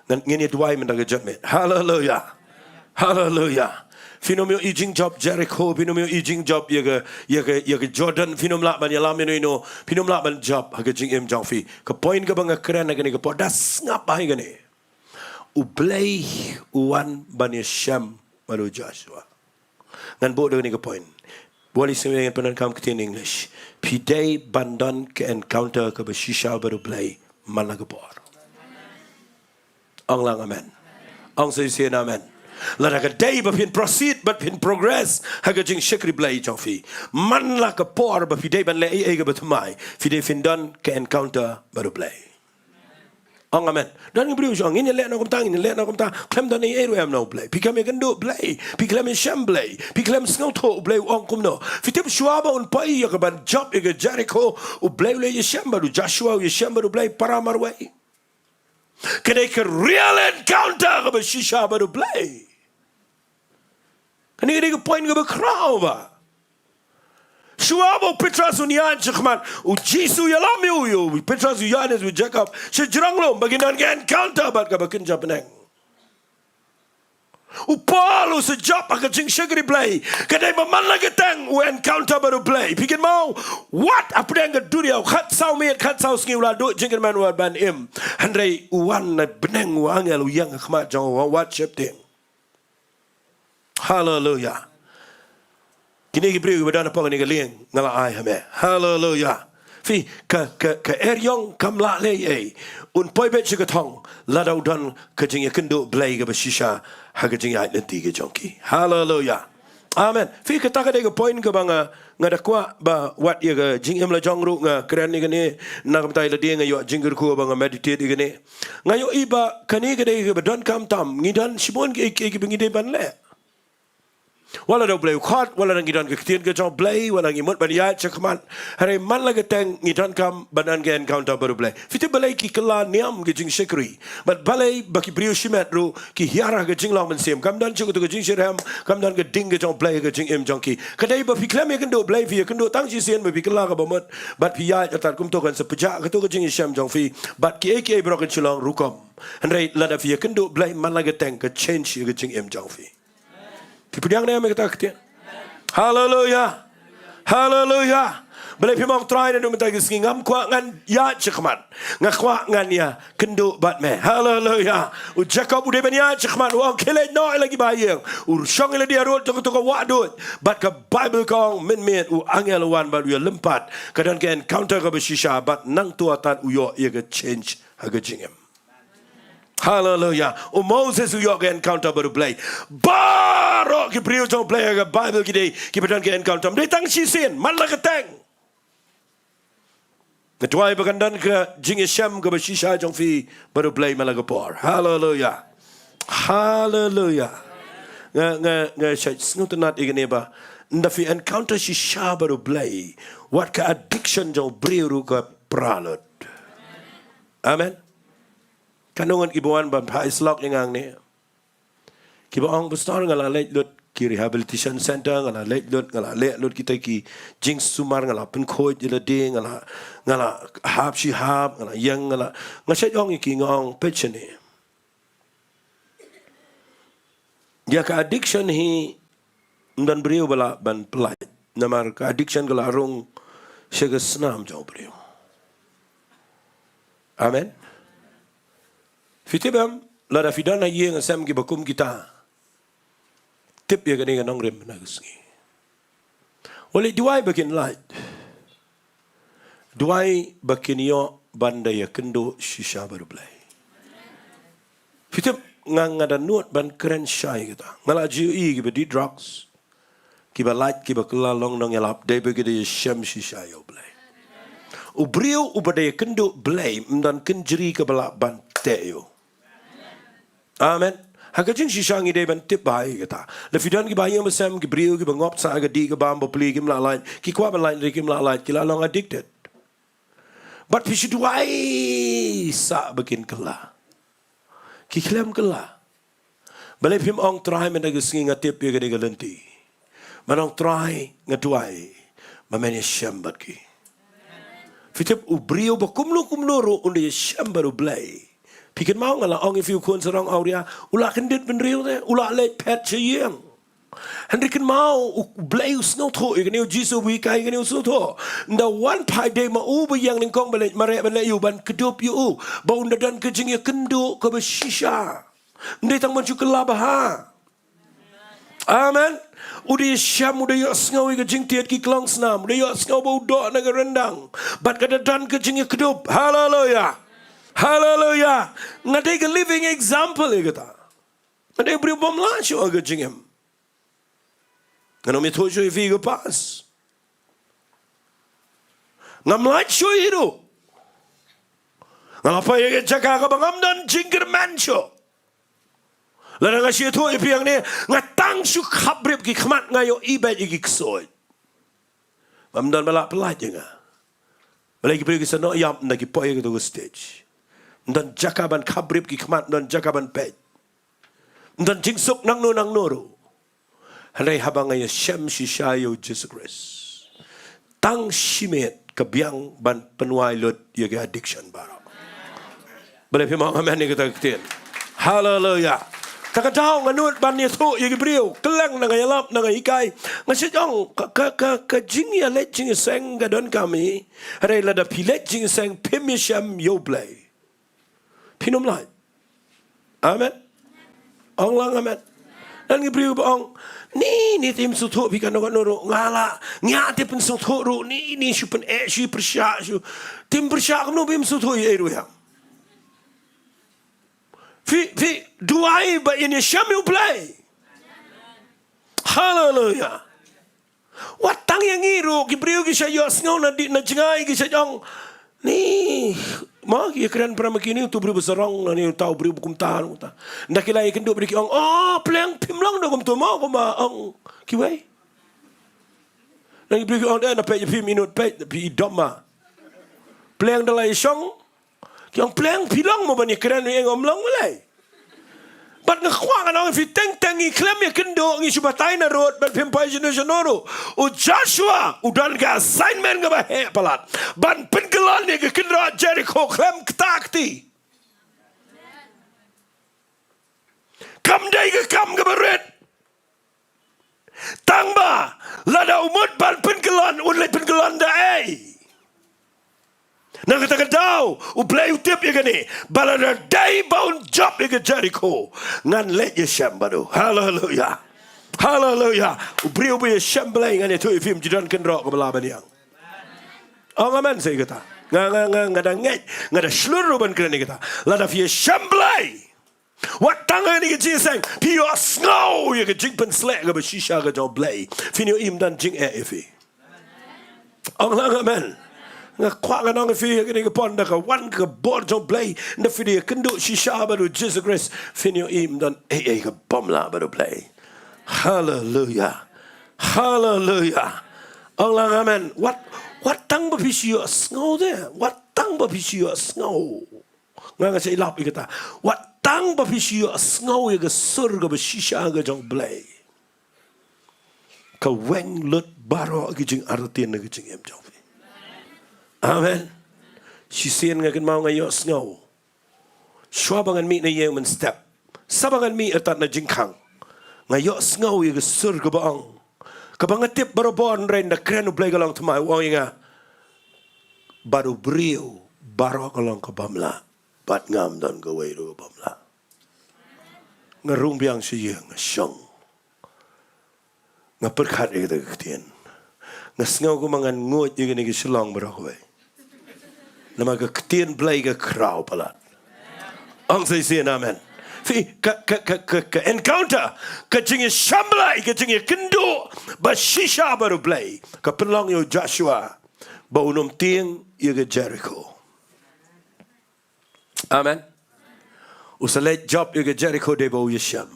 Ngan, ngin ïa duwai mynta ka jingmut. Haleluya. Haleluya. Phin ym ïohi jingjop Jeriko, phin ym ïohi jingjop ïa ka, ïa ka, ïa ka Jordan, phin ym lah ban ïalam ïano ïano, phin ym lah ban jop ha ka jingim jong phi. Ka point kaba nga kren ha kane ka por, da sngap bha ïa kane. U Blei u wan ban ïashem bad u Joshua. Ngan buh da kane ka point. Bad ïa sngewbha ngan pyndonkam ktien English. Phi dei ban don ka encounter kaba shisha bad u Blei man la ka por. Ong lang amen. Ong shisien amen. Lada ka dei ba phin proceed bad phin progress ha ka jingshakri Blei jong phi, man la ka por ba phi dei ban leh ei ei kaba thymmai, phi dei phin don ka encounter bad u Blei. Ong amen. Don ki briew ki ong, ngin ïa leh noh kumta, ngin ïa leh noh kumta. Khlem don ei ei ruh em na u Blei. Phi khlem ïakynduh Blei, phi khlem ïashem Blei, phi khlem sngewthuh u Blei u ong kumno. Phi tip shuwa ba un poi ïa ka ban jop ïa ka Jeriko, u Blei u la ïashem bad u Joshua, u ïashem bad u Blei para marwei. Ka dei ka real encounter kaba shisha bad u Blei. Kane ka dei ka point kaba khraw bha. Shuwa ba u Petros un ïaid shakhmat, u Jisu u ïalam ïa u, ïa u Petros, u Ïoannis, u Jakob sha jrong lum ba kin don ka encounter bad kaba kynja bneng. U Paul u sa jop ha ka jingshakri Blei. Ka dei ba man la ka teng u encounter bad u Blei. Phi kynmaw, wat hapdeng ka duriaw, khatsaw miet, khatsaw sngi u la duh jingkyrmen wat ban im. Hynrei u wan na bneng, u angel u ïeng ha khmat jong u, wat sheptieng. Haleluya. Kine ki briew kiba don hapoh kane ka lieng nga la ai ha me. Haleluya. Phi, ka, ka, ka eriong kam lah leh ei ei. Un poi beit sha ka thong lada u don ka jingïakynduh Blei kaba shisha ha ka jingïaid lynti ka jong ki. Haleluya. Amen. Phi, kata ka dei ka point kaba nga, nga da kwah ba wat ïa ka jingim la jong ruh nga kren ïa kane, na ka bynta ïa lade nga ïoh jingkyrkhu ba nga meditate ïa kane. Nga ïohi ba kane ka dei kaba donkam tam, ngi don shibun kiei kiei kiba ngi dei ban leh. Wat la da u Blei u khot, wat la da ngi don ka ktien ka jong u Blei, wat la ngi mut ban ïaid shakhmat. Hynrei man la ka teng ngi donkam ban don ka encounter bad u Blei. Phi tip balei ki kylla niam ka jingshakri. Bad balei ba ki briew shimet ruh ki hiar ha ka jinglong mynsiem. Kam don shuh kato ka jingshitrhem, kam don ka ding ka jong u Blei ha ka jingim jong ki. Ka dei ba phi khlem ïakynduh Blei, phi ïakynduh tang shisien ba phi kylla kaba mut. Bad phi ïaid artat kumto kan sa pjah kato ka jingïashem jong phi. Bad kiei kiei baroh kin shu long rukom. Hynrei lada phi ïakynduh Blei man la ka teng ka change ïa ka jingim jong phi. Phi pdiang ne em ïa kata ka ktien? Haleluya. Haleluya. Balei phim ong, Trai, naduh mynta ka sngi ngam kwah ngan ïaid shakhmat. Nga kwah ngan ïakynduh bad me. Haleluya. U Jakob u dei ban ïaid shakhmat, u ong khie leit noh ïa la ki bahaïing. U shong ïa lade harud, to ka, to ka wah duid. Bad ka Baibl ka ong mynmiet u angel u wan bad u ïalympat. Ka don ka encounter kaba shisha bad nangta tad u ïoh ïa ka change ha ka jingim. Haleluya. U Moses u ïoh ka encounter bad u Blei. Baroh ki briew jong u Blei ha ka Baibl ki dei kiba don ka encounter. Ym dei tang shisien, man la ka teng. Nga duwai ba kan don ka jingïashem kaba shisha jong phi bad u Blei man la ka por. Haleluya. Haleluya. Nga, nga, nga shait sngewtynnat ïa kane ba ynda phi encounter shisha bad u Blei, wat ka addiction jong u briew ruh ka pra lut. Amen. Katno ngut kiba wan ban phah ïa slok ïa nga hangne, kiba ong, Pastor, nga la leit lut ki rehabilitation center, nga la leit lut, nga la leh lut kita ki jingsumar, nga la pynkhuid ïa lade, nga la, nga la hap shi hap, nga la ïeng, nga la, nga shait ong ïa ki, nga ong, peit shane. Ïa ka addiction hi, ym don briew ba lah ban pyllait. Namar ka addiction ka la rung sha ka snam jong u briew. Amen. Phi tip em, lada phi don ha ïing ha sem kiba kum kita, tip ïa kane ka nongrim na ka sngi. Wat leh duwai ba kin lait. Duwai ba kin ïoh ban da ïakynduh shisha bad U Blei. Phi tip, nga, nga da nud ban kren shai kita. Nga la ju ïohi kiba die drugs, kiba lait, kiba kylla long nongïalap, dei ba ki da ïashem shisha ïa U Blei. U briew uba da ïakynduh Blei, ym don kynjri kaba lah ban teh ïa u. Amen. Ha ka jingshisha ngi dei ban tip bha ïa kata. Lada phi don kiba ha ïing ha sem, ki briew kiba ngop sha ka dih ka bam bapli, kim lah lait, ki kwah ban lait hynrei kim lah lait, ki la long addicted. Bad phi shu duwai sah ba kin kylla. Ki khlem kylla. Balei phim ong, Trai, mynta ka sngi nga tip ïa kane ka lynti. Ban ong, Trai, nga duwai ba men ïashem bad ki. Phi tip, u briew ba kumno kumno ruh un da ïashem bad U Blei, phi kynmaw, nga la ong ïa phi, u khun sarong awria u la kyndit bynriew te, u la leit phet sha ïing. Hynrei kynmaw, U Blei u sngewthuh ïa kane, U Jisu u hikai ïa kane, u sngewthuh. Ynda wan phai, dei ma u ba ïeng nyngkong ban leit mareh ban leh ïa u, ban kdup ïa u, ba un da don ka jingïakynduh kaba shisha. Ym dei tang ban shu kylla bha. Amen. U da ïashem, u da ïohsngew ïa ka jingtied ki klongsnam, u da ïohsngew ba u doh na ka ryndang. Bad ka da don ka jingïakdup. Haleluya. Haleluya. Nga dei ka living example ïa kata. Nga dei u briew bym lah shuh ha ka jingim. Ngan ym ïathuh shuh ïa phi ïa ka past. Ngam lait shuh hi ruh. Nga la poi ha ka jaka kaba ngam don jingkyrmen shuh. Lada nga shu ïathuh ïa phi hangne, nga tang shu khaprip ki khmat, nga ïohi beit ïa ki ksuid. Ngam don ba lah pyllait ïa nga. Balei ki briew ki sa noh ïap ynda ki poi ha kato ka stage. Ym don jaka ban khaprip ki khmat, ym don jaka ban peit. Ym don jingsuk nangno nangno ruh. Hynrei haba nga ïashem shisha ïa U Jisu Khrist, tang shi miet ka biang ban pynwai lut ïa ki addiction baroh. Balei phim ong amen ïa kata ka ktien? Haleluya. Kata ka daw nga nud ban ïathuh ïa ki briew kylleng, na nga ïalap, na nga hikai. Nga shait ong ka, ka, ka, ka jingïaleit jingïaseng ka donkam hi. Hynrei lada phi leit jingïaseng phim ïashem ïa U Blei, phin ym lait. Amen. Ong lang amen. Don ki briew ba ong, ni, ni te ym sngewthuh phi kano kano ruh, nga la, nga te pynsngewthuh ruh, ni, ni shu pyn-eh, shu pyrshah, shu. Te ym pyrshah kumno, ba ym sngewthuh ïa ei ruh ïa. Phi, phi duwai ba in ïashem ïa U Blei. Haleluya. Wat tang ïa ngi ruh, ki briew ki shait ïohsngew na di, na jngai, ki shait ong, ni, ma, ki ïakren para ma kine, uto u briew ba sarong, na ni uta u briew ba kumta, kumta. Ynda ki la ïakynduh bad ki ong, oh, pleng phim long da kumto mo, kumba ong kiwei. Na ki briew ki ong, eh, na peit ïa phi minot, peit phi i dom ma. Pleng da la i shong, ki ong, pleng phi long mo ban ïakren, ïa nga ym long balei. Bad nga kwah ngan ong ïa phi, teng teng ngi khlem ïakynduh, ngi shu batai na rud, bad phim poi shano shano ruh. U Joshua u don ka assignment kaba heh palat, ban pynkyllon ïa ka kynrad Jerikho khlem kta kti. Kam dei ka kam kaba rit. Tang ba lada u mut ban pynkyllon, un leit pynkyllon da ei? Na kata ka daw U Blei u tip ïa kane, ba lada dei ba un jop ïa ka Jerikho, ngan leit ïashem bad u. Haleluya. Haleluya. U briew ba ïashem Blei, ngan ïathuh ïa phi, ym ju don kynroh kaba lah ban ïeng. Ong amen sa ïa kata. Nga, nga, nga, nga da ngeit, nga da shlur ruh ban kren ïa kata. Lada phi ïashem Blei, wat tang ha kane ka jingïaseng, phi ïohsngew ïa ka jingpynsleh kaba shisha ka jong U Blei, phin ïohi ym don jingeh ïa phi. Ong lang amen. Nga kwah ngan ong ïa phi ha kane ka por, ynda ka wan ka bor jong U Blei, ynda phi da ïakynduh shisha bad U Jisu Khrist, phin ïohi ym don ei ei ka bym lah bad U Blei. Haleluya. Haleluya. Ong lang amen. Wat, wat tang ba phi shu ïohsngew te. Wat tang ba phi shu ïohsngew. Nga nga sa ïalap ïa kata. Wat tang ba phi shu ïohsngew ïa ka sur kaba shisha ka jong U Blei, ka weng lut baroh ki jingartatien na ka jingim jong phi. Amen. Shisien nga kynmaw nga ïohsngew, shuwa ba ngan mih na ïing mynstep, sa ba ngan mih artat na jingkhang, nga ïohsngew ïa ka sur kaba ong, kaba nga tip barabor, hynrei ynda kren U Blei ka long thymmai, u ong ïa nga, bad u briew baroh ka long ka bym lah, bad ngam don kawei ruh ka bym lah. Nga rung biang sha ïing, nga shong, nga pyrkhat ïa kata ka ktien. Nga sngew kumba ngan nguid ïa kane ka shlong baroh kawei. Namar ka ktien Blei ka khraw palat. Ong sa shisien amen. Phi, ka, ka, ka, ka, ka encounter, ka jingïashem Blei, ka jingïakynduh ba shisha bad U Blei, ka pynlong ïa u Joshua ba un ym tieng ïa ka Jerikho. Amen. U sa leit jop ïa ka Jerikho dei ba u ïashem.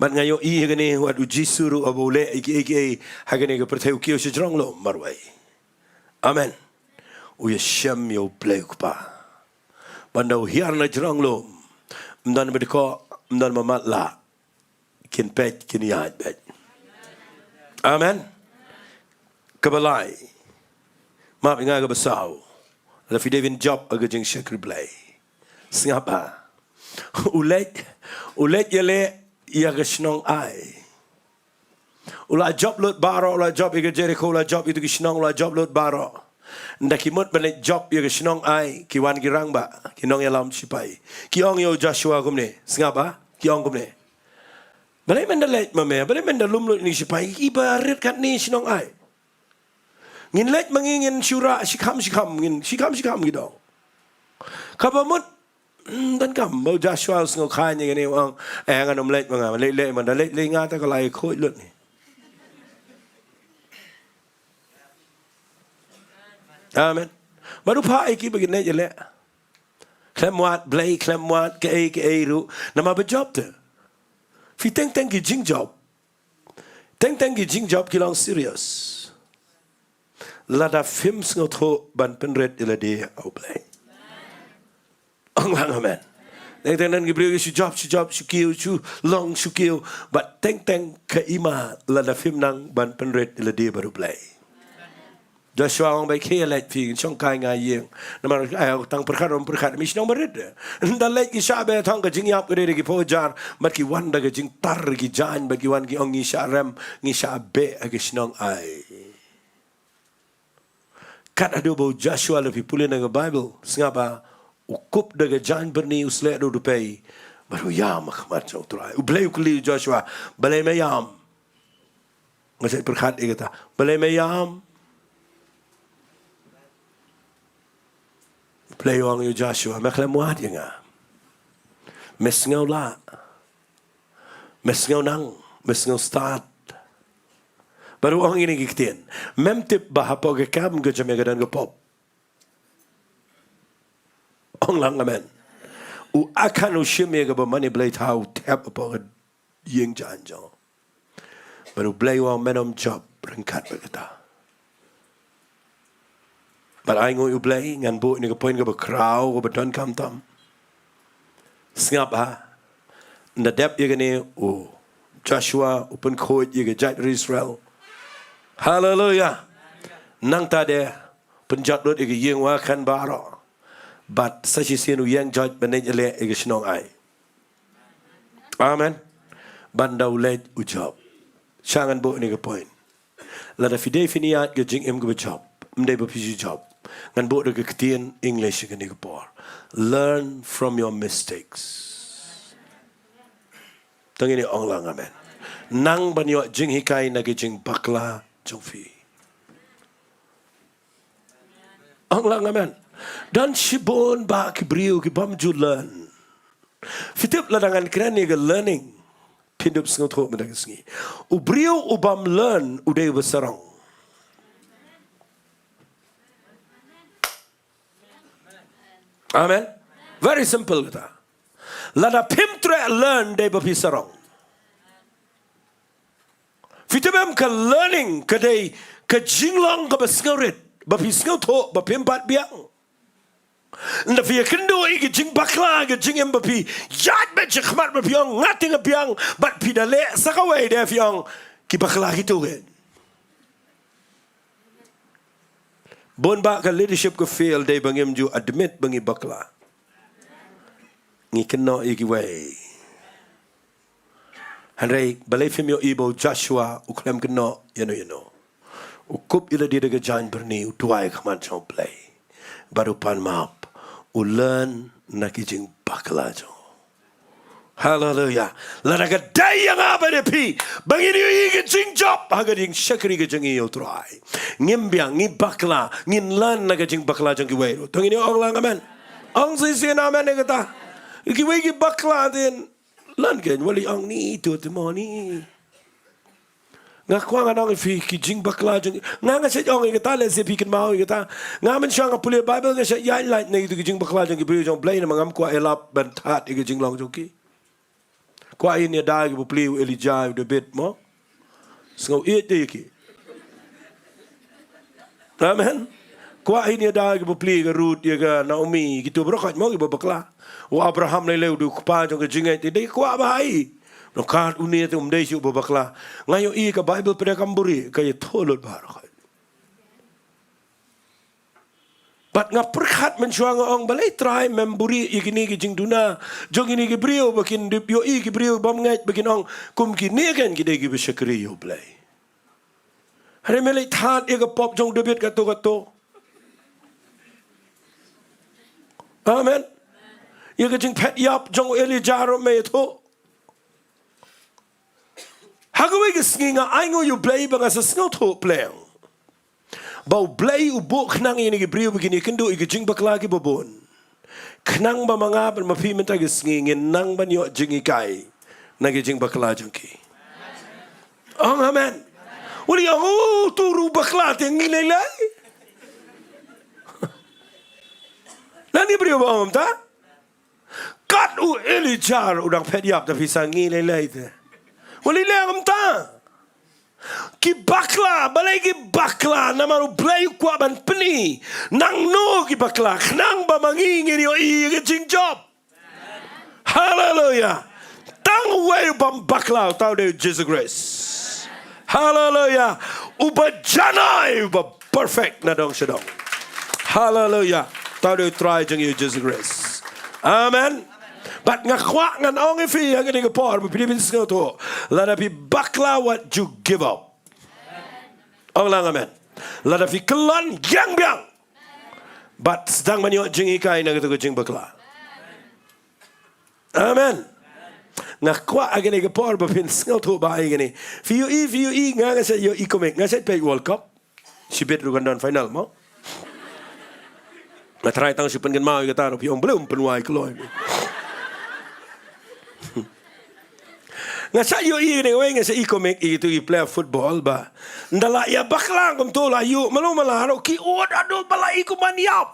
Bad nga ïohi ïa kane, wat u Jisu ruh haba u leh ïa kiei kiei ha kane ka pyrthei u kiew sha jrong lum marwei. Amen. U ïashem ïa U Blei U Kpa. Bad ynda u hiar na jrong lum, ym don ba dkoh, ym don ba matlah, kin peit, kin ïaid beit. Amen. Kaba lai. Map ïa nga, kaba saw, lada phi dei ban jop ha ka jingshakri Blei, sngap ha. U leit, u leit ïaleh ïa ka shnong Ai. U la jop lut baroh, u la jop ïa ka Jerikho, u la jop ïa tu ki shnong, u la jop lut baroh. Ynda ki mut ban leit jop ïa ka shnong Ai, ki wan ki rangbah, ki nongïalam shipai, ki ong ïa u Joshua kumne, sngap ha, ki ong kumne, balei men da leit ma me, balei men da lum lut ïa ki shipai, kiba rit katne shnong Ai. Ngin leit ma ngi, ngin shu rah shikham shikham, ngin shikham shikham, ki ong. Kaba mut, hmm, donkam ba u Joshua u sngewkha ïa kane, u ong, eh, ngan ym leit ma nga, leit leit ma, da leit leit nga te ka la ïakhuid lut ne. Amen. Bad u phah ïa ki ba kin leit ïaleh. Khlem wad Blei, khlem wad kaei kaei ruh, namar ba jop te. Phi, teng teng ki jingjop, teng teng ki jingjop ki long serious lada phim sngewthuh ban pynrit ïa lade ha U Blei. Ong lang amen. Teng teng don ki briew ki shu jop, shu jop, shu kiew, shu long, shu kiew, bad teng teng ka i ma lada phim nang ban pynrit ïa lade bad U Blei. Joshua ong, ba khie leit phi, shong kai nga ïing. Namar ai, tang pyrkhat ym pyrkhat, mi shnong barit. Ynda leit ki shah beh thang, ka jingïap ka dei da ki phew hajar, bad ki wan da ka jingtar ki jaiñ, bad ki wan ki ong, ngi shah rem, ngi shah beh ha ki shnong Ai. Kat haduh ba u Joshua, lada phi pule na ka Baibl, sngap ha, u kup da ka jaiñbyrni, u sleh da u dpei, bad u ïam ha khmat jong U Trai. U Blei u kylli u Joshua, balei me ïam? Nga sa pyrkhat ïa kata, balei me ïam? U Blei u ong ïa u Joshua, me khlem wad ïa nga, me sngew lah, me sngew nang, me sngew stad. Bad u ong ïa kine ki ktien, mem tip ba hapoh ka kam ka jong me ka don ka pop? Ong lang amen. U Akhan u shim ïa kaba mane blei thaw, u thep hapoh ka ïing jaiñ jong u. Bad U Blei u ong, men ym jop ryngkat bad kata. Bad ai nguh ïa U Blei, ngan buh ïa kane ka point kaba khraw, kaba donkam tam. Sngap ha. Ynda dep ïa kane, u Joshua u pynkhuid ïa ka jaid ri Israel. Haleluia. Nangta de pynjot lut ïa ka ïing u Akhan baroh. Bad sa shisien u ïeng joit ban leit ïaleh ïa ka shnong Ai. Amen. Bad ynda u leit u jop. Sha ngan buh ïa kane ka point. Lada phi dei phin ïaid ka jingim kaba jop, ym dei ba phi shu jop. Ngan buh da ka ktien English ha kane ka por. Learn from your mistakes. To ngin ïa ong lang amen. Nang ban ïoh jinghikai na ka jingbakla jong phi. Ong lang amen. Don shibun bah ki briew ki bym ju learn. Phi tip lada ngan kren ïa ka learning, phin dup sngewthuh mynta ka sngi. U briew u bym learn u dei uba sarong. Amen. Very simple kata. Lada phim treh learn dei ba phi sarong. Phi tip em, ka learning ka dei ka jinglong kaba sngewrit, ba phi sngewthuh, ba phim pat biang. Ynda phi ïakynduh ïa ki jingbakla, ki jingim ba phi ïaid beit shakhmat ba phi ong nga te nga biang, bad phi da leh sa kawei de phi ong ki bakla kito kin. Bun bah ka leadership ka fail dei ba ngim ju admit ba ngi bakla. Ngi kynnoh ïa kiwei. Hynrei balei phim ïohi ba u Joshua u khlem kynnoh ïano ïano. U kup ïa lade da ka jaiñ byrni, u duwai ha khmat jong U Blei. Bad u pan map. U learn na ki jingbakla jong u. Haleluya. Lada ka dei ïa nga bad ïa phi ba ngin ïohi ka jingjop ha ka jingshakri ka jong ngi ïa U Trai, ngim biang, ngi bakla, ngin learn na ka jingbakla jong kiwei ruh. To ngin ïa ong lang amen. Ong shisien amen ïa kata. Kiwei ki bakla te Lon kein, wat leit ong ni, to te mo ni. Nga kwah ngan ong ïa phi ki jingbakla jong, nga, nga shait ong ïa kata lehse phi kynmaw ïa kata. Nga mynshuwa nga pule Baibl nga shait ïaid lait na kito ki jingbakla jong ki briew jong U Blei namar ngam kwah ïalap ban thad ïa ki jinglong jong ki. Kwah ïa ine da ki bapli, u Elijah, u David mo. Sngew ïeit de ïa ki. Amen. Kwah ïa ine da ki bapli, ka Ruth, ïa ka Naomi, kito baroh khoit mo kiba bakla. U Abraham lei lei u dei u kpa jong ka jingngeit, dei kwah bha hi. Nangta une te um dei shuh uba bakla. Nga ïohi ka Baibl pat kam buhrieh, ka ïathuh lut baroh khoit. Bad nga pyrkhat mynshuwa nga ong balei Trai mem buhrieh ïa kine ki jingduna jong kine ki briew ba kin dep ïohi ki briew bymngeit ba kin ong kum kine kein ki dei kiba shakri ïa U Blei. Hynrei me leit thad ïa ka pop jong u David katto katto. Amen. Ïa ka jingphet ïap jong u Elijah ruh me ïathuh. Ha kawei ka sngi nga ainguh ïa U Blei ba nga sa sngewthuh pleng ba U Blei u buh khnang ïa kine ki briew ba kin ïakynduh ïa ki jingbakla kiba bun. Khnang ba ma nga bad ma phi mynta ka sngi ngin nang ban ïoh jinghikai na ki jingbakla jong ki. Ong amen. Wat leit ong, oh, uto ruh bakla te ngi lei lei. Lane briew ba ong kumta. Kat u Elijah u dang phet ïap, te phi sa ngi lei lei te. Wat leit ong kumta. Ki bakla, balei ki bakla, namar U Blei u kwah ban pyni. Nangno ki bakla, khnang ba ma ngi ngin ïohi ïa ka jingjop. Haleluya. Tang uwei u bym bakla, uta u dei u Jisu Khrist. Haleluya. Uba janai, uba perfect na dong sha dong. Haleluya. Uta u dei u Trai jong ngi u Jisu Khrist. Amen. Bad nga kwah ngan ong ïa phi ha kane ka por, ba phi dei ban sngewthuh. Lada phi bakla, wat ju give up. Ong lang amen. Lada phi kyllon, ïeng biang. Bad sdang ban ïoh jinghikai na kato ka jingbakla. Amen. Nga kwah ha kane ka por ba phin sngewthuh ba ïa kane. Phi ïohi, phi ïohi, nga, nga shait ïohi comic, nga shait peit World Cup. Shibit ruh kan don final mo. Nga tharai tang shu pynkynmaw ïa kata ruh phi ong balei ym pynwai kloi. Nga shait ïohi ne wei, nga shait i comic ïa kito ki player football ba ynda la ïa bakla kumto la ïoh malu mala ruh ki ud haduh ba la i kumban ïap.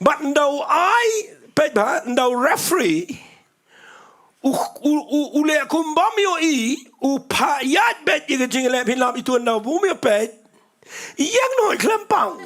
Bad ynda u ai, peit ba, ynda u referee u, u, u, u leh kum bym ïohi, u phah ïaid beit ïa ka jingleh pynlap ito ynda u bym ïa peit. Ïeng noh khlem pang.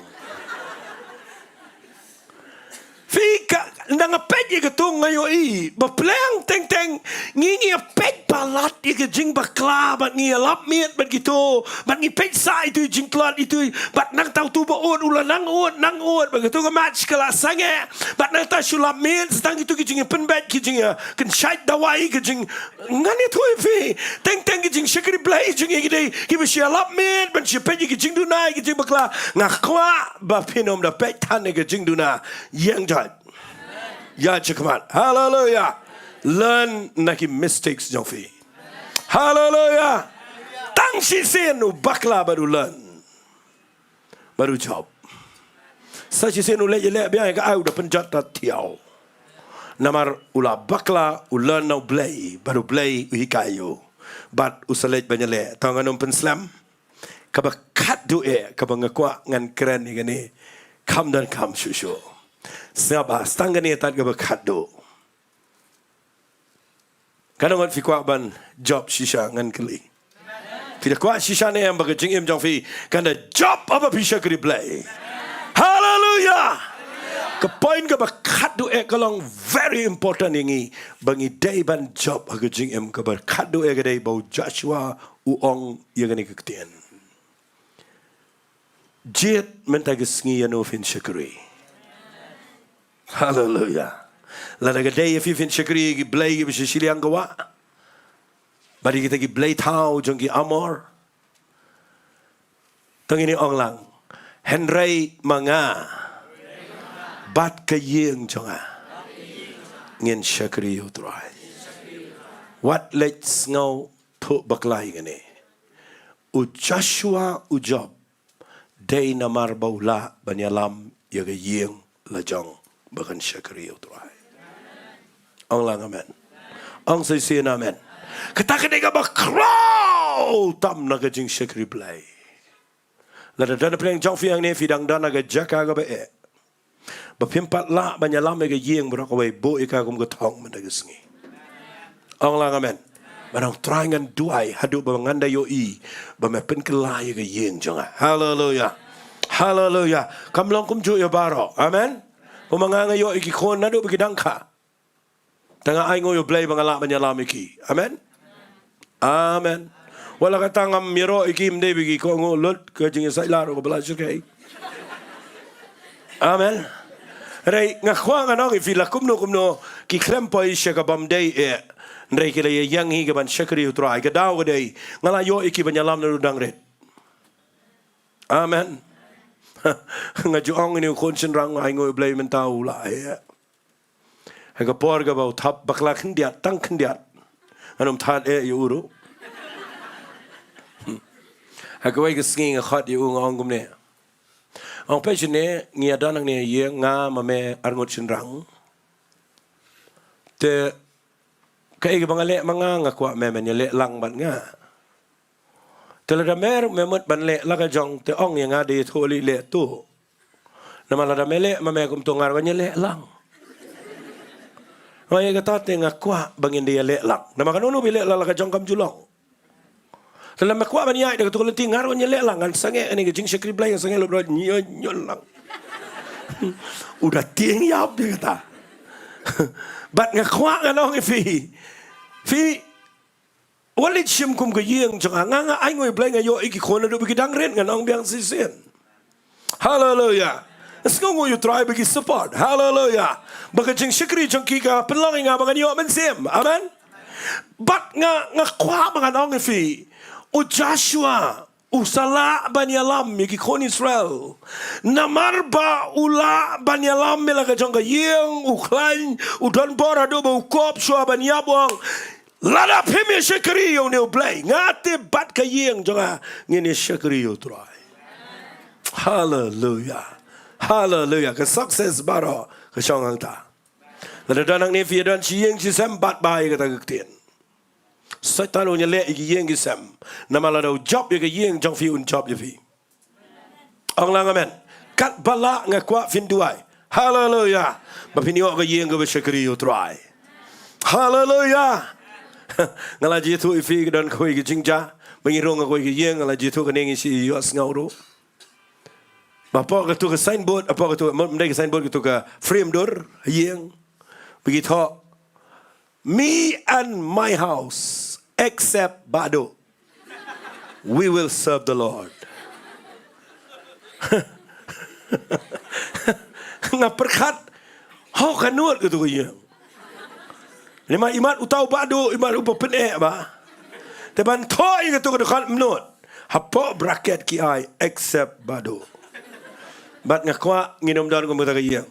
Phi ka, ynda nga peit ïa kato nga ïohi ba pleng teng teng ngi, ngi ïa peit palat ïa ka jingbakla bad ngi ïa lap miet bad kito bad ngi peit sa ito i jingtlot ito i, bad nangta uto ba ud u la nang ud, nang ud, bad kato ka match ka la sangeh, bad nangta shu lap miet, sa tang kito ki jingïapynbeit, ki jingïakynshait dawai, ki jing Ngan ïathuh ïa phi, teng teng ki jingshakri Blei jong ngi ki dei kiba shu ïalap miet ban shu peit ïa ki jingduna, ïa ki jingbakla. Nga kwah ba phin ym da peit than ïa ki jingduna. Ïeng jait. Ïaid shakhmat. Haleluya. Learn na ki mistakes jong phi. Haleluya. Tang shisien u bakla bad u learn. Bad u jop. Sa shisien u leit ïaleh biang ïa ka ai u da pynjot ta thiaw. Namar u la bakla, u learn na u Blei, bad u Blei u hikai ïa u. Bad u sa leit ban ïaleh. Tang ngan ym pynslem. Kaba khatduh eh, kaba nga kwah ngan kren ïa kane. Kham don kham shuh shuh. Sngap ba, sa tang kane tat kaba khatduh. Katno ngut phi kwah ban jop shisha ngan kylli? Phi da kwah shisha ne em ba ka jingim jong phi kan da jop haba phi shakri Blei? Haleluya! Ka point kaba khatduh eh ka long very important ïa ngi, ba ngi dei ban jop ha ka jingim. Kaba khatduh eh ka dei ba u Joshua u ong ïa kane ka ktien. Jied mynta ka sngi ïano phin shakri. Haleluya. Lada ka dei ïa phi phin shakri ïa ki blei kiba sha shiliang ka wah, bad ïa kita ki blei thaw jong ki Amor, to ngin ong lang: Hynrei ma nga bad ka ïing jong nga, ngin shakri ïa u Trai. Wat leit sngewthuh bakla ïa kane. U Joshua u jop dei namar ba u lah ban ïalam ïa ka ïing la jong ba kan shakri ïa u Trai. Ong lang amen. Ong shisien amen. Kata ka dei kaba khraw tam na ka jingshakri Blei. Lada don na pdeng jong phi hangne, phi dang don ha ka jaka kaba eh, ba phim pat lah ban ïalam ïa ka ïing baroh kawei, buh ïa ka kum ka thong mynta ka sngi. Ong lang amen. Ban ong, Trai, ngan duwai haduh ba ngan da ïohi ba me pynkylla ïa ka ïing jong nga. Haleluya. Haleluya. Kam long kumjuh ïa baroh. Amen. Kumba nga nga ïoh ïa ki khun naduh ba ki dang kha, te nga ainguh ïa u Blei ba nga lah ban ïalam ïa ki. Amen. Amen. Wat la kata ngam ïaroh ïa ki, ym dei ba ki kohnguh lut, ka jingïasaid lad ruh kaba la shyrkhei. Amen. Hynrei nga kwah ngan ong ïa phi, la kumno kumno ki khlem poi sha ka bym dei eh, hynrei ki la ïa ïeng hi ka ban shakri ïa u Trai. Ka daw ka dei nga la ïoh ïa ki ban ïalam naduh dang rit. Amen. Nga ju ong ïa une u khun shynrang, nga ainguh ïa u Blei mynta u la eh. Ha ka por kaba u thap bakla khyndiat, tang khyndiat, ngan ym thad eh ïa u ruh. Ha kawei ka sngi nga khot ïa u, nga ong kumne: Ong, peit shane, ngi ïa don hangne ha ïing, nga ma me arngut shynrang. Te kaei kaba nga leh ma nga, nga kwah me men ïaleh lang bad nga. Te lada me ruh me mut ban leh la ka jong, te ong ïa nga, da ïathuh lei leh tuh. Namar lada me leh ma me kumto, nga ruh ngan ïaleh lang. Nga ïa kata te nga kwah ba ngin da ïaleh lang. Namar kano kano ba ïaleh lang la ka jong kam ju long. Te lada me kwah ban ïaid da kato ka lynti, nga ruh ngan ïaleh lang, ngan sangeh kane ka jingshakri Blei, ngan sangeh lut baroh, ngan ïoh ngan ïoh lang. U da tieng ïap ïa kata. Bad nga kwah ngan ong ïa phi, phi Wat leit shim kum ka ïing jong nga, nga, nga ainguh ïa u Blei, nga ïoh ïa ki khun naduh ba ki dang rit, ngan ong biang shisien. Haleluya. Nga sngewnguh ïa u Trai ba ki support. Haleluya. Ba ka jingshakri jong ki ka pynlong ïa nga ba ngan ïoh mynsiem. Amen. Bad nga, nga kwah ba ngan ong ïa phi, u Joshua u sa lah ban ïalam ïa ki khun Israel. Namar ba u lah ban ïalam ïa la ka jong ka ïing, u khlaiñ, u don bor haduh ba u kop shuwa ban ïap, u ong, lada phim ïa shakri ïa une u Blei, nga te bad ka ïing jong nga ngin ïa shakri ïa u Trai. Haleluya. Haleluya. Ka success baroh ka shong hangta. Lada don hangne phi ïa don shi ïing shi sem, bat bha ïa kata ka ktien. Soitan un ïaleh ïa ki ïing ki sem. Namar lada u jop ïa ka ïing jong phi, un jop ïa phi. Ong lang amen. Katba lah nga kwah phin duwai. Haleluya. Ba phin ïoh ka ïing kaba shakri ïa u Trai. Haleluya. Nga la ju ïathuh ïa phi, ka don kawei ka jingjia ba ngi rung ha kawei ka ïing, nga la ju ïathuh, kane ngi shu ïohsngew ruh. Ba hapoh kato ka signboard, hapoh kato, ym dei ka signboard, kato ka frame door ha ïing, ba ki thoh, "Me and my house, except Bah Duh, we will serve the Lord." Nga pyrkhat, hok ka nud kato ka ïing. Lymda imat uta u Bah Duh, imat uba pyneh ba. Te ban thoh ïa kato ka dkhot ym nud. Hapoh bracket ki ai, "Except Bah Duh." Bad nga kwah ngin ym don kum kata ka ïing.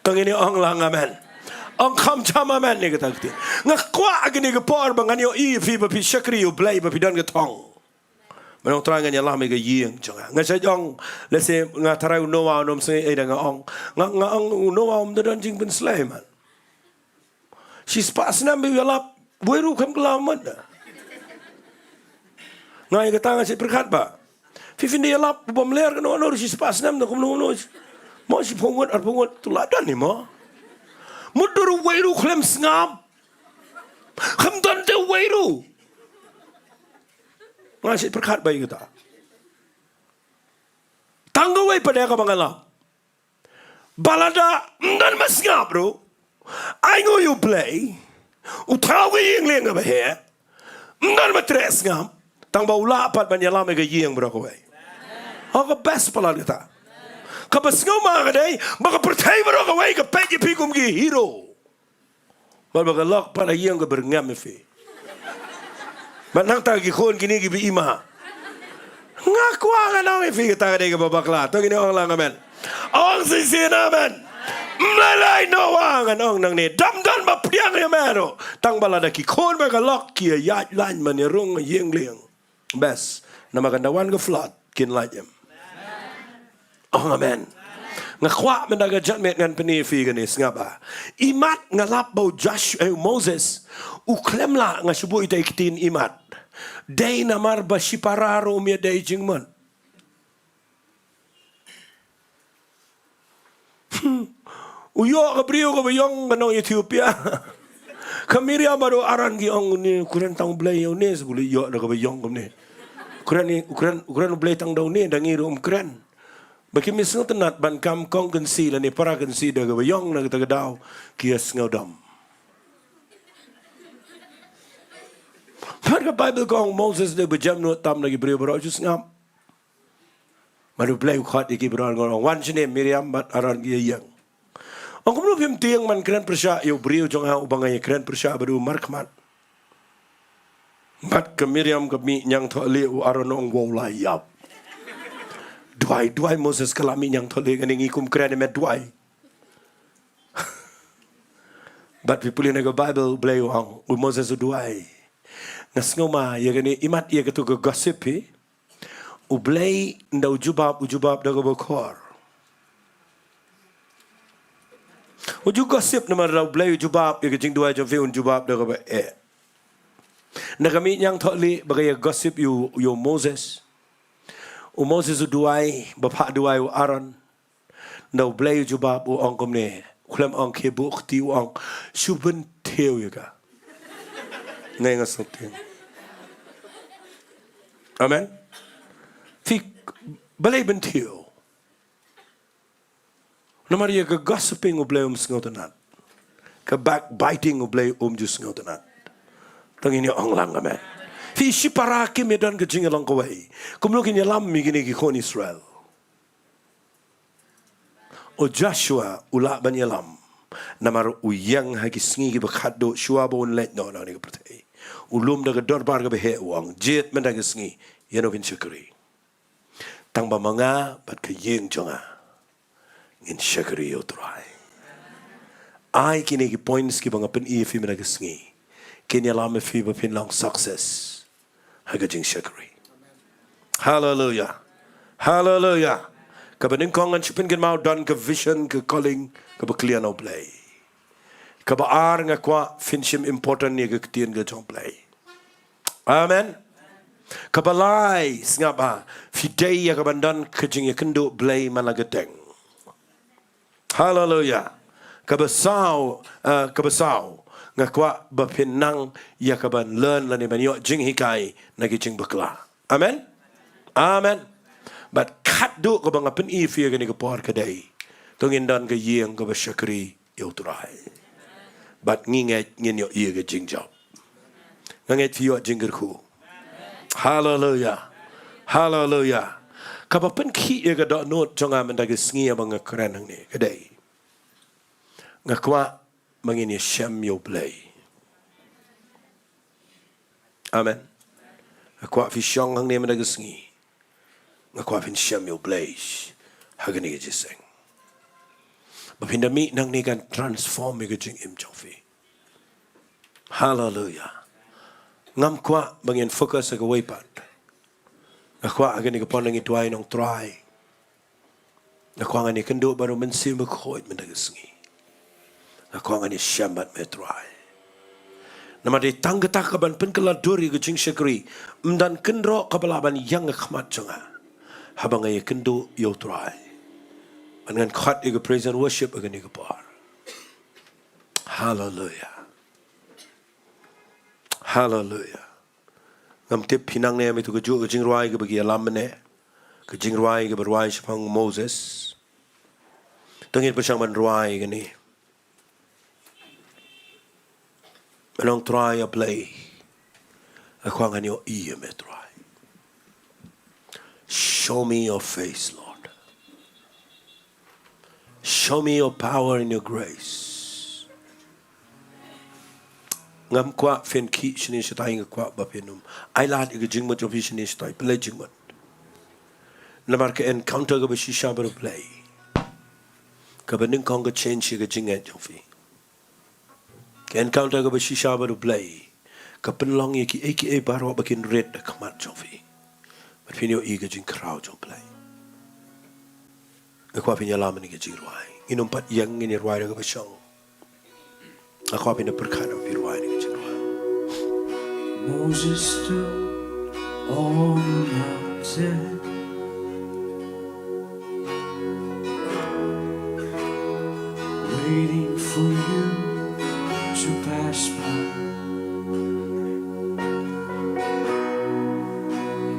To ngin ong lang amen. Ong kham jam amen ïa kata ka ktien. Nga kwah ha kane ka por ba ngan ïohi ïa phi ba phi shakri ïa u Blei, ba phi don ka thong. Ban ong, Trai, ngan ïalam ïa ka ïing jong nga. Nga shait ong, lehse nga tharai u Noah un ym sngew ei da nga ong. Nga, nga ong u Noah um da don jingpynsleh man. Shispah snem ba u ïalap, uwei ruh kam kylla mut. Nga ïa kata nga shait pyrkhat ba phi, phin da ïalap u bym ler kano kano ruh shispah snem da kumno kumno. Mo shiphew ngut, arphew ngut, to la don hi mo. Mutdur uwei ruh khlem sngap. Khlem don te uwei ruh. Nga shait pyrkhat ba ïa kata. Tang kawei pat de kaba nga lap. Ba lada ym don ba sngap ruh, ainguh ïa U Blei, u thaw ka ïing lieng kaba heh, ym don ba treh sngap, tang ba u lah pat ban ïalam ïa ka ïing baroh kawei. Ha ka best palat kata. Kaba sngewma ka dei ba ka pyrthei baroh kawei ka peit ïa phi kum ki hero. Bad ba ka lok pat ha ïing ka byrngem ïa phi. Bad nangta ki khun kine kiba i ma. Nga kwah ngan ong ïa phi kata ka dei kaba bakla. To ngin ong lang amen. Ong shisien amen. Mlei lei Noah ngan ong nangne. Dam don ba pdiang ïa me ruh. Tang ba lada ki khun ba ka lok ki ïaid lain ban ïarung ïing lieng. Best. Namar kan da wan ka flood kin lait em. Ong amen. Nga kwah mynta ka janmiet ngan pyni ïa phi kane, sngap ah. Imat nga lap ba u Joshua, eh, u Moses u khlem lah, nga shu buh ïa ita i ktien imat. Dei namar ba shipara ruh um ïadei jingmut. U ïoh ka briew kaba ïong ka nong Ethiopia. Ka Miriam bad u Aaron ki ong, une u kren tang U Blei ïa une, shu leit ïoh da kaba ïong kumne. U kren ni, u kren, u kren U Blei tang da une, da ngi ruh um kren. Ba kim sngewtynnat ban kam kong kynsi lane para kynsi da kaba ïong na kata ka daw, ki ïa sngewdom. Bad ka Baibl ka ong Moses dei ba jem nud tam na ki briew baroh, shu sngap. Bad U Blei u khot ïa ki baroh, ong, wan shane Miriam bad Aaron ki ïa ïeng. Ong, kumno phim tieng ban kren pyrshah ïa u briew jong nga uba nga ïa kren pyrshah bad u markhmat. Bad ka Miriam ka mih ñiangthohlieh, u Aaron ong, wow, la ïap. Duwai, duwai Moses ka la mih ñiangthohlieh, kane ngi kum kren ïa me duwai. Bad phi pule na ka Baibl, U Blei u ong, u Moses u duwai. Nga sngewma ïa kane, imat ïa katu ka gossip hi. U Blei ynda u jubab, u jubab da kaba khor. U ju gossip namar lada U Blei u jubab ïa ka jingduwai jong phi un jubab da kaba eh. Ynda ka mih ñiangthohlieh ba ka ïa gossip ïa u, ïa u Moses. U Moses u duwai, ba phah duwai u Aaron. Ynda U Blei u jubab u ong kumne, u khlem ong khie buh kti, u ong shu bynthiew ïa ka. Ngai nga sngewthuh. Amen. Phi, balei bynthiew? Namar ïa ka gossiping U Blei um sngewtynnat. Ka backbiting U Blei um ju sngewtynnat. To ngin ïa ong lang amen. Phi, shipara kim ïa don ka jingïalong kawei. Kumno kin ïalam ïa kine ki khun Israel? U Joshua u lah ban ïalam. Namar u ïeng ha ki sngi kiba khatduh shuwa ba un leit noh na kane ka pyrthei. U lum da ka dorbar kaba heh, u ong, jied mynta ka sngi, ïano kin shakri. Tang ba ma nga bad ka ïing jong nga ngin shakri ïa U Trai. Ai kine ki points kiba nga pyni ïa phi mynta ka sngi kin ïalam ïa phi ba phin long success ha ka jingshakri. Haleluya. Haleluya. Kaba nyngkong ngan shu pynkynmaw, don ka vision, ka calling kaba clear na U Blei. Kaba ar, nga kwah phin shim important ïa ka ktien ka jong U Blei. Amen. Kaba lai, sngap ha, phi dei ïa kaban don ka jingïakynduh Blei man la ka deng. Haleluya. Kaba saw, eh, kaba saw, nga kwah ba phin nang ïa kaban learn lane ban ïoh jinghikai na ki jingbakla. Amen. Amen. Bad khatduh kaba nga pyni ïa phi ha kane ka por ka dei, to ngin don ka ïing kaba shakri ïa U Trai. Bad ngi ngeit ngin ïoh ïa ka jingjop. Nga ngeit phi ïoh jingkyrkhu. Haleluya. Haleluya. Kaba pynkhih ïa ka dohnud jong nga mynta ka sngi haba nga kren hangne ka dei, nga kwah ba ngin ïashem ïa U Blei. Amen. Nga kwah phi shong hangne mynta ka sngi. Nga kwah phin shem ïa U Blei ha kane ka jingïaseng. Ba phin da mih nangne kan transform ïa ka jingim jong phi. Haleluya. Ngam kwah ba ngin focus ha kawei pat. Nga kwah ha kane ka por ngi duwai, ong Trai, nga kwah ngan ïakynduh bad U Mynsiem Bakhuid mynta ka sngi. Nga kwah ngan ïashem bad Me Trai. Namar dei tang kata kaban pynkylla dur ïa ka jingshakri. Ym don kynroh kaba lah ban ïeng ha khmat jong nga haba nga ïakynduh ïa U Trai. Bad ngan khot ïa ka praise and worship ha kane ka por. Haleluya. Haleluya. Ngam tip phi nangne mynta kajuh ka jingrwai kaba ki ïalam mynne, ka jingrwai kaba rwai shaphang u Moses. Te ngin pyrshang ban rwai kane. Ngan ong, Trai A Blei, nga kwah ngan ïohi ïa me Trai. Show me your face, Lord. Show me your power and your grace. Ngam kwah phin khih shane shatai, nga kwah ba phin ym ailad ïa ka jingmut jong phi shane shatai. Pynleit jingmut. Namar ka encounter kaba shisha bad U Blei, kaba nyngkong ka change ïa ka jingngeit jong phi. Ka encounter kaba shisha bad U Blei ka pynlong ïa kiei kiei baroh ba kin rit da ka khmat jong phi. Bad phin ïohi ka jingkhraw jong U Blei. Nga kwah phin ïalam ïa ka jingrwai. Ngin ym pat ïeng, ngin ïa rwai da kaba shong. Nga kwah phin da pyrkhat, phin rwai ïa ka jingrwai. Moses stood on the mountain, waiting for you to pass by.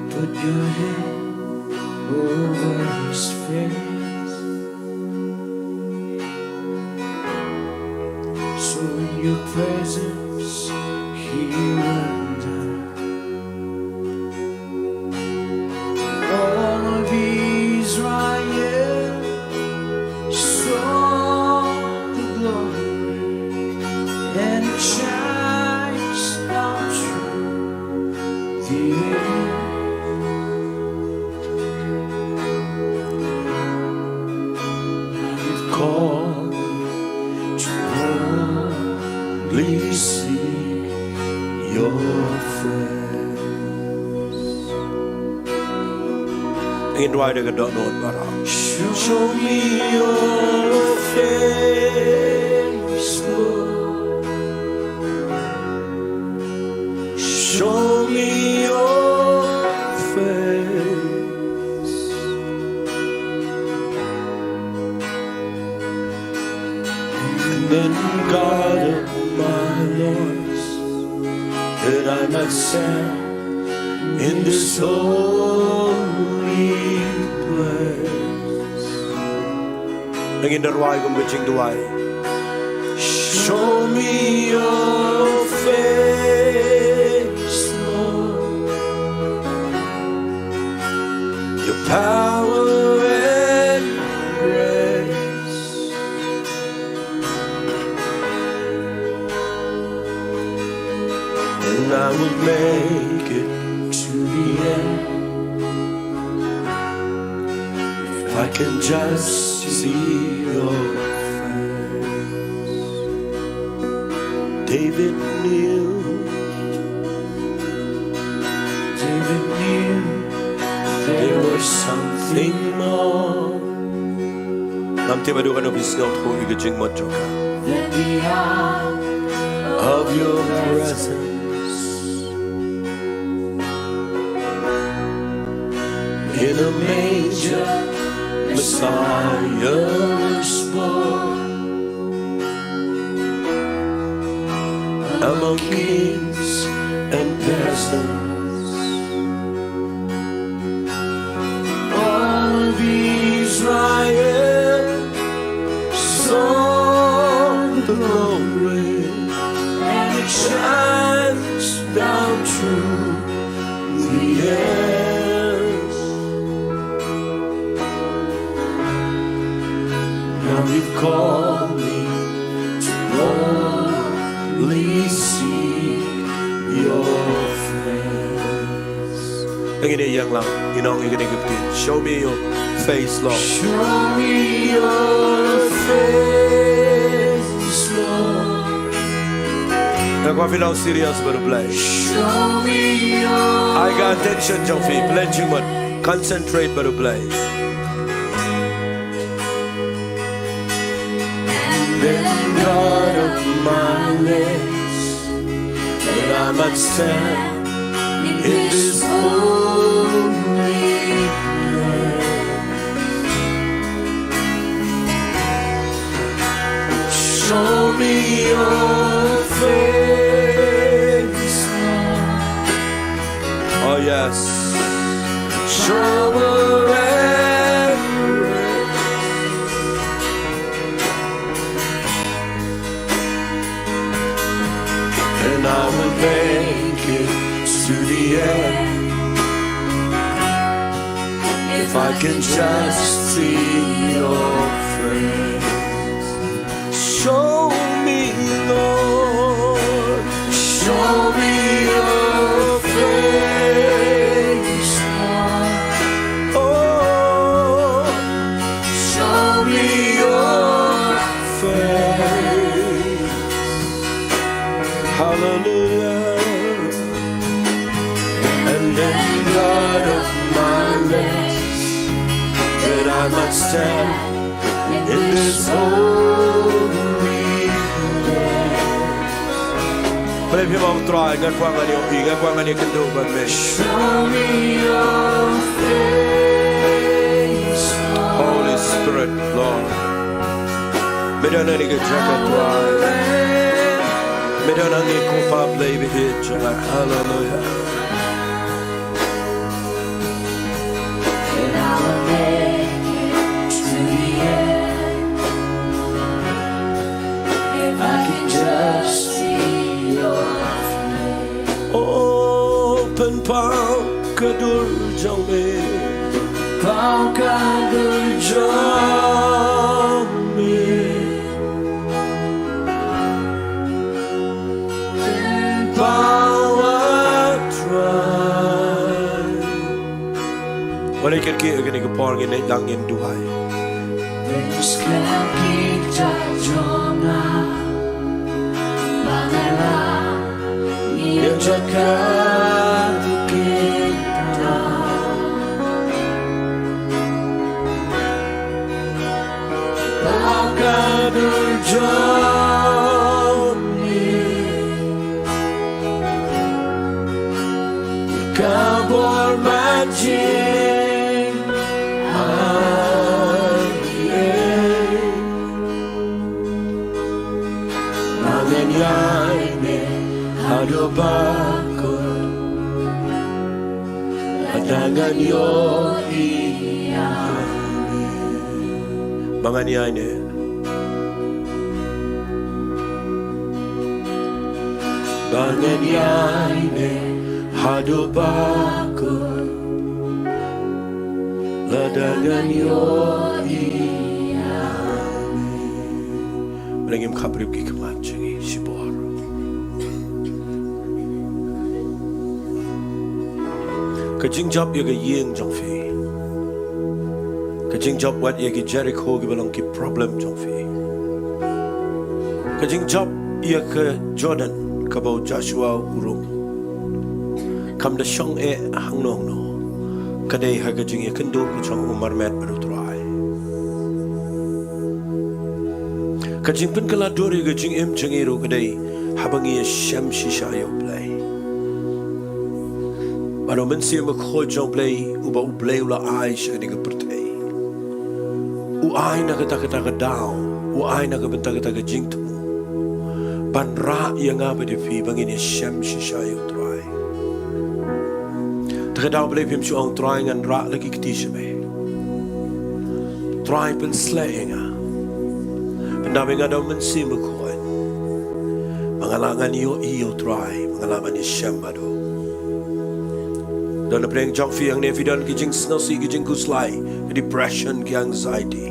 Put your hand over his face. So in your presence, he will die. All of Israel saw the glory, and it shines down through the air. You've called me to boldly seek your face. Ngin rwai da ka dohnud baroh. Show me your face, Lord. Show me your face. And then guard up my loins, that I might stand in this holy place. Ngin da rwai kum ka jingduwai. Show me your face, Lord. Your power and grace. And I will make it to the end. If I can just see your face. David knew, David knew there was something more. Ngam tip haduh katno phi sngewthuh ïa ka jingmut jong ka. Than the ark of your presence. In a manger, Messiah was born. Among kings and peasants, all of Israel saw the glory, and it shines down through the years. Now you've called me to boldly seek your face. Ngin ïeng lang, ngin ong ïa kane ka ktien. Show me your face, Lord. Show me your face, Lord. Nga kwah phi long serious bad U Blei. Show me your... Ai ka attention jong phi, pynleit jingmut. Concentrate bad U Blei. And then guard up my legs, that I might stand in this holy place. Show me your face, Lord. Oh, yes. Show me your face. Just see your face. Show me, Lord. Show me your face, Lord. Oh, show me your face. Hallelujah. And then, God of my life, that I might stand in this holy place. Balei phim ong, Trai, nga kwah ngan ïohi, nga kwah ngan ïakynduh bad me. Show me your face, Lord. Holy Spirit, Lord. Me don ha kane ka jaka, Trai. Me don hangne, ko Pa Blei ba ïeit jong nga. Hallelujah. And I'll make it to the end. If I can just see your face. Oh, pynpaw ka dur jong me. Pynpaw ka dur jong me. Pynpaw, ah Trai. Wat leh kyrkieh ha kane ka por, ngin leit lang ngin duwai. Pynskhem ki kjat jong nga ba ngan lah ïa jaka ki kjat. Pynpaw ka dur jong me. Ka bor ba jyngai. Ba ngan ïaineh haduh ba kut. Lada ngan ïohi ïa me. Ba ngan ïaineh. Ba ngan ïaineh haduh ba kut. Lada ngan ïohi ïa me. Balei ngim khapbriew ki khmat jong ngi shibor. Ka jingjop ïa ka ïing jong phi. Ka jingjop wat ïa ki Jerikho kiba long ki problem jong phi. Ka jingjop ïa ka Jordan kaba u Joshua u rung. Kam da shong eh hangno hangno. Ka dei ha ka jingïakynduh ka jong u marmet bad u Trai. Ka jingpynkylla dur ïa ka jingim jong ngi ruh ka dei haba ngi ïashem shisha ïa u Blei. Bad u Mynsiem Bakhuid jong u Blei, uba u Blei u la ai sha kane ka pyrthei, u ai na kata kata ka daw, u ai na ka bynta kata ka jingthmu ban rah ïa nga bad ïa phi ba ngin ïashem shisha ïa u Trai. Te ka daw balei phim shu ong, Trai, ngan rah la ki kti sha me. Trai, pynsleh ïa nga. Pyndap ïa nga da u Mynsiem Bakhuid. Ba nga lah ngan ïohi ïa u Trai, ba nga lah ban ïashem bad u. Don na pdeng jong phi hangne, phi don ki jingsngewsih, ki jingkhuslai, ki depression, ki anxiety.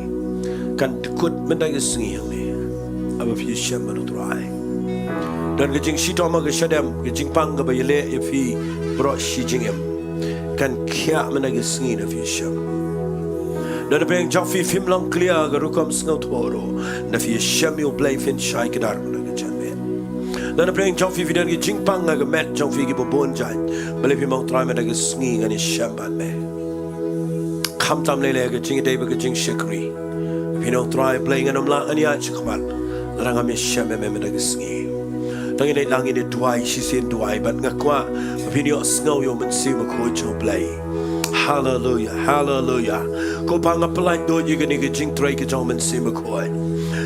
Kan dkut mynta ka sngi hangne. Haba phi ïashem bad u Trai. Don ka jingshitom ha ka shadem, ka jingpang kaba ïaleh ïa phi baroh shi jingim. Kan khiah mynta ka sngi na phi ïashem. Don na pdeng jong phi phim long clear ka rukom sngewthuh ruh, na phi ïashem ïa u Blei phin shai kdar mynta ka janmiet. Don na pdeng jong phi phi don ki jingpang ha ka met jong phi kiba bun jait. Balei phim ong, Trai, mynta ka sngi ngan ïashem bad me. Khamtam lei lei ka jingïadei bad ka jingshakri. Phin ong, Trai Blei, ngan ym lah ngan ïaid shakhmat lada ngam ïashem ïa me mynta ka sngi. Tang ngin leit lang ngin ïa duwai shisien duwai bad nga kwah ba phin ïohsngew ïa u Mynsiem Bakhuid jong u Blei. Haleluia, haleluia. Ko Pa, nga pyllait duh ïa kane ka jingtrei ka jong u Mynsiem Bakhuid.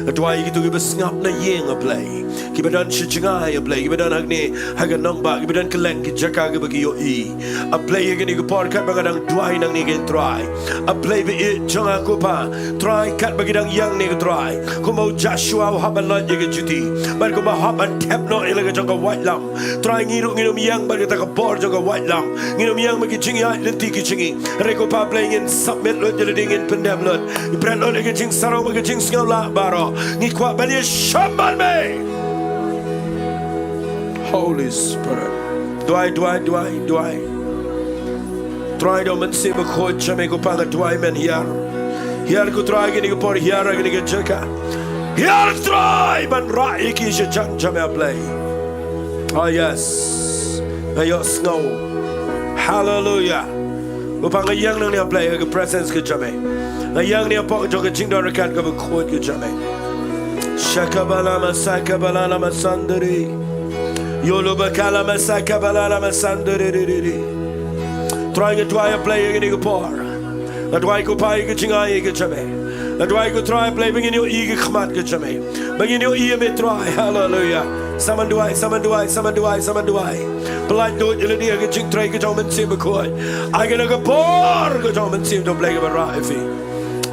Nga duwai ïa kito kiba sngap na ïing, A Blei. Kiba don sha jngai, A Blei, kiba don hangne ha ka nongbah, kiba don kylleng ki jaka kiba ki ïohi. A Blei, ha kane ka por katba nga dang duwai nangne, ko Trai, A Blei ba ïeit jong nga, ko Pa, Trai, katba ki dang ïeng ne, ko Trai, kumba u Joshua u hap ban lait ïa ka juti, bad kumba u hap ban thep noh ïa la ka jong ka waitlam. Trai, ngi ruh ngin ym ïeng bad kata ka bor jong ka waitlam. Ngin ym ïeng bad ki jingïaid lynti ki jong ngi. Hynrei ko Pa Blei ngin submit lut ïa lade, ngin pyndem lut. Ngi pret lut ïa ka jingsarong bad ka jingsngewlah baroh. Ngi kwah ban ïashem bad me. Holy Spirit. Duwai, duwai, duwai, duwai. Trai da U Mynsiem Bakhuid, sha me ko Pa nga duwai men hiar. Hiar ko Trai kine ki por, hiar kine ki jaka. Hiar Trai ban rah ïa ki sha jan sha me A Blei. Oh yes. Nga ïohsngew. Hallelujah. Ko Pa nga ïeng nangne A Blei ha ka presence ka jong me. Nga ïeng nangne hapoh jong ka jingdonkam kaba khuid ka jong me. Shakabala masakabala masandari. Yolo bakala masakabala masandari. Trai nga duwai A Blei ïa kine ki por. Nga duwai ko Pa ïa ka jingai ka jong me. Nga duwai ko Trai Blei ba ngin ïohi ïa ka khmat ka jong me. Ba ngin ïohi ïa me Trai. Hallelujah. Sa man duwai, sa man duwai, sa man duwai, sa man duwai. Pyllait lut ïa lade ha ka jingtrei ka jong U Mynsiem Bakhuid. Ai kane ka bor ka jong U Mynsiem jong U Blei kaba rah ïa phi.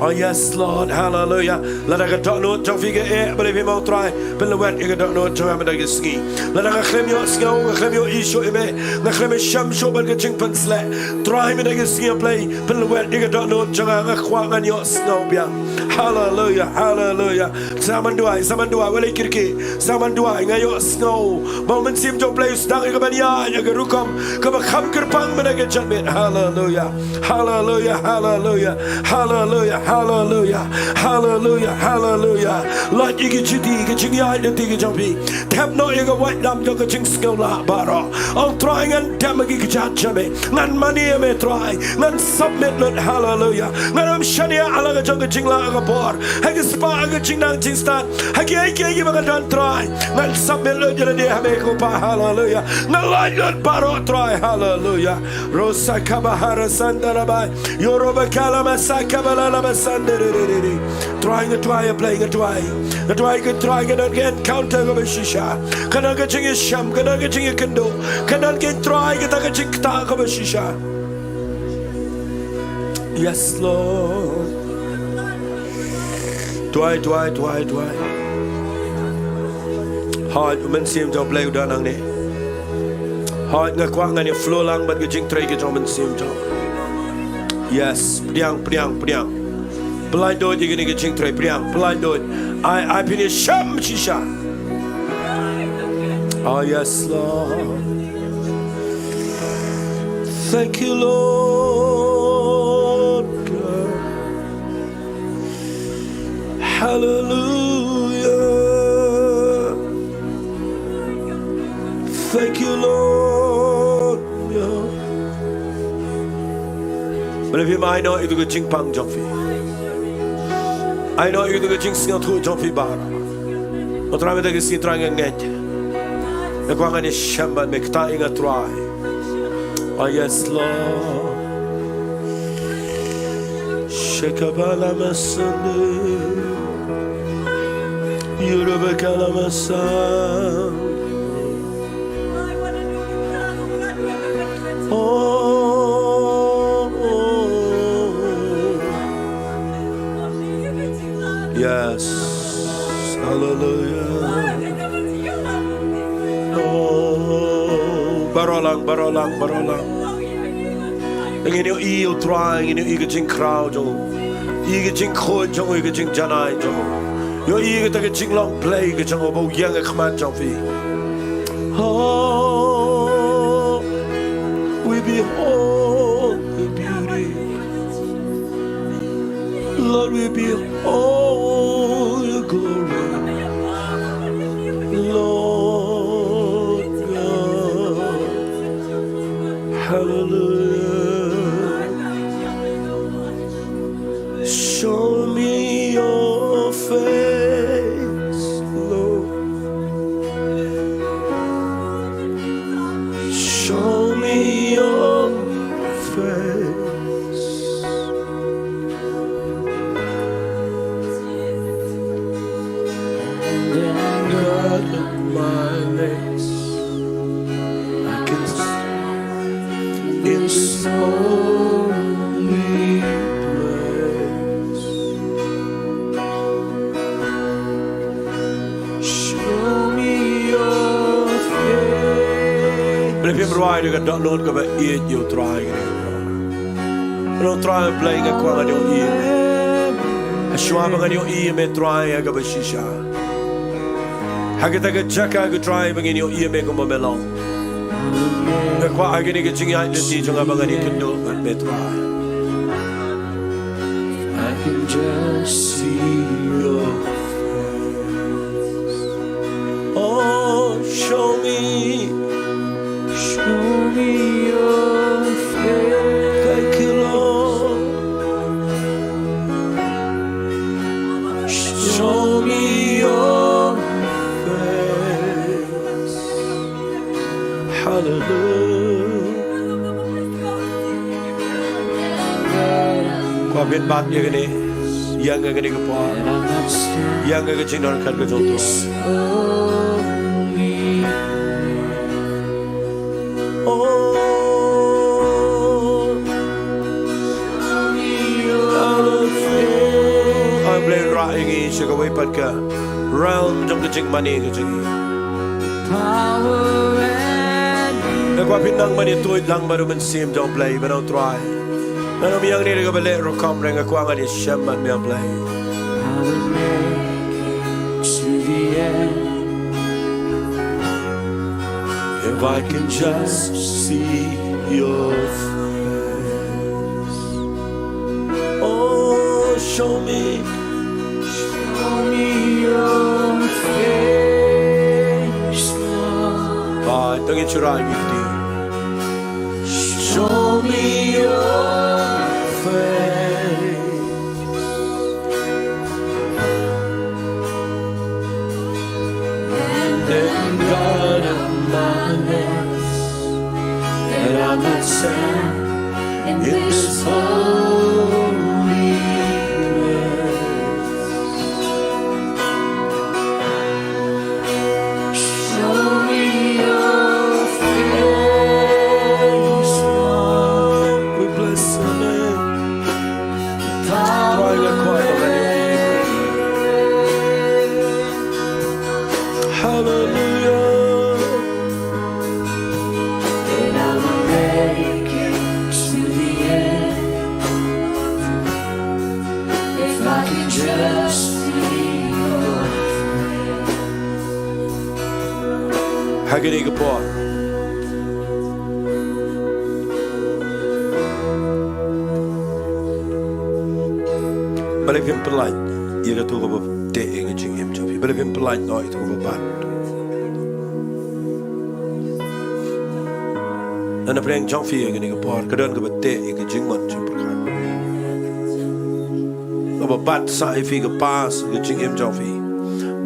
Oh yes Lord, hallelujah. Lada ka dohnud jong phi ka eh, balei phi ong Trai, pynlwet ïa ka dohnud jong nga mynta ka sngi. Lada nga khlem ïohsngew, nga khlem ïohi shuh ïa me, nga khlem ïashem shuh bad ka jingpynshlur. Trai mynta ka sngi A Blei, pynlwet ïa ka dohnud jong nga, nga kwah ngan ïohsngew biang. Hallelujah, hallelujah. Sa man duwai, sa man duwai, wat leit kyrkieh. Sa man duwai, nga ïohsngew ba U Mynsiem jong U Blei u sdang ïa ka ban ïaid ïa ka rukom kaba kham kyrpang mynta ka janmiet. Hallelujah. Hallelujah, hallelujah, hallelujah, hallelujah, hallelujah, hallelujah. Lait ïa ki juti, ki jingïaid lynti ki jong phi. Thep noh ïa ka waitlam jong ka jingsngewlah baroh. Ong Trai ngan dem ha ki kjat jong me. Ngan mane ïa me Trai. Ngan submit lut, hallelujah. Ngan ym shaniah ha la ka jong ka jinglah ka bor. Ha ki spah ha ki jingnang jingstad. Ha kiei kiei kiba nga don Trai. Ngan submit lut ïa lade ha me ko Pa, hallelujah. Ngan lait lut baroh Trai, hallelujah. Rosa kabahara sandarabai. Yoroba kalama sakabalala basandere. Trai nga duwai A Blei nga duwai. Nga duwai ko Trai ka don ka encounter kaba shisha. Ka don ka jingïashem, ka don ka jingïakynduh. Ka don ko Trai kata ka jingktah kaba shisha. Yes, Lord. Duwai, duwai, duwai, duwai. Hooid, U Mynsiem jong U Blei u don hangne. Hooid, nga kwah ngan ïa flow lang bad ka jingtrei ka jong U Mynsiem jong. Yes, pdiang, pdiang, pdiang. Pyllait lut ïa kane ka jingtrei, pdiang, pyllait lut. Ai, ai phin ïashem shisha. Oh yes, Lord. Thank you, Lord God. Hallelujah. Thank you, Lord God. Balei phim ai noh ïa ka jingpang jong phi? Ai noh ïa ka jingsngewthuh jong phi baroh. Ong Trai mynta ka sngi Trai nga ngeit. Nga kwah ngan ïashem bad me, ktah ïa nga Trai. Oh yes, Lord. Shakabala masande. Yurabakala masande. Oh, oh, oh. Yes. Hallelujah. Oh, baroh lang, baroh lang, baroh lang. Ngin ïohi ïa u Trai, ngin ïohi ïa ka jingkhraw jong u. Ïa ka jingkhuid jong u, ïa ka jingjanai jong u. Ïohi ïa kata ka jinglong Blei ka jong u ba u ïeng ha khmat jong phi. Oh, we behold the beauty. Lord, we behold your glory. Lord God. Hallelujah. Show me your face, Lord. Show me your face. And then God of my lips, I can s-, in this holy place. Show me your face. Balei phim rwai da ka dohnud kaba ïeit ïa u Trai kane? Nong Trai Blei, nga kwah ngan ïohi ïa me. Hashwa ba ngan ïohi ïa me Trai ha kaba shisha, ha kata ka jaka ko Trai ba ngin ïohi ïa me kumba me long, nga kwah ha kane ka jingïaid lynti jong nga ba ngan ïakynduh bad me Trai. I can just see your face. Oh, show me. Show me your face. Thank you, Lord. Show me your face. Hallelujah. Kwah ban bat ïa kane, ïa nga kane ka por, ïa nga ka jingdonkam ka jong u. Oh, hallelujah. Ai Blei, rah ïa ngi sha kawei pat ka realm jong ka jingmane ka jong ngi. Nga kwah phin nang ban ïathuh lang bad u Mynsiem jong Blei, bad u Trai. Ngan ym ïa ngi da kaba leh rukom, nga kwah ngan ïashem bad me Blei. I will make it to the end. If I can just see your face. Oh, show me. Show me your face, Lord. Ai, to ngin shu rah ïa kine ki kti. Show me your face. And then guard my lips, that I might stand in this holy place. Show me your face, Lord. We bless your name. Try the choir. Hallelujah. And I will make it to the end. If I can just see your face. Ha kane ka por, balei phim pyllait ïa kato kaba teh ïa ka jingim jong phi? Balei phim pyllait noh ïa kato kaba bat? Lada pyrshang jong phi ïa kane ka por, ka don kaba teh ïa ka jingmut jingpyrkhat, kaba bat sa ïa phi, ka pass ïa ka jingim jong phi.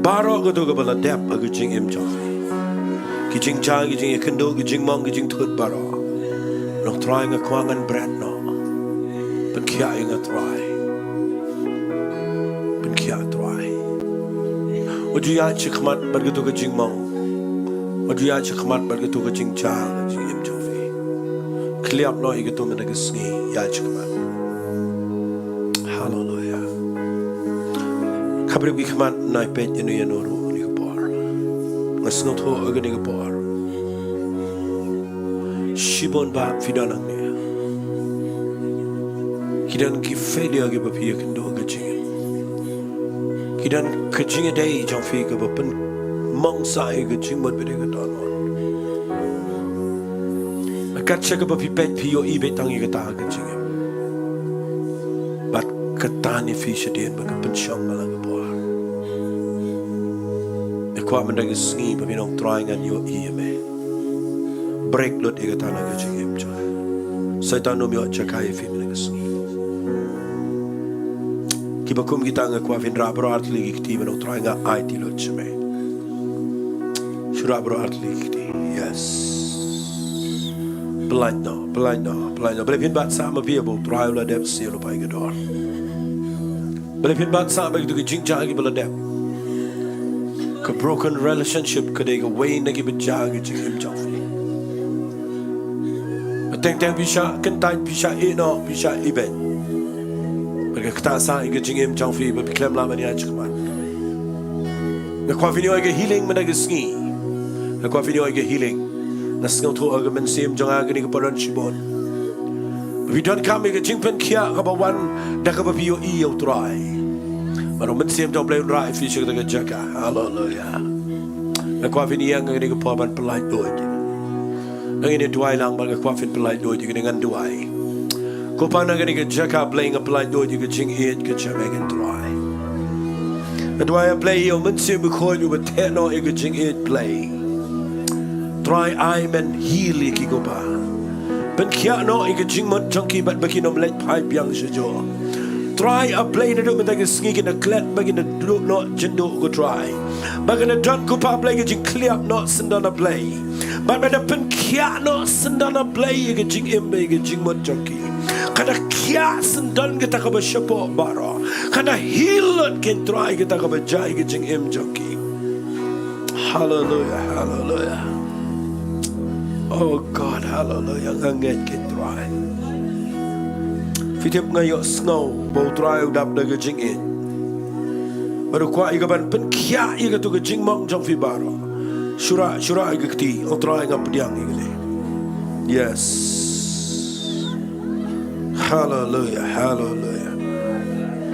Baroh kato kaba la dep ïa ka jingim jong phi, ki jingjia, ki jingïakynduh, ki jingmong, ki jingthut baroh. Nong Trai, nga kwah ngan bret noh. Pynkhiah ïa nga Trai. Pynkhiah Trai. Wat ju ïaid shakhmat bad kato ka jingmong. Wat ju ïaid shakhmat bad kato ka jingjia ka jingim jong phi. Khlem noh ïa kato mynta ka sngi, ïaid shakhmat. Haleluia. Khapbriew ki khmat, nai peit ïano ïano ruh ha kane ka por. Nga sngewthuh ha kane ka por shibun bah phi don hangne. Ki don ki failure kiba phi ïakynduh ha ka jingim. Ki don ka jingïadei jong phi kaba pynmong sa ïa ka jingmut ba dei ka dohnud. Kat shaba phi peit phi ïohi beit tang ïa kata ha ka jingim. Bad kata ne phi shadien ba ka pynshong ma la ka por. Nga kwah mynta ka sngi ba phin ong Trai ngan ïohi ïa me. Break lut ïa kata na ka jingim jong nga. Soitan um ïoh jaka ïa phi mynta ka sngi. Kiba kum kita nga kwah phin rah baroh artylli ki kti ban ong Trai nga aiti lut sha me. Shu rah baroh artylli ki kti. Yes. Pyllait noh, pyllait noh, pyllait noh. Balei phin bat sah ma phi ba u Trai u la dep sien u pai ka dor? Balei phin bat sah ba kito ki jingjia kiba la dep? Ka broken relationship ka dei kawei na kiba jia ka jingim jong phi. Ba teng teng phi shah kyntait, phi shah ïeh noh, phi shah ïeh beit. Ba ka ktah sa ïa ka jingim jong phi ba phi khlem lah ban ïaid shakhmat. Nga kwah phin ïoh ïa ka healing mynta ka sngi. Nga kwah phin ïoh ïa ka healing. Nga sngewthuh ha ka mynsiem jong nga kane ka por don shibun ba Phi donkam ïa ka jingpynkhiah kaba wan da kaba phi ïohi ïa u Trai. Bad u Mynsiem jong u Blei un rah ïa phi sha kata ka jaka. Haleluya. Nga kwah phin ïeng ha kane ka por ban pyllait luid. Ngin ïa duwai lang bad nga kwah phin pyllait luid ïa kane, ngan duwai. Ko Pa, na kane ka jaka Blei nga pyllait luid ïa ka jingïeit ka jong me, ko Trai. Nga duwai, A Blei, ïa u Mynsiem Bakhuid uba theh noh ïa ka jingïeit, Blei. Trai, ai men heal ïa ki, ko Pa. Pynkhiah noh ïa ka jingmut jong ki bad ba kin ym leit phai biang shuh. Trai, A Blei, naduh mynta ka sngi kin da klet ba kin da duh noh jingduh, ko Trai. Ba kan da don, ko Pa, A Blei, ka jingkliap noh syndon, A Blei. Bad ba da pynkhiah noh syndon, A Blei, ïa ka jingim bad ïa ka jingmut jong ki. Kan da khiah syndon kata kaba shapoh baroh. Kan da heal lut, ko Trai, kata kaba jia ïa ka jingim jong ki. Haleluya, haleluya. Oh God, haleluya. Nga ngeit, ko Trai. Phi tip, nga ïohsngew ba u Trai u dap da ka jingïeit. Bad u kwah ïa ka ban pynkhiah ïa kato ka jingmong jong phi baroh. Shu rah, shu rah ïa ka kti, O Trai, nga pdiang ïa kane. Yes. Haleluya, haleluya.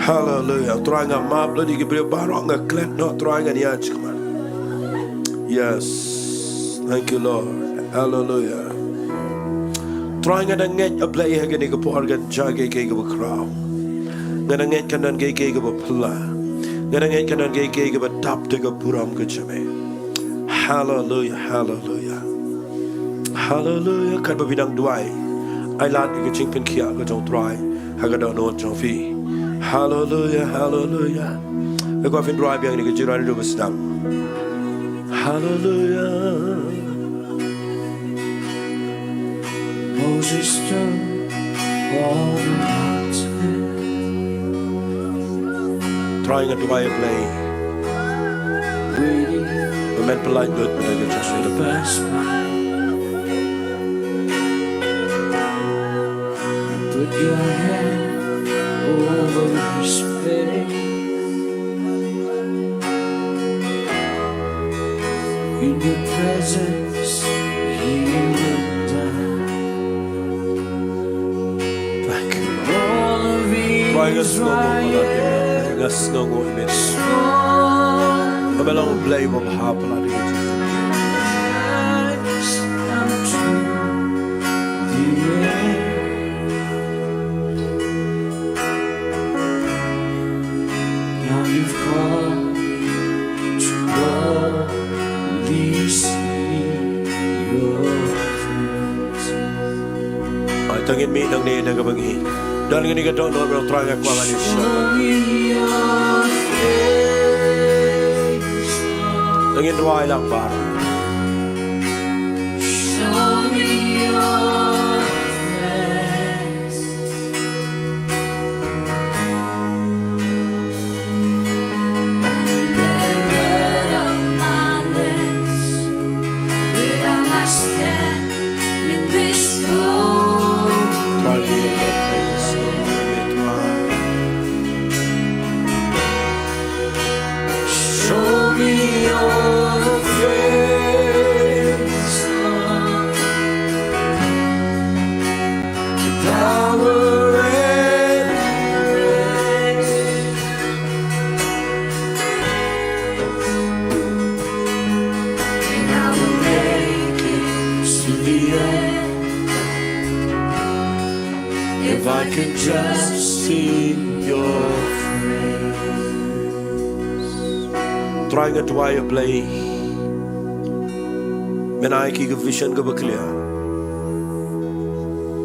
Haleluya. Trai, nga map lut ïa ki briew baroh, nga klet noh, Trai, ngan ïaid shakhmat. Yes. Thank you, Lord. Haleluya. Trai, nga da ngeit, A Blei, ha kane ka por kan jia kaei kaei kaba khraw. Nga da ngeit kan don kaei kaei kaba phylla. Nga da ngeit kan don kaei kaei kaba dap da ka burom ka jong me. Haleluya, haleluya. Haleluya, katba phi dang duwai, ai lad ïa ka jingpynkhiah ka jong u Trai ha ka dohnud jong phi. Haleluya, haleluya. Nga kwah phin duwai biang ïa ka jingduwai naduh ba sdang. Haleluya. Moses turned water. Trai, nga duwai, A Blei, ba men pyllait lut ïa ka jingduwai. Pass by. Put your hand over his face. In your presence, he will die. Thank you, Lord. All of Israel. Trai, nga sngewnguh ïa me. Nga sngewnguh ïa me. Ba me long U Blei uba bha palat. Eyes unto the end. Now you've called to boldly see your face. Ai, to ngin mih nangne da kaba ngi don kane ka dohnud, Trai, nga kwah ngan ïa shim. Show me your face. To ngin duwai lang bha. Show me your face. Only let it out of my lips that I might stand in this holy place. Show me your face, Lord. Power and grace. And I will make it to the end if I could just sing your praise. Trai, nga duwai, A Blei, men ai ïa ki ka vision kaba clear.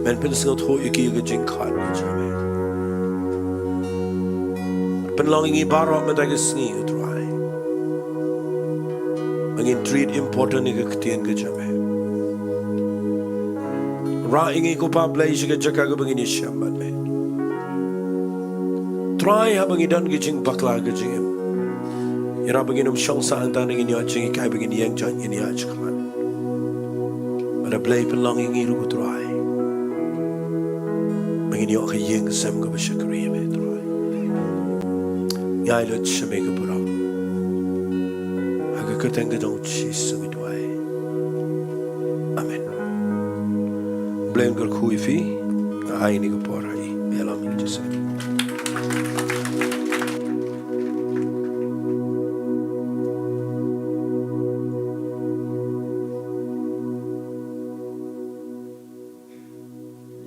Men pynsngewthuh ïa ki ïa ka jingkhot ka jong me. Pynlong ïa ngi baroh mynta ka sngi, ko Trai, ba ngin treat important ïa ka ktien ka jong me. Rah ïa ngi, ko Pa Blei, sha ka jaka kaba ngin ïashem bad me. Trai, haba ngi don ka jingbakla ka jingim, ïarap ba ngin ym shong sah hangta, ngin ïoh jinghikai ba ngin ïeng jot, ngin ïaid shakhmat. Bad A Blei, pynlong ïa ngi ruh, ko Trai, ba ngin ïoh ka ïing ka sem kaba shakri ïa me, Trai. Ngi ai lut sha me ka burom. Ha ka kyrteng ka jong U Jisu ngi duwai. Amen. Blei un kyrkhu ïa phi. Ai ïa kane ka por ha ïing. Ïalam ïa ka jingïaseng.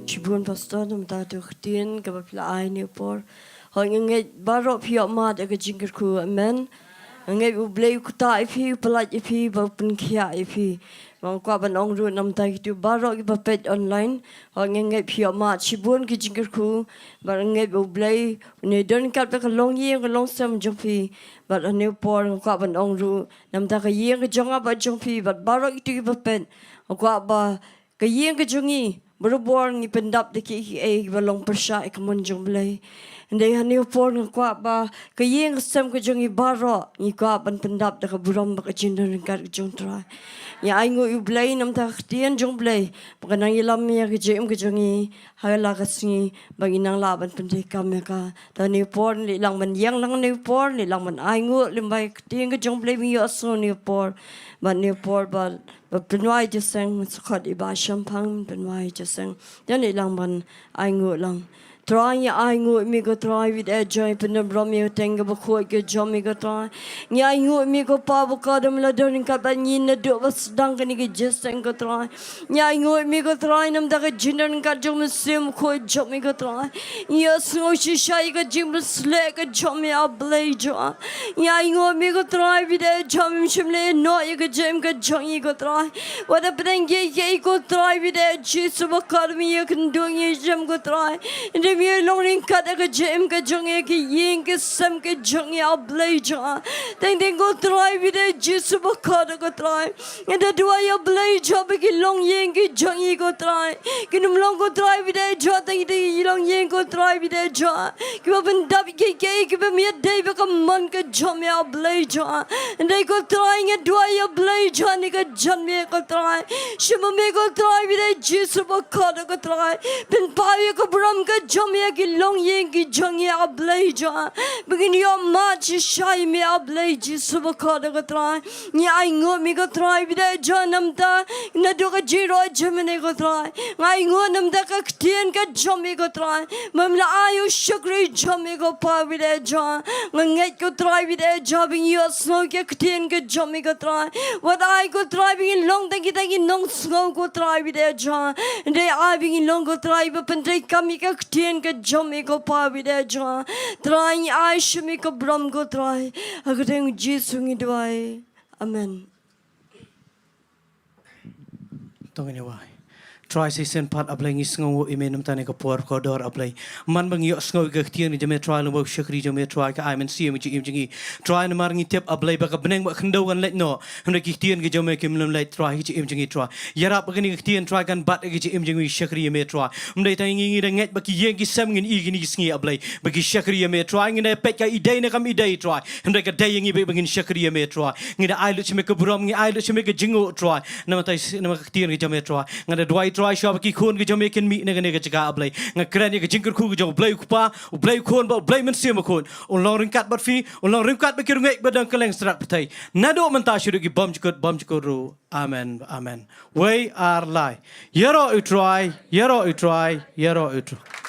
Shibun Pastor, namar kata ka ktien kaba phi la ai ha kane ka por. Hooid, nga ngeit baroh phi ïoh mad ïa ka jingkyrkhu, amen. Nga ngeit U Blei u ktah ïa phi, u pyllait ïa phi, bad u pynkhiah ïa phi. Bad nga kwah ban ong ruh namar kito baroh kiba peit online. Hooid, nga ngeit phi ïoh mad shibun ki jingkyrkhu. Bad nga ngeit U Blei un ïadon ryngkat bad ka longïing ka longsem jong phi. Bad ha kane ka por nga kwah ban ong ruh namar ka ïing ka jong nga bad jong phi bad baroh kito kiba peit. Nga kwah ba ka ïing ka jong ngi barabor ngi pyndap da kiei kiei kiba long pyrshah ïa ka mon jong U Blei. Hynrei ha kane ka por nga kwah ba ka ïing ka sem ka jong ngi baroh ngi kwah ban pyndap da ka burom bad ka jingdon ryngkat ka jong U Trai. Ngi ainguh ïa U Blei namar ka ktien jong U Blei ba kan nang ïalam ïa ka jingim ka jong ngi ha la ka sngi ba ngin nang lah ban pyntreikam ïa ka. Te ha kane ka por ngi lah ban ïeng lang ha kane ka por, ngi lah ban ainguh lyngba ka ktien ka jong U Blei ba ngi ïohsngew ha kane ka por. Bad ha kane ka por ba Ba pynwai jingïaseng, sa khot i Bah Shemphang pynwai jingïaseng. Ïa ngi lah ban ainguh lang. Trai, ngi ainguh ïa me ko Trai, bad eh Trai, pyndonkam ïa ka ktien kaba khuid ka jong me ko Trai. Ngi ainguh ïa me ko Pa bakordor, me la don ryngkat bad ngi naduh ba sdang kane ka jingïaseng ko Trai. Ngi ainguh ïa me ko Trai, namar ka jingdon ryngkat jong me shisha, khuid jong me ko Trai. Ngi ïohsngew shisha ïa ka jingpynsleh ka jong me, A Blei jong nga. Ngi ainguh ïa me ko Trai, bad eh Trai, me shym la ïehnoh ïa ka jingim ka jong ngi ko Trai. Wat la pdeng kiei kiei ko Trai, bad eh Jisu bakordor, me ïakynduh ïa ngi jem ko Trai. Hynrei me long ryngkat ïa ka jingim ka jong ngi, ka ïing ka sem ka jong ngi, A Blei jong nga. Teng teng ko Trai, bad eh Jisu bakordor ko Trai. Nga da duwai, A Blei jong nga, ba ki longïing ki jong ngi ko Trai kin ym long ko Trai, bad eh Trai, teng teng ki longïing ko Trai, bad eh Trai, kiba pyndap ïa kiei kiei kiba ym ïadei bad ka mon ka jong me, A Blei jong nga. Hynrei ko Trai, nga duwai, A Blei jong nga, ïa ka jingim ko Trai. Shim ma me ko Trai, bad eh Jisu bakordor ko Trai. Pynpaw ïa ka burom ka jong me ïa ki longïing ki jong ngi, A Blei jong nga, ba ngin ïohmad shisha ïa me, A Blei Jisu bakordor ko Trai. Ngi ainguh ïa me ko Trai, bad eh Trai, namar naduh ka jingrwai jong me ko Trai. Nga ainguh namar ka ktien ka jong me ko Trai. Me la ai ïa u shakri jong me ko Pa, bad eh Trai. Nga ngeit ko Trai, bad eh Trai, ba ngin ïohsngew ïa ka ktien ka jong me ko Trai. Wat ai ko Trai, ba ngin long tang kita ki nongsngew ko Trai, bad eh Trai. Hynrei ai ba ngin long ko Trai, ba pyntreikam ïa ka ktien ka jong me ko Pa, bad eh Trai. Trai, ngi ai sha me ka burom ko Trai. Ha ka kyrteng Jisu ngi duwai. Amen. To ngin ïa wai. Trai, sa shisien pat, A Blei, ngi sngewnguh ïa me namar kane ka por kordor, A Blei. Man ba ngi ïohsngew ïa ka ktien ka jong me Trai, lyngba u shakri jong me Trai, ka ai mynsiem ïa ka jingim jong ngi. Trai, namar ngi tip, A Blei, ba ka bneng bad ka khyndew kan leit noh, hynrei ki ktien ki jong me kim lum leit Trai ha ka jingim jong ngi Trai. Ïarap ba kane ka ktien Trai kan bat ha ka jingim jong ngi, shakri ïa me Trai. Ym dei tang ngi, ngi da ngeit ba ki ïing ki sem ngin ïohi kine ki sngi, A Blei, ba ki shakri ïa me Trai. Ngin da peit ka i dei ne kam i dei Trai, hynrei ka dei ïa ngi ba ngin shakri ïa me Trai. Ngi da ai lut sha me ka burom, ngi ai lut sha me ka jingnguh Trai. Namar kata, namar ka ktien ka jong me Trai. Nga da duwai Trai shuwa ba ki khun ki jong me kin mih na kane ka jaka, A Blei. Nga kren ïa ka jingkyrkhu ka jong U Blei u Kpa, U Blei u Khun bad U Blei Mynsiem Bakhuid. Un long ryngkat bad phi, un long ryngkat bad ki riewngeit ba dang kylleng sdang pyrthei. Naduh mynta shaduh ki bymjukut bymjukut ruh. Amen, amen. Wei ar lai. Ïaroh ïa u Trai, ïaroh ïa u Trai, ïaroh ïa u Trai.